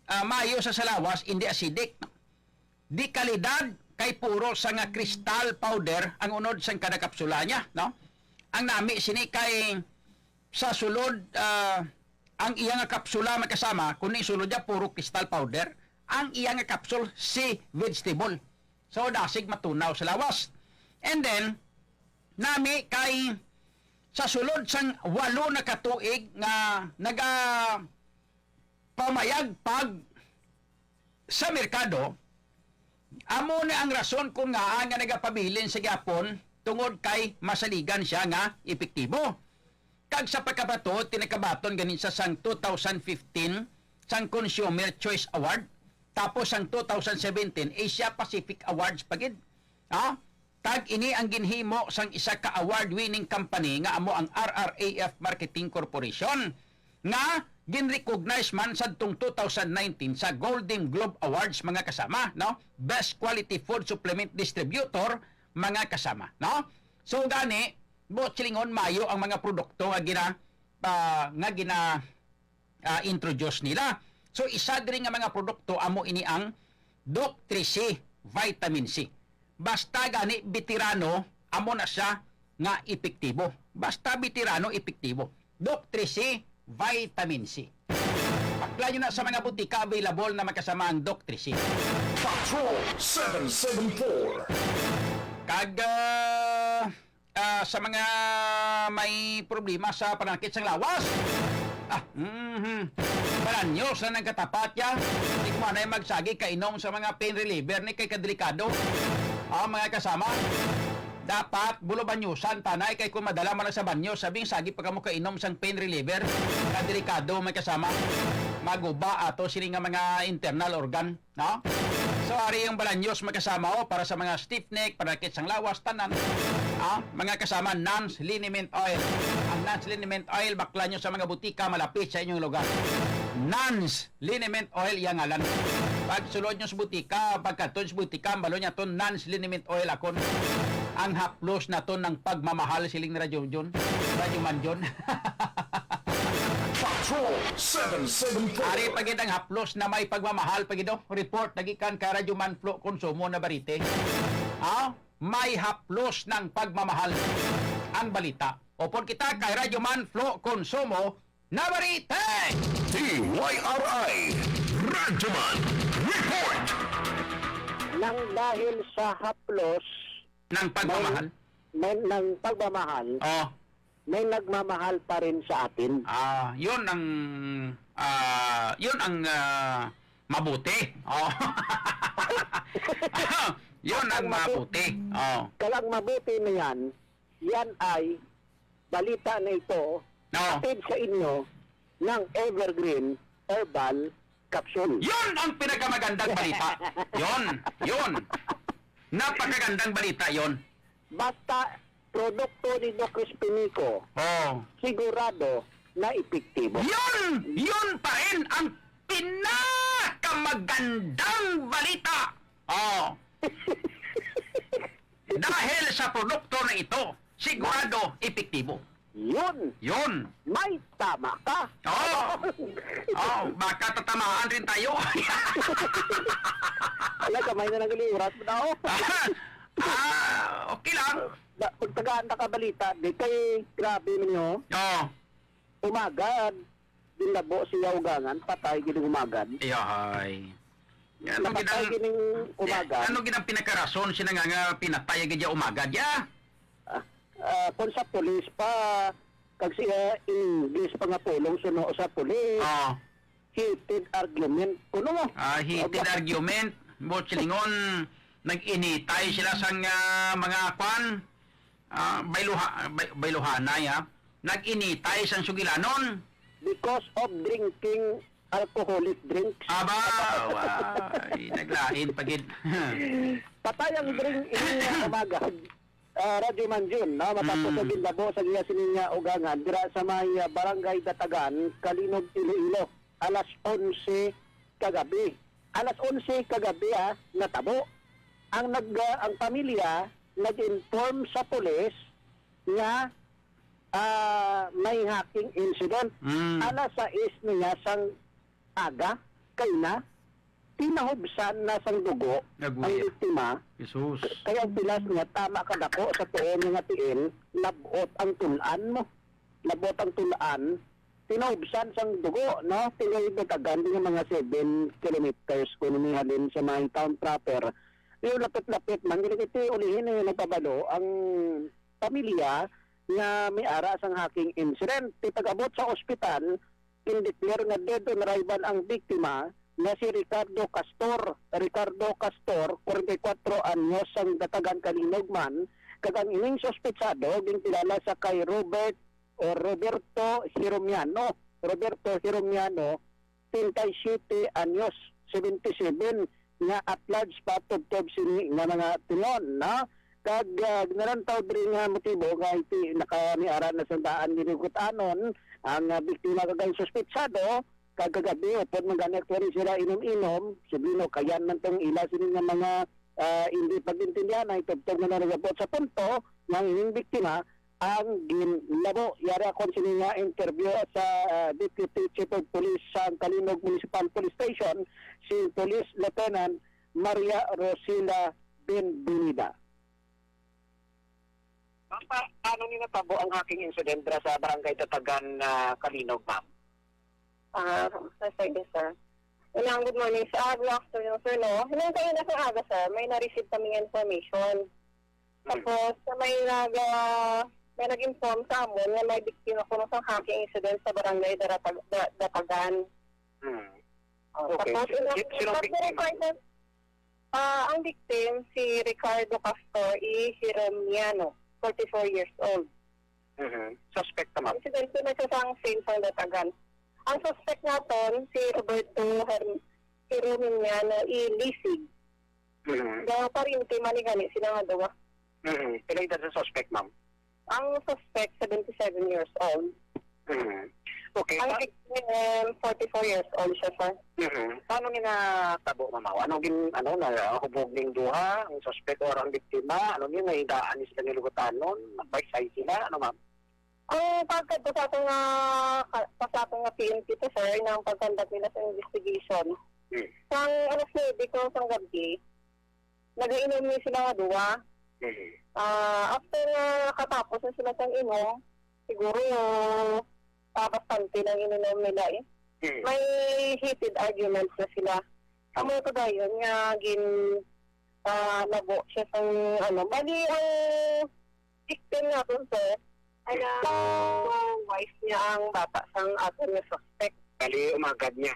ah, maayo sa sa lawas, hindi acidic, no? Di kalidad kay puro sa nga crystal powder ang unod sang kada kapsula niya, no? Ang nami sini kay sa sulod, ah, ang iya nga kapsula, mga kasama, kung ni sulod niya puro crystal powder, ang iya nga kapsul si vegetable. So, dasig matunaw sa lawas. And then, nami kay sa sulod sang walo na ka tuig nga naga pamayagpag sa merkado, amo na ang rason kung ngaa nga nagapabilin sa gihapon, tungod kay masaligan siya nga epektibo. Kag sa pagkabatuod, tinakabaton gani sa sang two thousand fifteen sang Consumer Choice Award, tapos sang two thousand seventeen Asia Pacific Awards pa gid. Ha? Kag ini ang ginhimo sang isa ka award-winning company nga amo ang R R A F Marketing Corporation, nga gin-recognize man sadtong two thousand nineteen sa Golden Globe Awards, mga kasama, no? Best Quality Food Supplement Distributor, mga kasama, no? So, gani, buot silingon, mayo ang mga produkto nga gina-, ah, nga gina-, ah, introduce nila. So, isa diri nga mga produkto amo ini ang Doc three C, vitamin C. Basta gani veterano, amo na siya nga epektibo. Basta veterano, epektibo. Doc three C, vitamin C. Bakla nyo na sa mga butika, available na, mga kasama, ang Doc three C. Patrol seven seven four. Kag, ah, ah, sa mga may problema sa panakit sang lawas. Ah, mhm. Balanyos na nagkatapat ya. Di ko manay magsagi kainom sa mga pain reliever ni kay kadelikado. Ah, mga kasama, dapat bulo banyusan tanay kay kung madala man lang sa banyo, sabing sagi pa kamo kainom sang pain reliever. Kadelikado, mga kasama. Maguba ato sini nga mga internal organ. No? So, ari ang balanyos, mga kasama, oh, para sa mga stiff neck, panakit sang lawas, tanan. Ah, mga kasama, Nans Liniment Oil. Ang Nans Liniment Oil, bakla nyo sa mga butika malapit sa inyong lugar. Nans Liniment Oil, iya ngalan. Pag sulod nyo sa butika, pagkadto sa butika, ang balo niya to, Nans Liniment Oil akon. Ang haplos na to ng pagmamahal, siling ni Radyo Jun. Radyo Man Jun. Patrol seven seven four. Ari pa gid ang haplos na may pagmamahal pa gid, oh. Report na gikan kay Radyo Man Flo Consumo, Navarrete. Ah, may haplos ng pagmamahal ang balita. Upod kita kay Radyo Man Flo Consumo, Navarrete. D Y R I Radyo Man Report. Nang dahil sa haplos ng pagmamahal, may, ng pagmamahal, oh, may nagmamahal pa rin sa atin. Ah, yun ang, ah, yun ang, ah, mabuti. Oh. Yun ang mabu-, mabuti. Oh. Kag ang mabuti na yan, yan ay balita na ito, oh, hatid sa inyo ng Evergreen Herbal Capsule. Yun ang pinakamagandang balita. Yun, yun. Napakagandang balita yun. Basta produkto ni Doc Crispinico, oh, sigurado na epektibo. Yun! Yun pa rin ang pinakamagandang balita. Oh. Dahil sa produkto na ito, sigurado epektibo. Yun! Yun! May tama ka! Oh! Oh, baka tatamaan rin tayo. Wala, gamay na lang gali oras mo daw. Ah, okay lang. Ba, pagtagaan ta ka balita, di kay grabe man yun. Oh. Umaga, ginlabo siya ugangan, patay gid ang umaga. Iyahay. Ano Napatay gid ang, gid ang umaga. Ano gid ang pinakarason sila nga, nga pinatay gid siya umaga, ya? Ah, ah, kung sa pulis pa, kag siya English pa nga pulong suno sa pulis. Oh. Heated argument. Kuno mo? Ah, heated Aba. argument. Buot silingon, nag-initay sila sang, ah, mga kwan. Ah, bayluha-, bay-, bayluhanay, ah. Nag-initay sang sugilanon. Because of drinking alcoholic drinks. Aba, way, naglain pa gid. Patay ang drink ini nga umaga. Ah, Radyo Manjun, no? Matapos Mm. ang ginlabo sa iya sini nga ugangan dira sa may, ah, Barangay Datagan, Calinog, Iloilo, alas onse kagabi. Alas onse kagabi, ah, natabo. Ang nag-, ah, ang pamilya nag-inform sa pulis nga, ah, may hacking incident. Mm. Alas sais niya sang aga, kay na, pinahubsan na sang dugo ang Nagwir. biktima. Jesus. Kaya ang pilas niya, tama kadako sa tuo niya nga tiil, labot ang tul-an mo. Labot ang tul-an, pinahubsan sang dugo, no? Tiil Datagan, di nga mga seven kilometers kuno ni halin sa may town proper. Yung lapit-lapit man, dili iti ulihin, eh, nagpabalo ang pamilya nga may ara sang hacking incident. Ti pag-abot sa ospital, gin-declare nga dead on arrival ang biktima nga si Ricardo Castor. Ricardo Castor, forty-four anyos, sang Datagan, Calinog man, kag ang ining suspetsado ginkilala sa kay Robert o Roberto Hiromiano. Roberto Hiromiano, treinta y siete anyos, seventy-seven, nga at large pa tubtob sini nga mga tion, no? Kag, ah, nalantaw diri nga motibo nga iti nakamiara na sa daan ginugot-anon ang, ah, biktima kag ang suspetsado, kag kagabi upod man gani aktuwali sila inom-inom, subli no kayan man tong ila sini nga mga, ah, hindi pag-intindihan ay tubtob nga nagabot sa punto nga ang ining biktima ang ginlabo. Yari akon sini nga interview sa, ah, Deputy Chief of Police sa Calinog Municipal Police Station, si Police Lieutenant Maria Rosila Benvenida. Ma'am, pa, paano ni natabo ang hacking incident dira sa Barangay Datagan, ah, Calinog, ma'am? Ah, sa sige, sir. Ilang good morning, sir. Ah, good afternoon, sir, no? Hinang kayo na sa aga, sir. May na-receive kami nga information. Tapos, sa may nag, ah, may nag-inform sa amon nga may biktima kuno sa hacking incident sa barangay Daratag-, Da-, Datagan. Hmm. Oh, Okay. tapos, Si-, ina-, si-, sino ang pag-verify biktima? na, ah, ang victim, si Ricardo Castor E. Hiromiano, forty-four years old. Mhm. Suspect naman. Insidente na siya sa sale sang Datagan. Ang suspect naton, si Roberto Her-, Hiromiano E. Lisig. Mhm. Daw parinti man ni gani sila nga duwa. Mhm. Pila edad sa suspect, ma'am? Ang suspect, seventy-seven years old. Mhm. Okay, Ang pa- victim, forty-four years old siya, sir. Mhm. Paano ni natabo, ma'am? Ano gin-, ano, nahubog ning duha, ang suspect or ang biktima? Ano ni, nahidaan ni sila nga lugotanon? Nagbaysay sila? Ano, ma'am? Ang pagkadto sa aton nga, ka-, pa sa aton nga P N P to, sir, na ang pag-conduct nila sa investigation. Hmm. Sang alas nuebe ko sang gabi, nagainom ni sila nga duwa. Hmm. Ah, after nga katapos na sila sang inom, siguro, ah, bastante nang ininom nila eh. Hmm. May heated arguments na sila. Amo to dayon nga gin, ah, labo siya sang, ano, bali ang victim naton, sir, ay na wife niya ang bata sang aton nga suspect. Bali, umagad niya.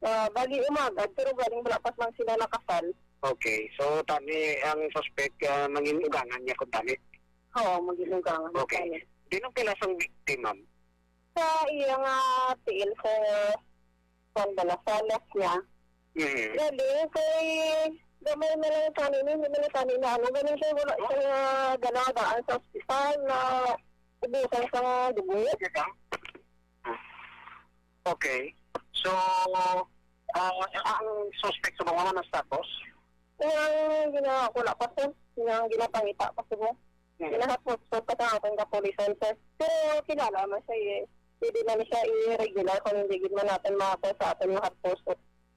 Ah, bali, umagad, pero galing wala pa man sila nakasal. Okay. So, tani ang suspect, ah, mangin-ugangan niya kung tani? Oo, mangin-ugangan Okay. tani. Di nang pila sang victim, ma'am? Sa iya nga tiil sa pambalasalas niya. Mm. Galing kay gamay na lang tani, hindi na tani na ano, galing kay wala siya nga ganagaan sa ospital na ubusan sa dugo. Okay. So, ah, ang suspect sa mga, ano status? Yung gina-, wala pa, sir. Yung ginapangita pa, sir. Hmm. Ginahatpos ko pa sa aton kapulisan, sir. Pero kilala man siya, eh. Pwede man siya i-regular kung hindi gid man natin makakuha sa aton nga hatpos.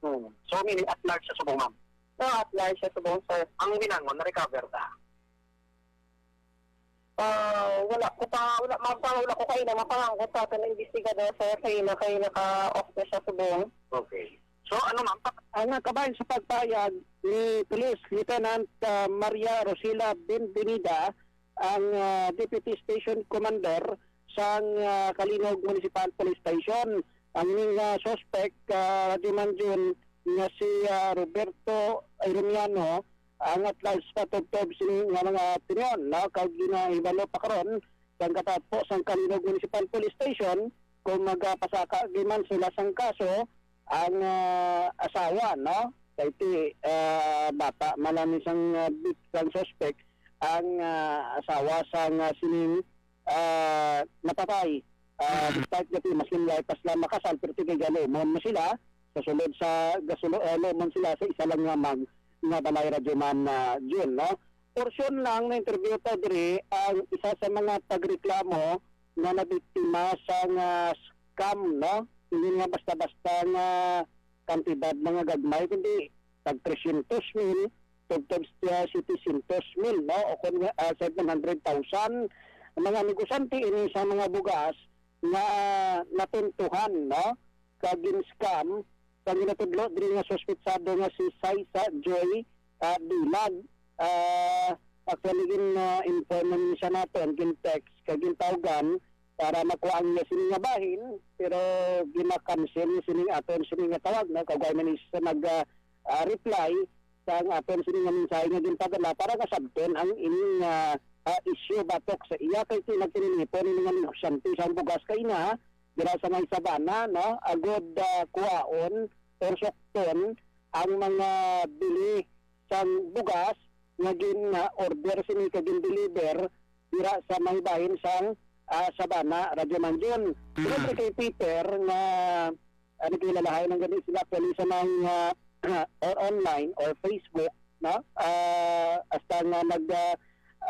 Hmm. So, meaning at large siya subong, ma'am? No, at large siya subong, sir. Ang binangon, na-recover ta? Ah, wala ko pa, wala, ma'am, pa, wala ko kaila mapangangkot sa aton investigador, sir, kay na, kay naka-off na siya subong. Okay. So, ano, ma'am, pa- Ang kabahin sa pagpayag ni Police Lieutenant, ah, Maria Rosila Benvenida, ang, ah, Deputy Station Commander sang, ah, Calinog Municipal Police Station. Ang ining, ah, suspect, ah, Radyo Manjun, nga si, ah, Roberto Ironiano, ang at large pa tubtob sini nga mga opinyon, no? Kag ginahibalo pa karon sang katapo sang Calinog Municipal Police Station kung magapasaka gyud man sila sang kaso ang, ah, asawa, no? Kay ti, ah, bata man lang ni sang, ah, bit-, sang suspect, ang, ah, asawa sang, ah, sining, ah, napatay. Ah, Mm. Despite nga ti, mas liway pa sila makasal, pero ti kay galumon mo sila sa sulod sa, gasulo-, ah, lumon sila sa isa lang nga mag-, nga balay, Radyo Man, ah, June, no? Porsyon lang na interview ta diri ang isa sa mga tagreklamo nga nabiktima sang, ah, scam, no? Hindi nga basta-basta nga kantidad na nga gagmay, kundi tag tresyentos mil, tubtob sa setecientos mil, no? O kung, ah, seven hundred thousand. Ang mga negosyante ini sa mga bugas nga natuntuhan, no? Kag gin-scam, kag ginatudlo diri nga suspetsado nga si Saisa Joy, ah, Dilag. Ah, actually, gin, ah, inform man siya naton, gin-text, kag gintawgan para makuha ang iya sini nga bahin, pero gina-cancel sini aton sini nga tawag, no? Kag wala man siya nag, ah, ah, reply sa aton sini nga mensahe nga ginpadala para nga sabton ang ining, ah, ah, issue batok sa iya, kay ti nagtinilipon ni mga negosyante sang bugas kay ina dira sa may Sabana, no? Agod, ah, kuhaon or sukton ang mga bili sang bugas nga gin, ah, order sini kag gin-deliver dira sa may bahin sang, ah, Sabana, Radyo Manjun. Mm. Siyempre kay Peter nga, ah, nagkilalahay lang gani sila actually sa mga, ah, or online or Facebook, no? Ah, hasta nga nag, ah,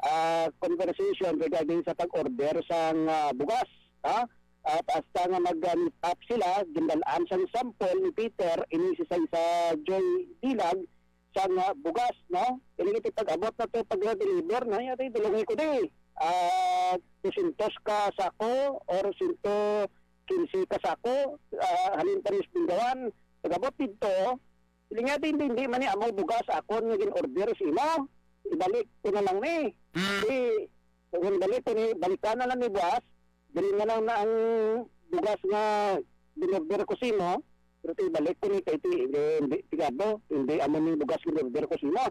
ah, conversation regarding sa pag-order sang, ah, bugas, ha? At hasta nga mag, ah, meet up sila, gindalaan sang sample ni Peter, ini si Saisa Joy Dilag, sang, ah, bugas, no? Ini ito pag-abot na to, pag-deliver na, yati, dulungi ko di. Ah, dosyentos ka sako or sento kinse ka sako, ah, halin pa rin sa Bingawan. Pag-abot dito, sila nga, "Hindi, hindi man ni among bugas akon nga gin-order sa imo. Ibalik ko na lang ni." Mm. Di, kung balik ko ni, balikan na lang ni bugas. Dili na lang na ang bugas nga gin-order ko sa imo. Pero ti, ibalik ko ni kay ti, hindi, hindi, tigado, hindi amo ni bugas gin-order ko sa imo.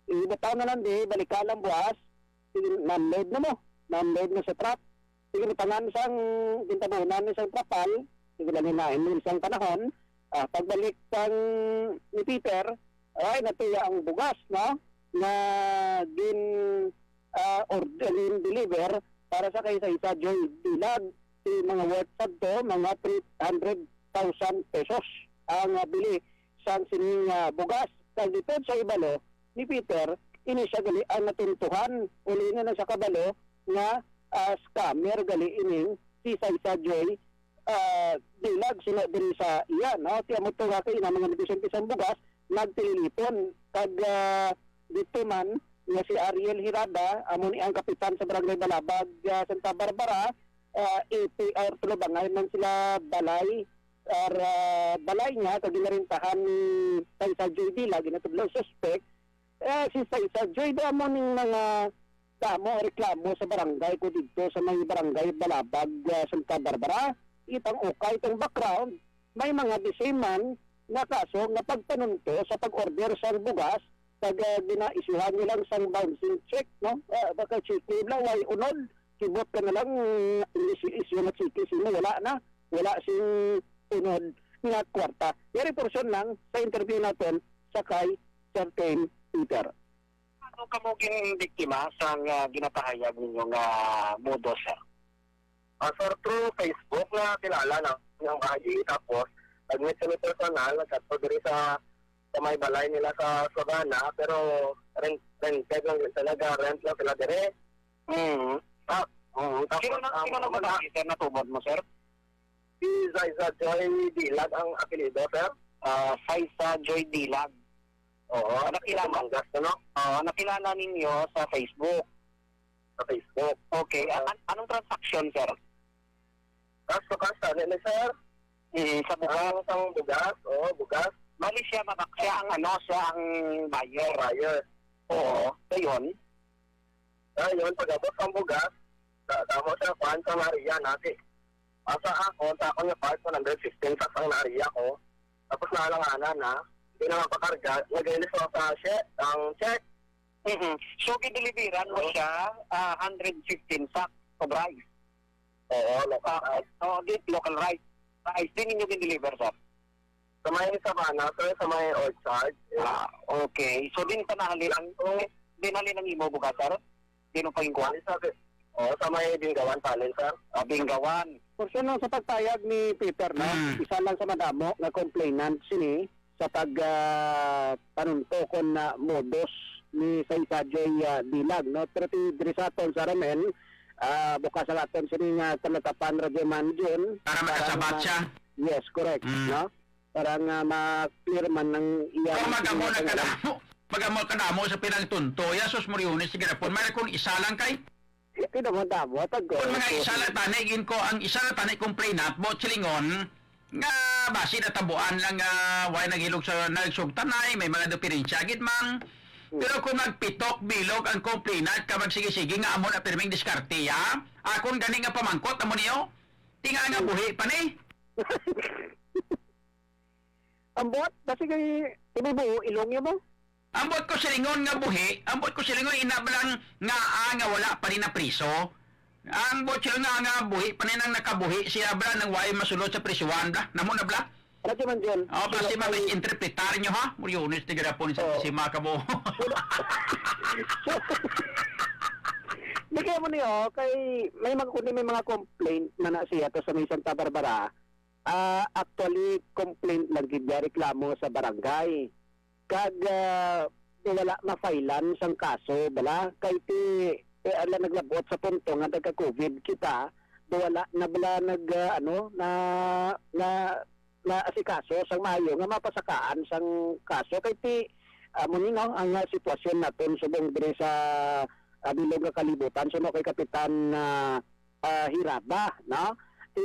Ibutang na lang di, balikan lang bugas. Sige, na-unload na mo. Na-unload na sa truck. Sige, ni pangan sang gintabunan ni sang trapal. Sige, lang hinain mo sang panahon. Ah, pagbalik sang ni Peter, ay, natuya ang bugas, no? Nga gin, ah, order, gin-deliver para sa kay Saisa Joy Dilag. Ti mga worth sadto, mga three hundred thousand pesos ang, ah, bili sang sining, ah, bugas. Kag dito sa ibalo ni Peter, ini siya gali ang natuntuhan. Uli na na sa kabalo nga, ah, scammer gali ining si Saisa Joy, ah, Dilag sila diri sa iya, no? Ti amo to nga kay ina mga negosyante sang bugas, nagtililipon. Kag, ah, dito man nga si Ariel Hirada, amo ni ang kapitan sa Barangay Balabag, ah, Santa Barbara, ah, A P R Tulubangay man sila balay, or, ah, balay niya, kag ginarentahan ni Saisa Joy Dilag, ginatudlo suspect, eh, si Saisa Joy, damo ning mga damo reklamo sa barangay ko dito sa may barangay Balabag, ah, Santa Barbara. Itang ukay, itong background, may mga the same man nga kaso nga pagpanunto sa pag-order sa bugas, pag, ah, ginaisuhan niya lang sang bouncing check, no? Ah, baka check lang, way unod, kibot ka na lang, ilis-ilis yung check, sino, wala na. Wala sing unod nga kwarta. Yari portion lang sa interview natin sa kay Sir Tame Peter. Ano kamo gin biktima sang, ah, ginapahayag ninyo nga modus, sir? Ah, sir, through Facebook na kilala na yung I G, tapos nag-meet kami personal, nagkadto diri sa, sa may balay nila sa Sabana, pero rent, rented lang yun, talaga rent lang sila diri. Mm. Ah, mm, tapos, Sino na, ah, sino wala. nagpatay, sir, na tumod mo, sir? Si Zaiza Joy Dilag ang apelyido, sir. Ah, Zaiza Joy Dilag. Oo, Nakilala? Batangas, ano? Oo, nakilala ninyo sa Facebook? Sa Facebook. Okay. Ah. A-, an-, anong transaction, sir? Cash to cash, ano ni, sir? Mm, sa bugas? Ang, ang bugas, oo, bugas. Bali siya, mabak-, siya ang ano, siya ang buyer. Buyer. Oo. Dayon? Dayon, pag-abot ang bugas, da-, damo siya, kuan, sa Maria, nati. Asa ako, sa ako nga part, one hundred fifteen sa sang Maria ko. Tapos nalanganan na, hindi na mapakarga, nag-release ako sa che-, ang check. Mhm. So, gideliveran mo Oo. siya, ah, hundred fifteen sacks of rice? Oo, local Ah, rice. Oo, di, local rice. Rice, di ninyo gin-deliver, sir? Sa may Sabana, sir, sa may Orchard. Ah, okay. So, din pa nahalin ang, Oo. din halin ang imo bugas, sir? Di mo pa yung kuha? Bali, sabi, oo, sa may Bingawan, Palin, sir. Ah, Bingawan. Porsyento sa pagpayag ni Peter, no? Mm. Isa lang sa madamo nga complainant sini sa pag, ah, panunto kon na modus ni Zaiza Joy, ah, Dilag, no? Pero ti diri sa aton sa R M N, ah, bukas ang aton sini nga talatapan, Radyo Man Jun, Para para makasabat ma-, siya. Yes, correct, Mm. no? Para nga ma-clear man ang iya Kung magamo na kadamo, magamo kadamo sa pinagtunto, ya, sus, Moriones, sige na po. May kung isa lang kay Ti damo-damo, tag-, Kung mga isa lang tani, gin ko, ang isa lang tani complainant, Bo Chilingon, nga basi natabuan lang nga way naghilog sa nagsugtanay, may mga diferensya gid man. Hmm. Pero kung magpitok bilog ang complainant ka magsige-sige nga amo na pirming diskarte, ya? Akon gani nga pamangkot amo niyo? Tinga nga Hmm. buhi pa ni. Ambot, basi kay ibubuo, ilong niya mo? Ambot ko silingon nga buhi, ambot ko silingon ina ba lang nga, ah, nga wala pa rin na priso. Ang bot siya nga, nga buhi pa rin ang nakabuhi siya bla nang way masulod sa prisuhan bla. Namo na bla. Radyo Man Jun. Oh, basi Sino ma-, ay interpretar nyo ha. Muryones ti gada po ni sa Oo. si Makabo. Di kaya mo niyo, kay may mga, kundi may mga complaint na na siya to sa may Santa Barbara. Ah, actually, complaint lang gid niya, reklamo sa barangay. Kag, ah, wala ma-filean sang kaso, bala? Kay ti, eh, ala naglabot sa punto nga nagka-covid kita, wala na bala nag, ah, ano, na, na, na asikaso sang maayo nga mapasakaan sang kaso. Kay ti, amo ni, no, ang, ah, sitwasyon naton subong diri sa, ah, bilog nga kalibutan. So, no, kay Kapitan, ah, ah, Hiraba, no? Ti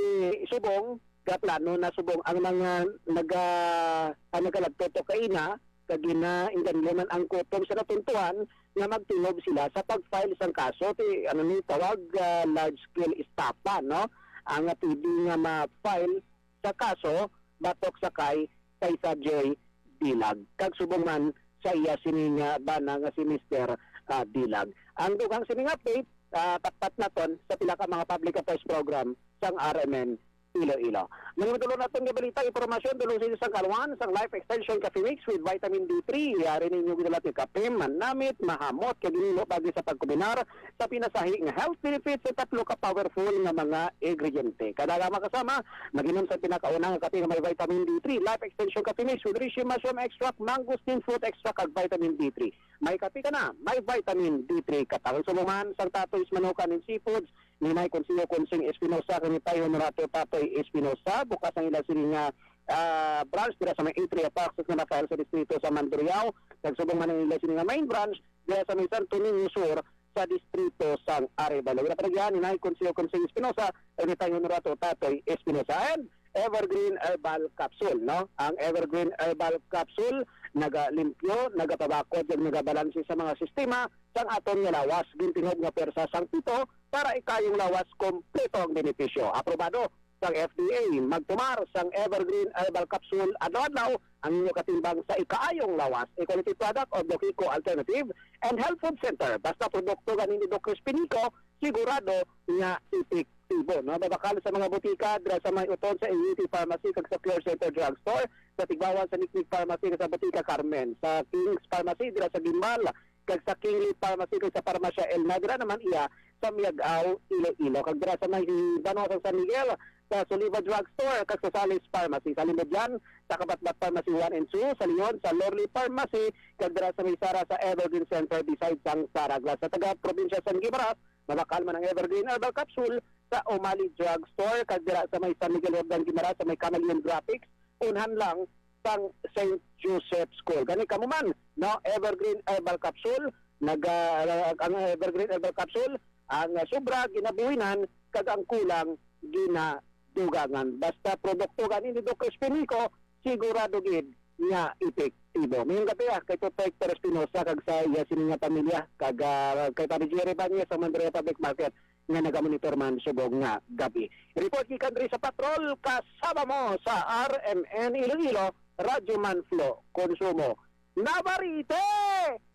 subong, gaplano na subong ang mga naga-, ang nagaladto to kaina, kag ginainganyo man ang kutob sa natuntuhan nga magtingob sila sa pag-file sang kaso, ti, ano ni tawag, ah, large scale estafa, no? Ang pwede nga ma-file sa kaso batok sa kay Zaiza Joy Dilag, kag subong man sa iya sini nga bana nga si Mister, ah, Dilag. Ang dugang sining update, ah, takpat naton sa pila ka mga public affairs program sang R M N Iloilo. Mga madulong naton nga balita, impormasyon, dulong sa inyo sang Kalwan, sang Life Extension Coffee Mix with Vitamin D three. Yari ninyo ginalat nga kape, manamit, mahamot, kag ginilo pagi sa pagkuminar sa pinasahi nga health benefits sa tatlo ka powerful nga mga ingrediente. Kada nga makasama, mag-inom sa pinakauna nga kape nga may vitamin D three, Life Extension Coffee Mix with Reishi Mushroom Extract, Mangosteen Fruit Extract, kag vitamin D three. May kape ka na, may vitamin D three ka. Tawag sa buman sang Tatoy's Manukan and Seafoods, ni Nay Consiyo Consing Espinosa, kag ni Tay Honorato Tatoy Espinosa. Bukas ang ila sini nga, ah, branch dira sa may Atria Park sa San Rafael sa distrito sa Mandurriao. Kag subong man ang ila sini nga main branch dira sa may Santo Niño Sur sa distrito sang Arevalo. Wala pa nagyan ni Nay Consiyo Consing Espinosa, kag ni Tay Honorato Tatoy Espinosa. And Evergreen Herbal Capsule, no? Ang Evergreen Herbal Capsule nagalimpyo, nagapabakod, ug nagabalanse sa mga sistema sang aton nga lawas. Gintingob nga pwersa sang pito para ikayong lawas, kompleto ang benepisyo. Aprobado sang F D A. Magtumar sang Evergreen Herbal Capsule adlaw-adlaw, ang inyo katimbang sa ikaayong lawas. A quality product of Dokico Alternative and Health Food Center. Basta produkto ganin ni Doc Crispinico, sigurado nga epektibo, no? Mabakal sa mga botika dira sa may Uton sa A U T Pharmacy kag sa Clear Center Drugstore, sa Tigbawan sa Niknik Pharmacy kag sa Botika Carmen, sa King's Pharmacy dira sa Guimal, kag sa Kingley Pharmacy kag sa Parmasya El Nagra naman iya sa Miag-ao, Iloilo, kag dira sa may banwa sa San Miguel, sa Soliva Drugstore kag sa Salis Pharmacy, sa Limbudyan, sa Kabatbat Pharmacy one and two, sa Leon, sa Lorly Pharmacy, kag dira sa may Sara sa Evergreen Center beside sang Sara Glass. Sa taga probinsya sang Guimaras, Mabakal man ang Evergreen Herbal Capsule sa Umali Drug Store kag dira sa may San Miguel Jordan Guimaras sa may Camaleon Graphics, unhan lang sang Saint Joseph School. Gani kamo man, no, Evergreen Herbal Capsule, nag, ah, ang Evergreen Herbal Capsule, ang, ah, sobra ginabuhinan kag ang kulang ginadugangan. Basta produkto gani ni Doc Crispinico, sigurado gid nga epektibo. Mayong gabi, ah, kay Tito Hector Espinosa kag sa iya sini nga pamilya, kag, ah, kay Pare Jerry Banyas sa Mandaluyong Public Market nga nagamonitor man subong nga gabi. Report gikan diri sa Patrol, kasama mo sa R M N Iloilo, Radyo Man Flo Consumo. Navarite!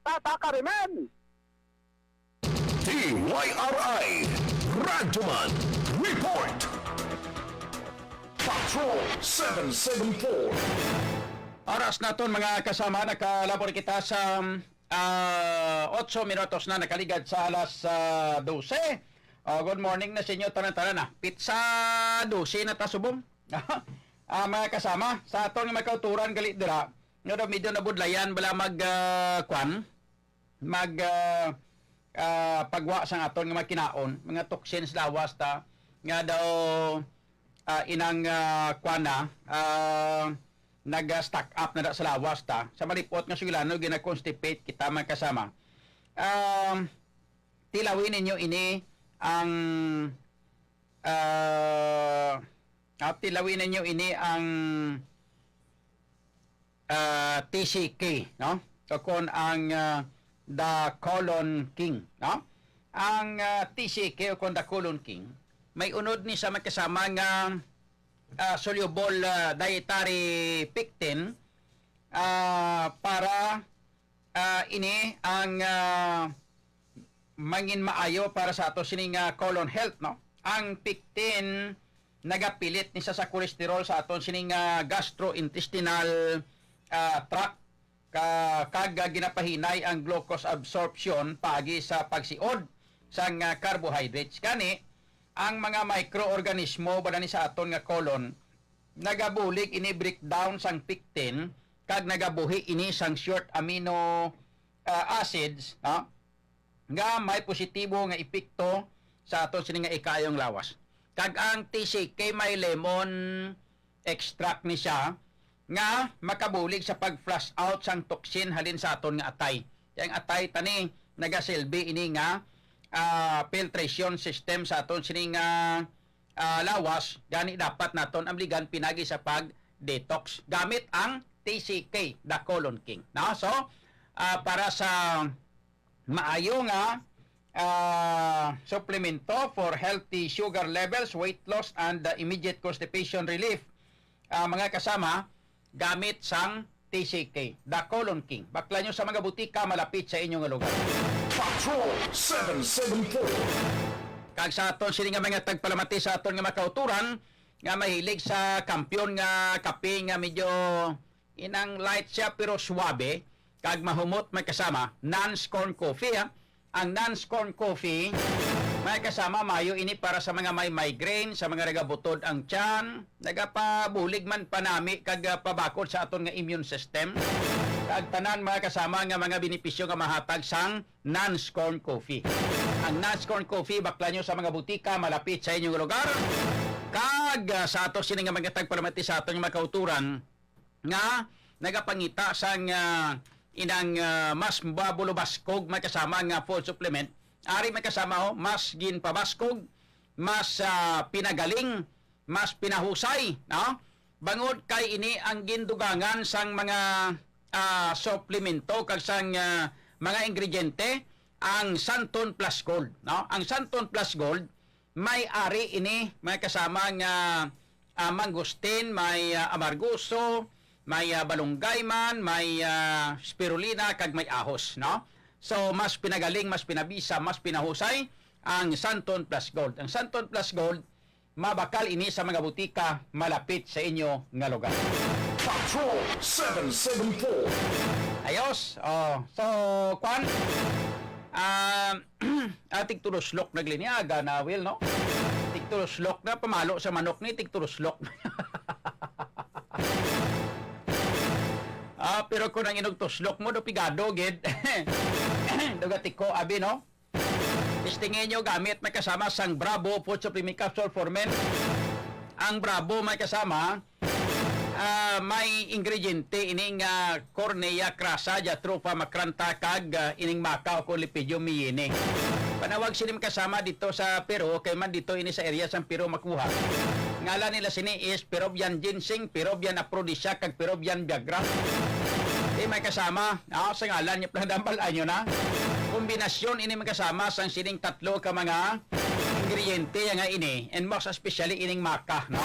Tata Karimen! D Y R I Radyoman Report. Patrol seven seven four. Oras naton, mga kasama, nakalabor kita sa, ah, otso minutos na nakaligad sa alas, ah, dose. Oh, good morning na sa inyo tanan-tanan, ah. Pitsa dose na ta subong. Ah, mga kasama, sa aton nga makauturan gali dira, nga daw medyo nabudlayan bala mag, ah, kwan, mag, ah, ah, pagwa sang aton nga mga kinaon, mga toxins lawas ta, nga daw, ah, inang, ah, kwan na, ah, nag-stack up na da sa lawas ta. Sa malipot nga sugilanon, gina-constipate kita, mga kasama. Um, tilawin ninyo ini ang, ah, ah, tilawin ninyo ini ang, ah, T C K, no? O kon ang, ah, The Colon King, no? Ang, ah, T C K o kon The Colon King, may unod ni sa, mga kasama, nga, ah, soluble, ah, dietary pectin, ah, para, ah, ini ang, ah, mangin maayo para sa ato sini nga colon health, no? Ang pectin nagapilit ni sa, sa cholesterol sa aton sini nga gastrointestinal, ah, tract, ka, kag, ah, ginapahinay ang glucose absorption paagi sa pagsiod sang, ah, carbohydrates. Gani, ang mga microorganismo bala ni sa aton nga colon, nagabulig ini breakdown sang pectin kag nagabuhi ini sang short amino, ah, acids, no? Nga may positibo nga epekto sa aton sini nga ikaayong lawas. Kag ang T C K may lemon extract ni siya nga makabulig sa pag-flush out sang toxin halin sa aton nga atay. Kay ang atay tani nagasilbi ini nga, ah, filtration system sa aton sini nga, ah, lawas, gani dapat naton amligan pinagi sa pag-detox gamit ang T C K, The Colon King. No? So, ah, para sa maayo nga, ah, suplemento for healthy sugar levels, weight loss, and, ah, immediate constipation relief, ah, mga kasama, gamit sang T C K, The Colon King. Bakla nyo sa mga butika malapit sa inyo nga lugar. Patrol seven seven four. Kag sa aton sini nga mga tagpalamati sa aton nga makauturan nga mahilig sa kampiyon nga kape nga medyo inang light siya pero suabe kag mahumot, may kasama, non-scorn coffee, ha. Ang non-scorn coffee, may kasama, mayo ini para sa mga may migraine, sa mga nagabutod ang tiyan, nagapabulig man panami kag, ah, pabakod sa aton nga immune system. Kag tanan, mga kasama, nga mga benepisyo nga mahatag sang non-scorn coffee. Ang non-scorn coffee, bakla nyo sa mga butika malapit sa inyong lugar. Kag, ah, sa ato sini nga mga tagpalamati sa aton nga makauturan, nga nagapangita sang, ah, inang, ah, mas mabulubaskog, may kasama, nga food supplement. Ari, may kasama, oh, mas ginpabaskog, mas, ah, pinagaling, mas pinahusay, no? Bangod kay ini ang gindugangan sang mga, ah, suplemento kag sang, ah, mga ingrediente, ang Santon Plus Gold, no? Ang Santon Plus Gold, may ari ini, may kasama nga, ah, mangustin, may, ah, amargoso, may, ah, balunggay man, may, ah, spirulina, kag may ahos, no? So, mas pinagaling, mas pinabisa, mas pinahusay ang Santon Plus Gold. Ang Santon Plus Gold, mabakal ini sa mga butika malapit sa inyo nga lugar. Patrol seven seven four. Ayos. Oh, so, kwan? Ah, ah, tigtuloslok naglinyaga na, Will, no? Tigtuloslok na, pamalo sa manok ni, tigtuloslok. Ah, pero kung ang inugtuslok mo, do pigado, gid. Dugatiko, abi, no? Testingi nyo gamit, mga kasama, sang Bravo Food Supplement Capsule for Men. Ang Bravo, mga kasama, ah, may ingrediente ini nga Cornea crassa, Jatropha macrantha, kag, ah, ining maca o kon Lepidium meyini. Panawag sini, mga kasama, dito sa Peru, kay man dito ini sa area sang Peru makuha. Ngalan nila sini is Peruvian ginseng, Peruvian aphrodisiac, kag Peruvian Viagra. Di may kasama, ah, sa ngalan niya, pala dampal anyo na. Kombinasyon ini, mga kasama, sang sining tatlo ka mga ingrediente nga ini, and most especially ining maca, no?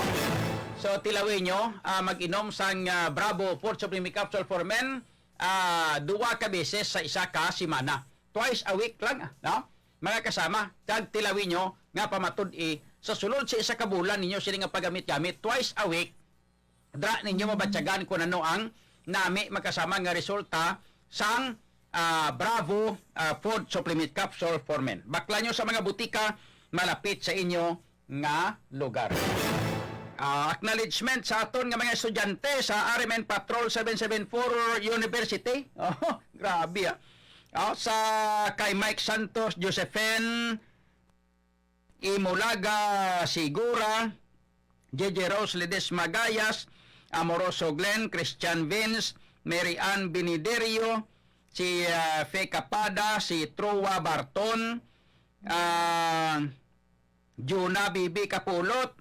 So, tilawin nyo, ah, mag-inom sang, ah, Bravo Food Supplement Capsule for Men, ah, duwa ka beses sa isa ka semana. Twice a week lang, ah, no? Mga kasama, kag tilawin nyo nga pamatud-i, sa sulod sa isa ka bulan ninyo sini nga paggamit-gamit, twice a week, dra ninyo mabatyagan kung ano ang nami, mga kasama, nga resulta sang, ah, Bravo, ah, Food Supplement Capsule for Men. Bakla nyo sa mga butika malapit sa inyo nga lugar. Ah, acknowledgement sa aton nga mga estudyante sa R M N Patrol seven seven four University. Oh, grabe, ah. Oh, sa kay Mike Santos, Josephine Imulaga Sigura, J J Rose Ledesma Gayas, Amoroso Glenn, Christian Vince, Mary Ann Biniderio, si, ah, Fe Capada, si Trua Barton, ah, Juna Bibi Kapulot,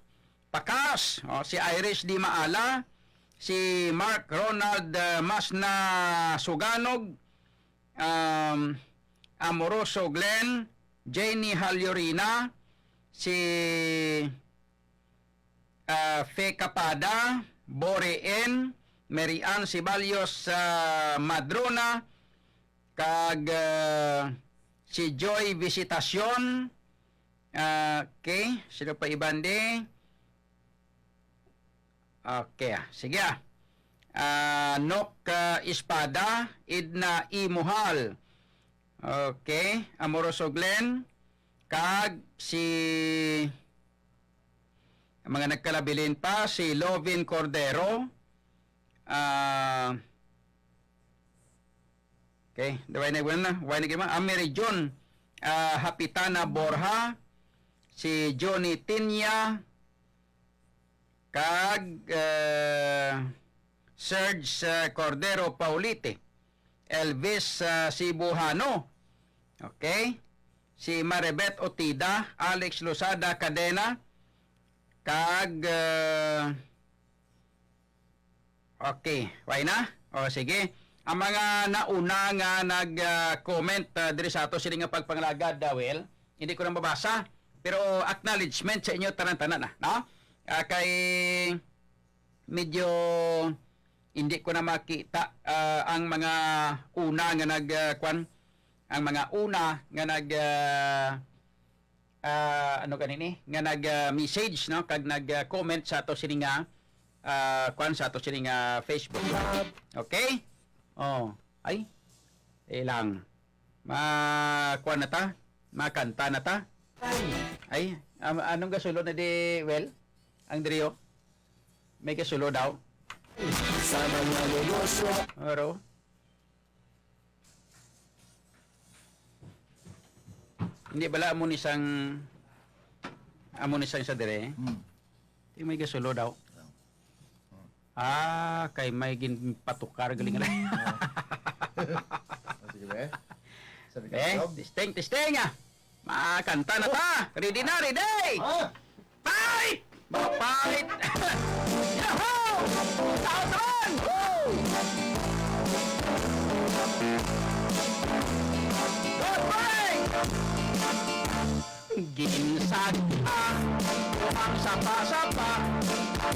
Pakas, oh, si Iris Di Maala, si Mark Ronald, ah, Masna Suganog, um, Amoroso Glenn, Jenny Halyorina, si, ah, Fe Capada, Bore N, Mary Ann Ceballos, ah, Madrona, kag, ah, si Joy Visitacion, ah, okay, sino pa iban di? Okay, ah, sige, ah. Ah, Nok, ah, Espada, Edna Imuhal. Okay, Amoroso Glenn, kag si, ang mga nagkalabilin pa, si Lovin Cordero, ah, okay, wala na, wala na, wala na, ah, Mary June, ah, Hapitana Borja, si Johnny Tinya, kag, ah, Serge, ah, Cordero Paulite, Elvis, ah, Sibujano. Okay? Si Maribeth Otida, Alex Losada Cadena, kag, ah, okay, wala na? O, sige. Ang mga nauna nga nag, ah, comment, ah, diri sa ato sini nga pagpangalagad, ah, well, hindi ko na mabasa, pero acknowledgement sa inyo tanan-tanan na, no? Ah, kay medyo hindi ko na makita, ah, ang mga una nga nag, ah, kwan, ang mga una nga nag, ah, ah, ano kanini, nga nag, ah, message, no, kag nag, ah, comment sa ato sini nga, ah, kwan, sa ato sini nga Facebook. Okay? Oh, ay. Ilang. Ma, kwan na ta? Makanta na ta? Ay, am-, anong gasulod na di, well? Ang drio? May gasulod daw? Sa mga negosyo. Oro. Hindi bala amo ni sang, amo ni sang sa dire? Hmm. Di may gasulod daw. Ah, kay may ginpatukar galing lang. Ah, sige, be. Sabi ka, eh, Rob? Testing, testing, ah. Makanta na ta. Ready na, ready. Ah! Fight! Fight! Yahoo! Taot ron! Woo! Good break! Ginsag-a ang sapa-sapa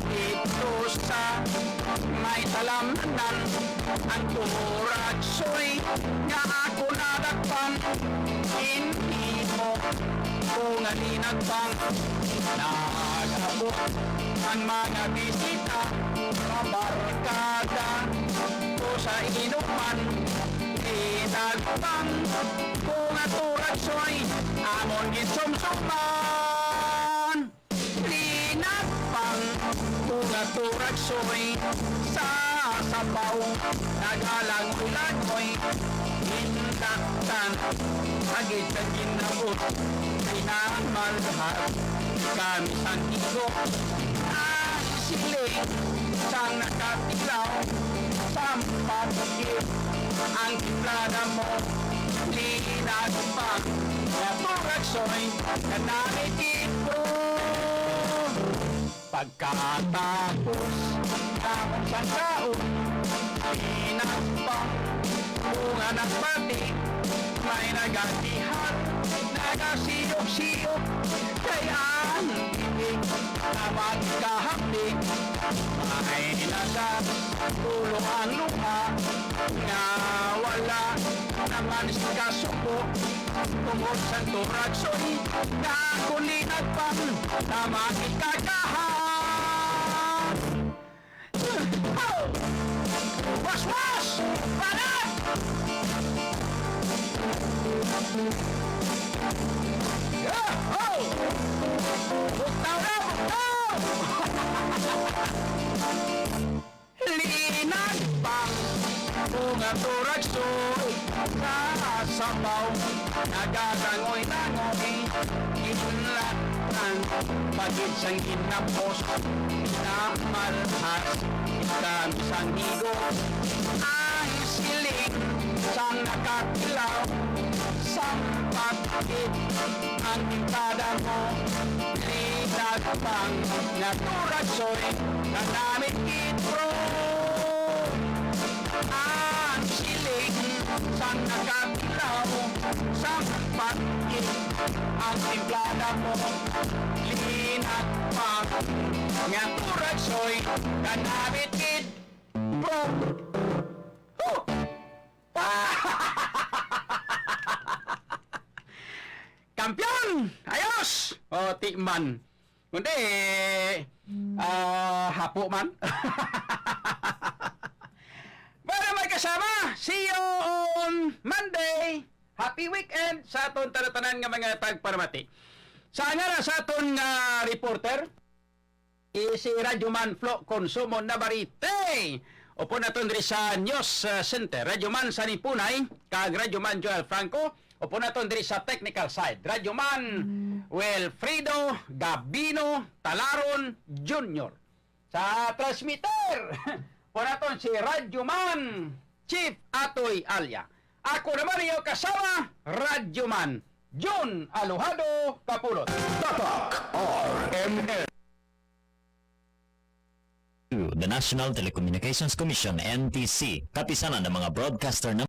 dito sa may talamnan. Ang turagsoy nga ako nadakpan, hindi mo ko nga linagpang. Nag-abot ang mga bisita, mabarkada ko sa inuman. Linagpang ko nga turagsoy, amon ginsumsuman. Linagpang ko nga turagsoy, sa sabaw nagalangoy-langoy. Hinda Tan, agid sa ginabot, ay namalhat kami sang igo. Ang siling sang nakatilaw, sampat gid ang timplada mo. Linagpang na turaksoy, kanami tipo. Pagkatapos namon sang kaon, pinagpang bunga ng bati, may nagatihan, nagasiyok-siyok, kay ang tinig na magkahapdi, may nagatulo ang luha, nga wala naman kasuko. Tungod sang turakson, nga ako linagpang, tama kita kaha. Waswas! Panat! Yahoo! Bugtaw na, bugtaw! Linagpang, bunga turaksoy, sa sabaw, nagalangoy-langoy, ginlatan, pagid sang ginapos, namalhas, itan sang higo, ang siling sang nakatilaw, sampat gid ang pintada mo, linagpang nga turaksoy, kanami gid, bro. Ang siling sang nakatilaw, sampat gid ang timplada mo, linagpang nga turaksoy, kanami gid, bro. Oh! Kampiyon! Ayos! O, ti man. Kundi, ah, hapo man. Pero may kasama, see you on Monday. Happy weekend sa aton tanan-tanan nga mga tagparamati. Sa ngalan sa aton nga reporter, i-, si Radyo Man Flo Consumo Navarrete. Upod naton diri sa News, uh, Center, Radyo Man Sanipunay, kag Radyo Man Joel Franco. Upod naton diri sa technical side, Radyo Man Wilfredo Gabino Talaron Junior. Sa transmitter, upod naton si Radyo Man Chief Atoy Alia. Ako naman inyo kasama, Radyo Man Jun Alojado Kapulot. Tatak R M N. The National Telecommunications Commission, N T C, kapisanan ng mga broadcaster ng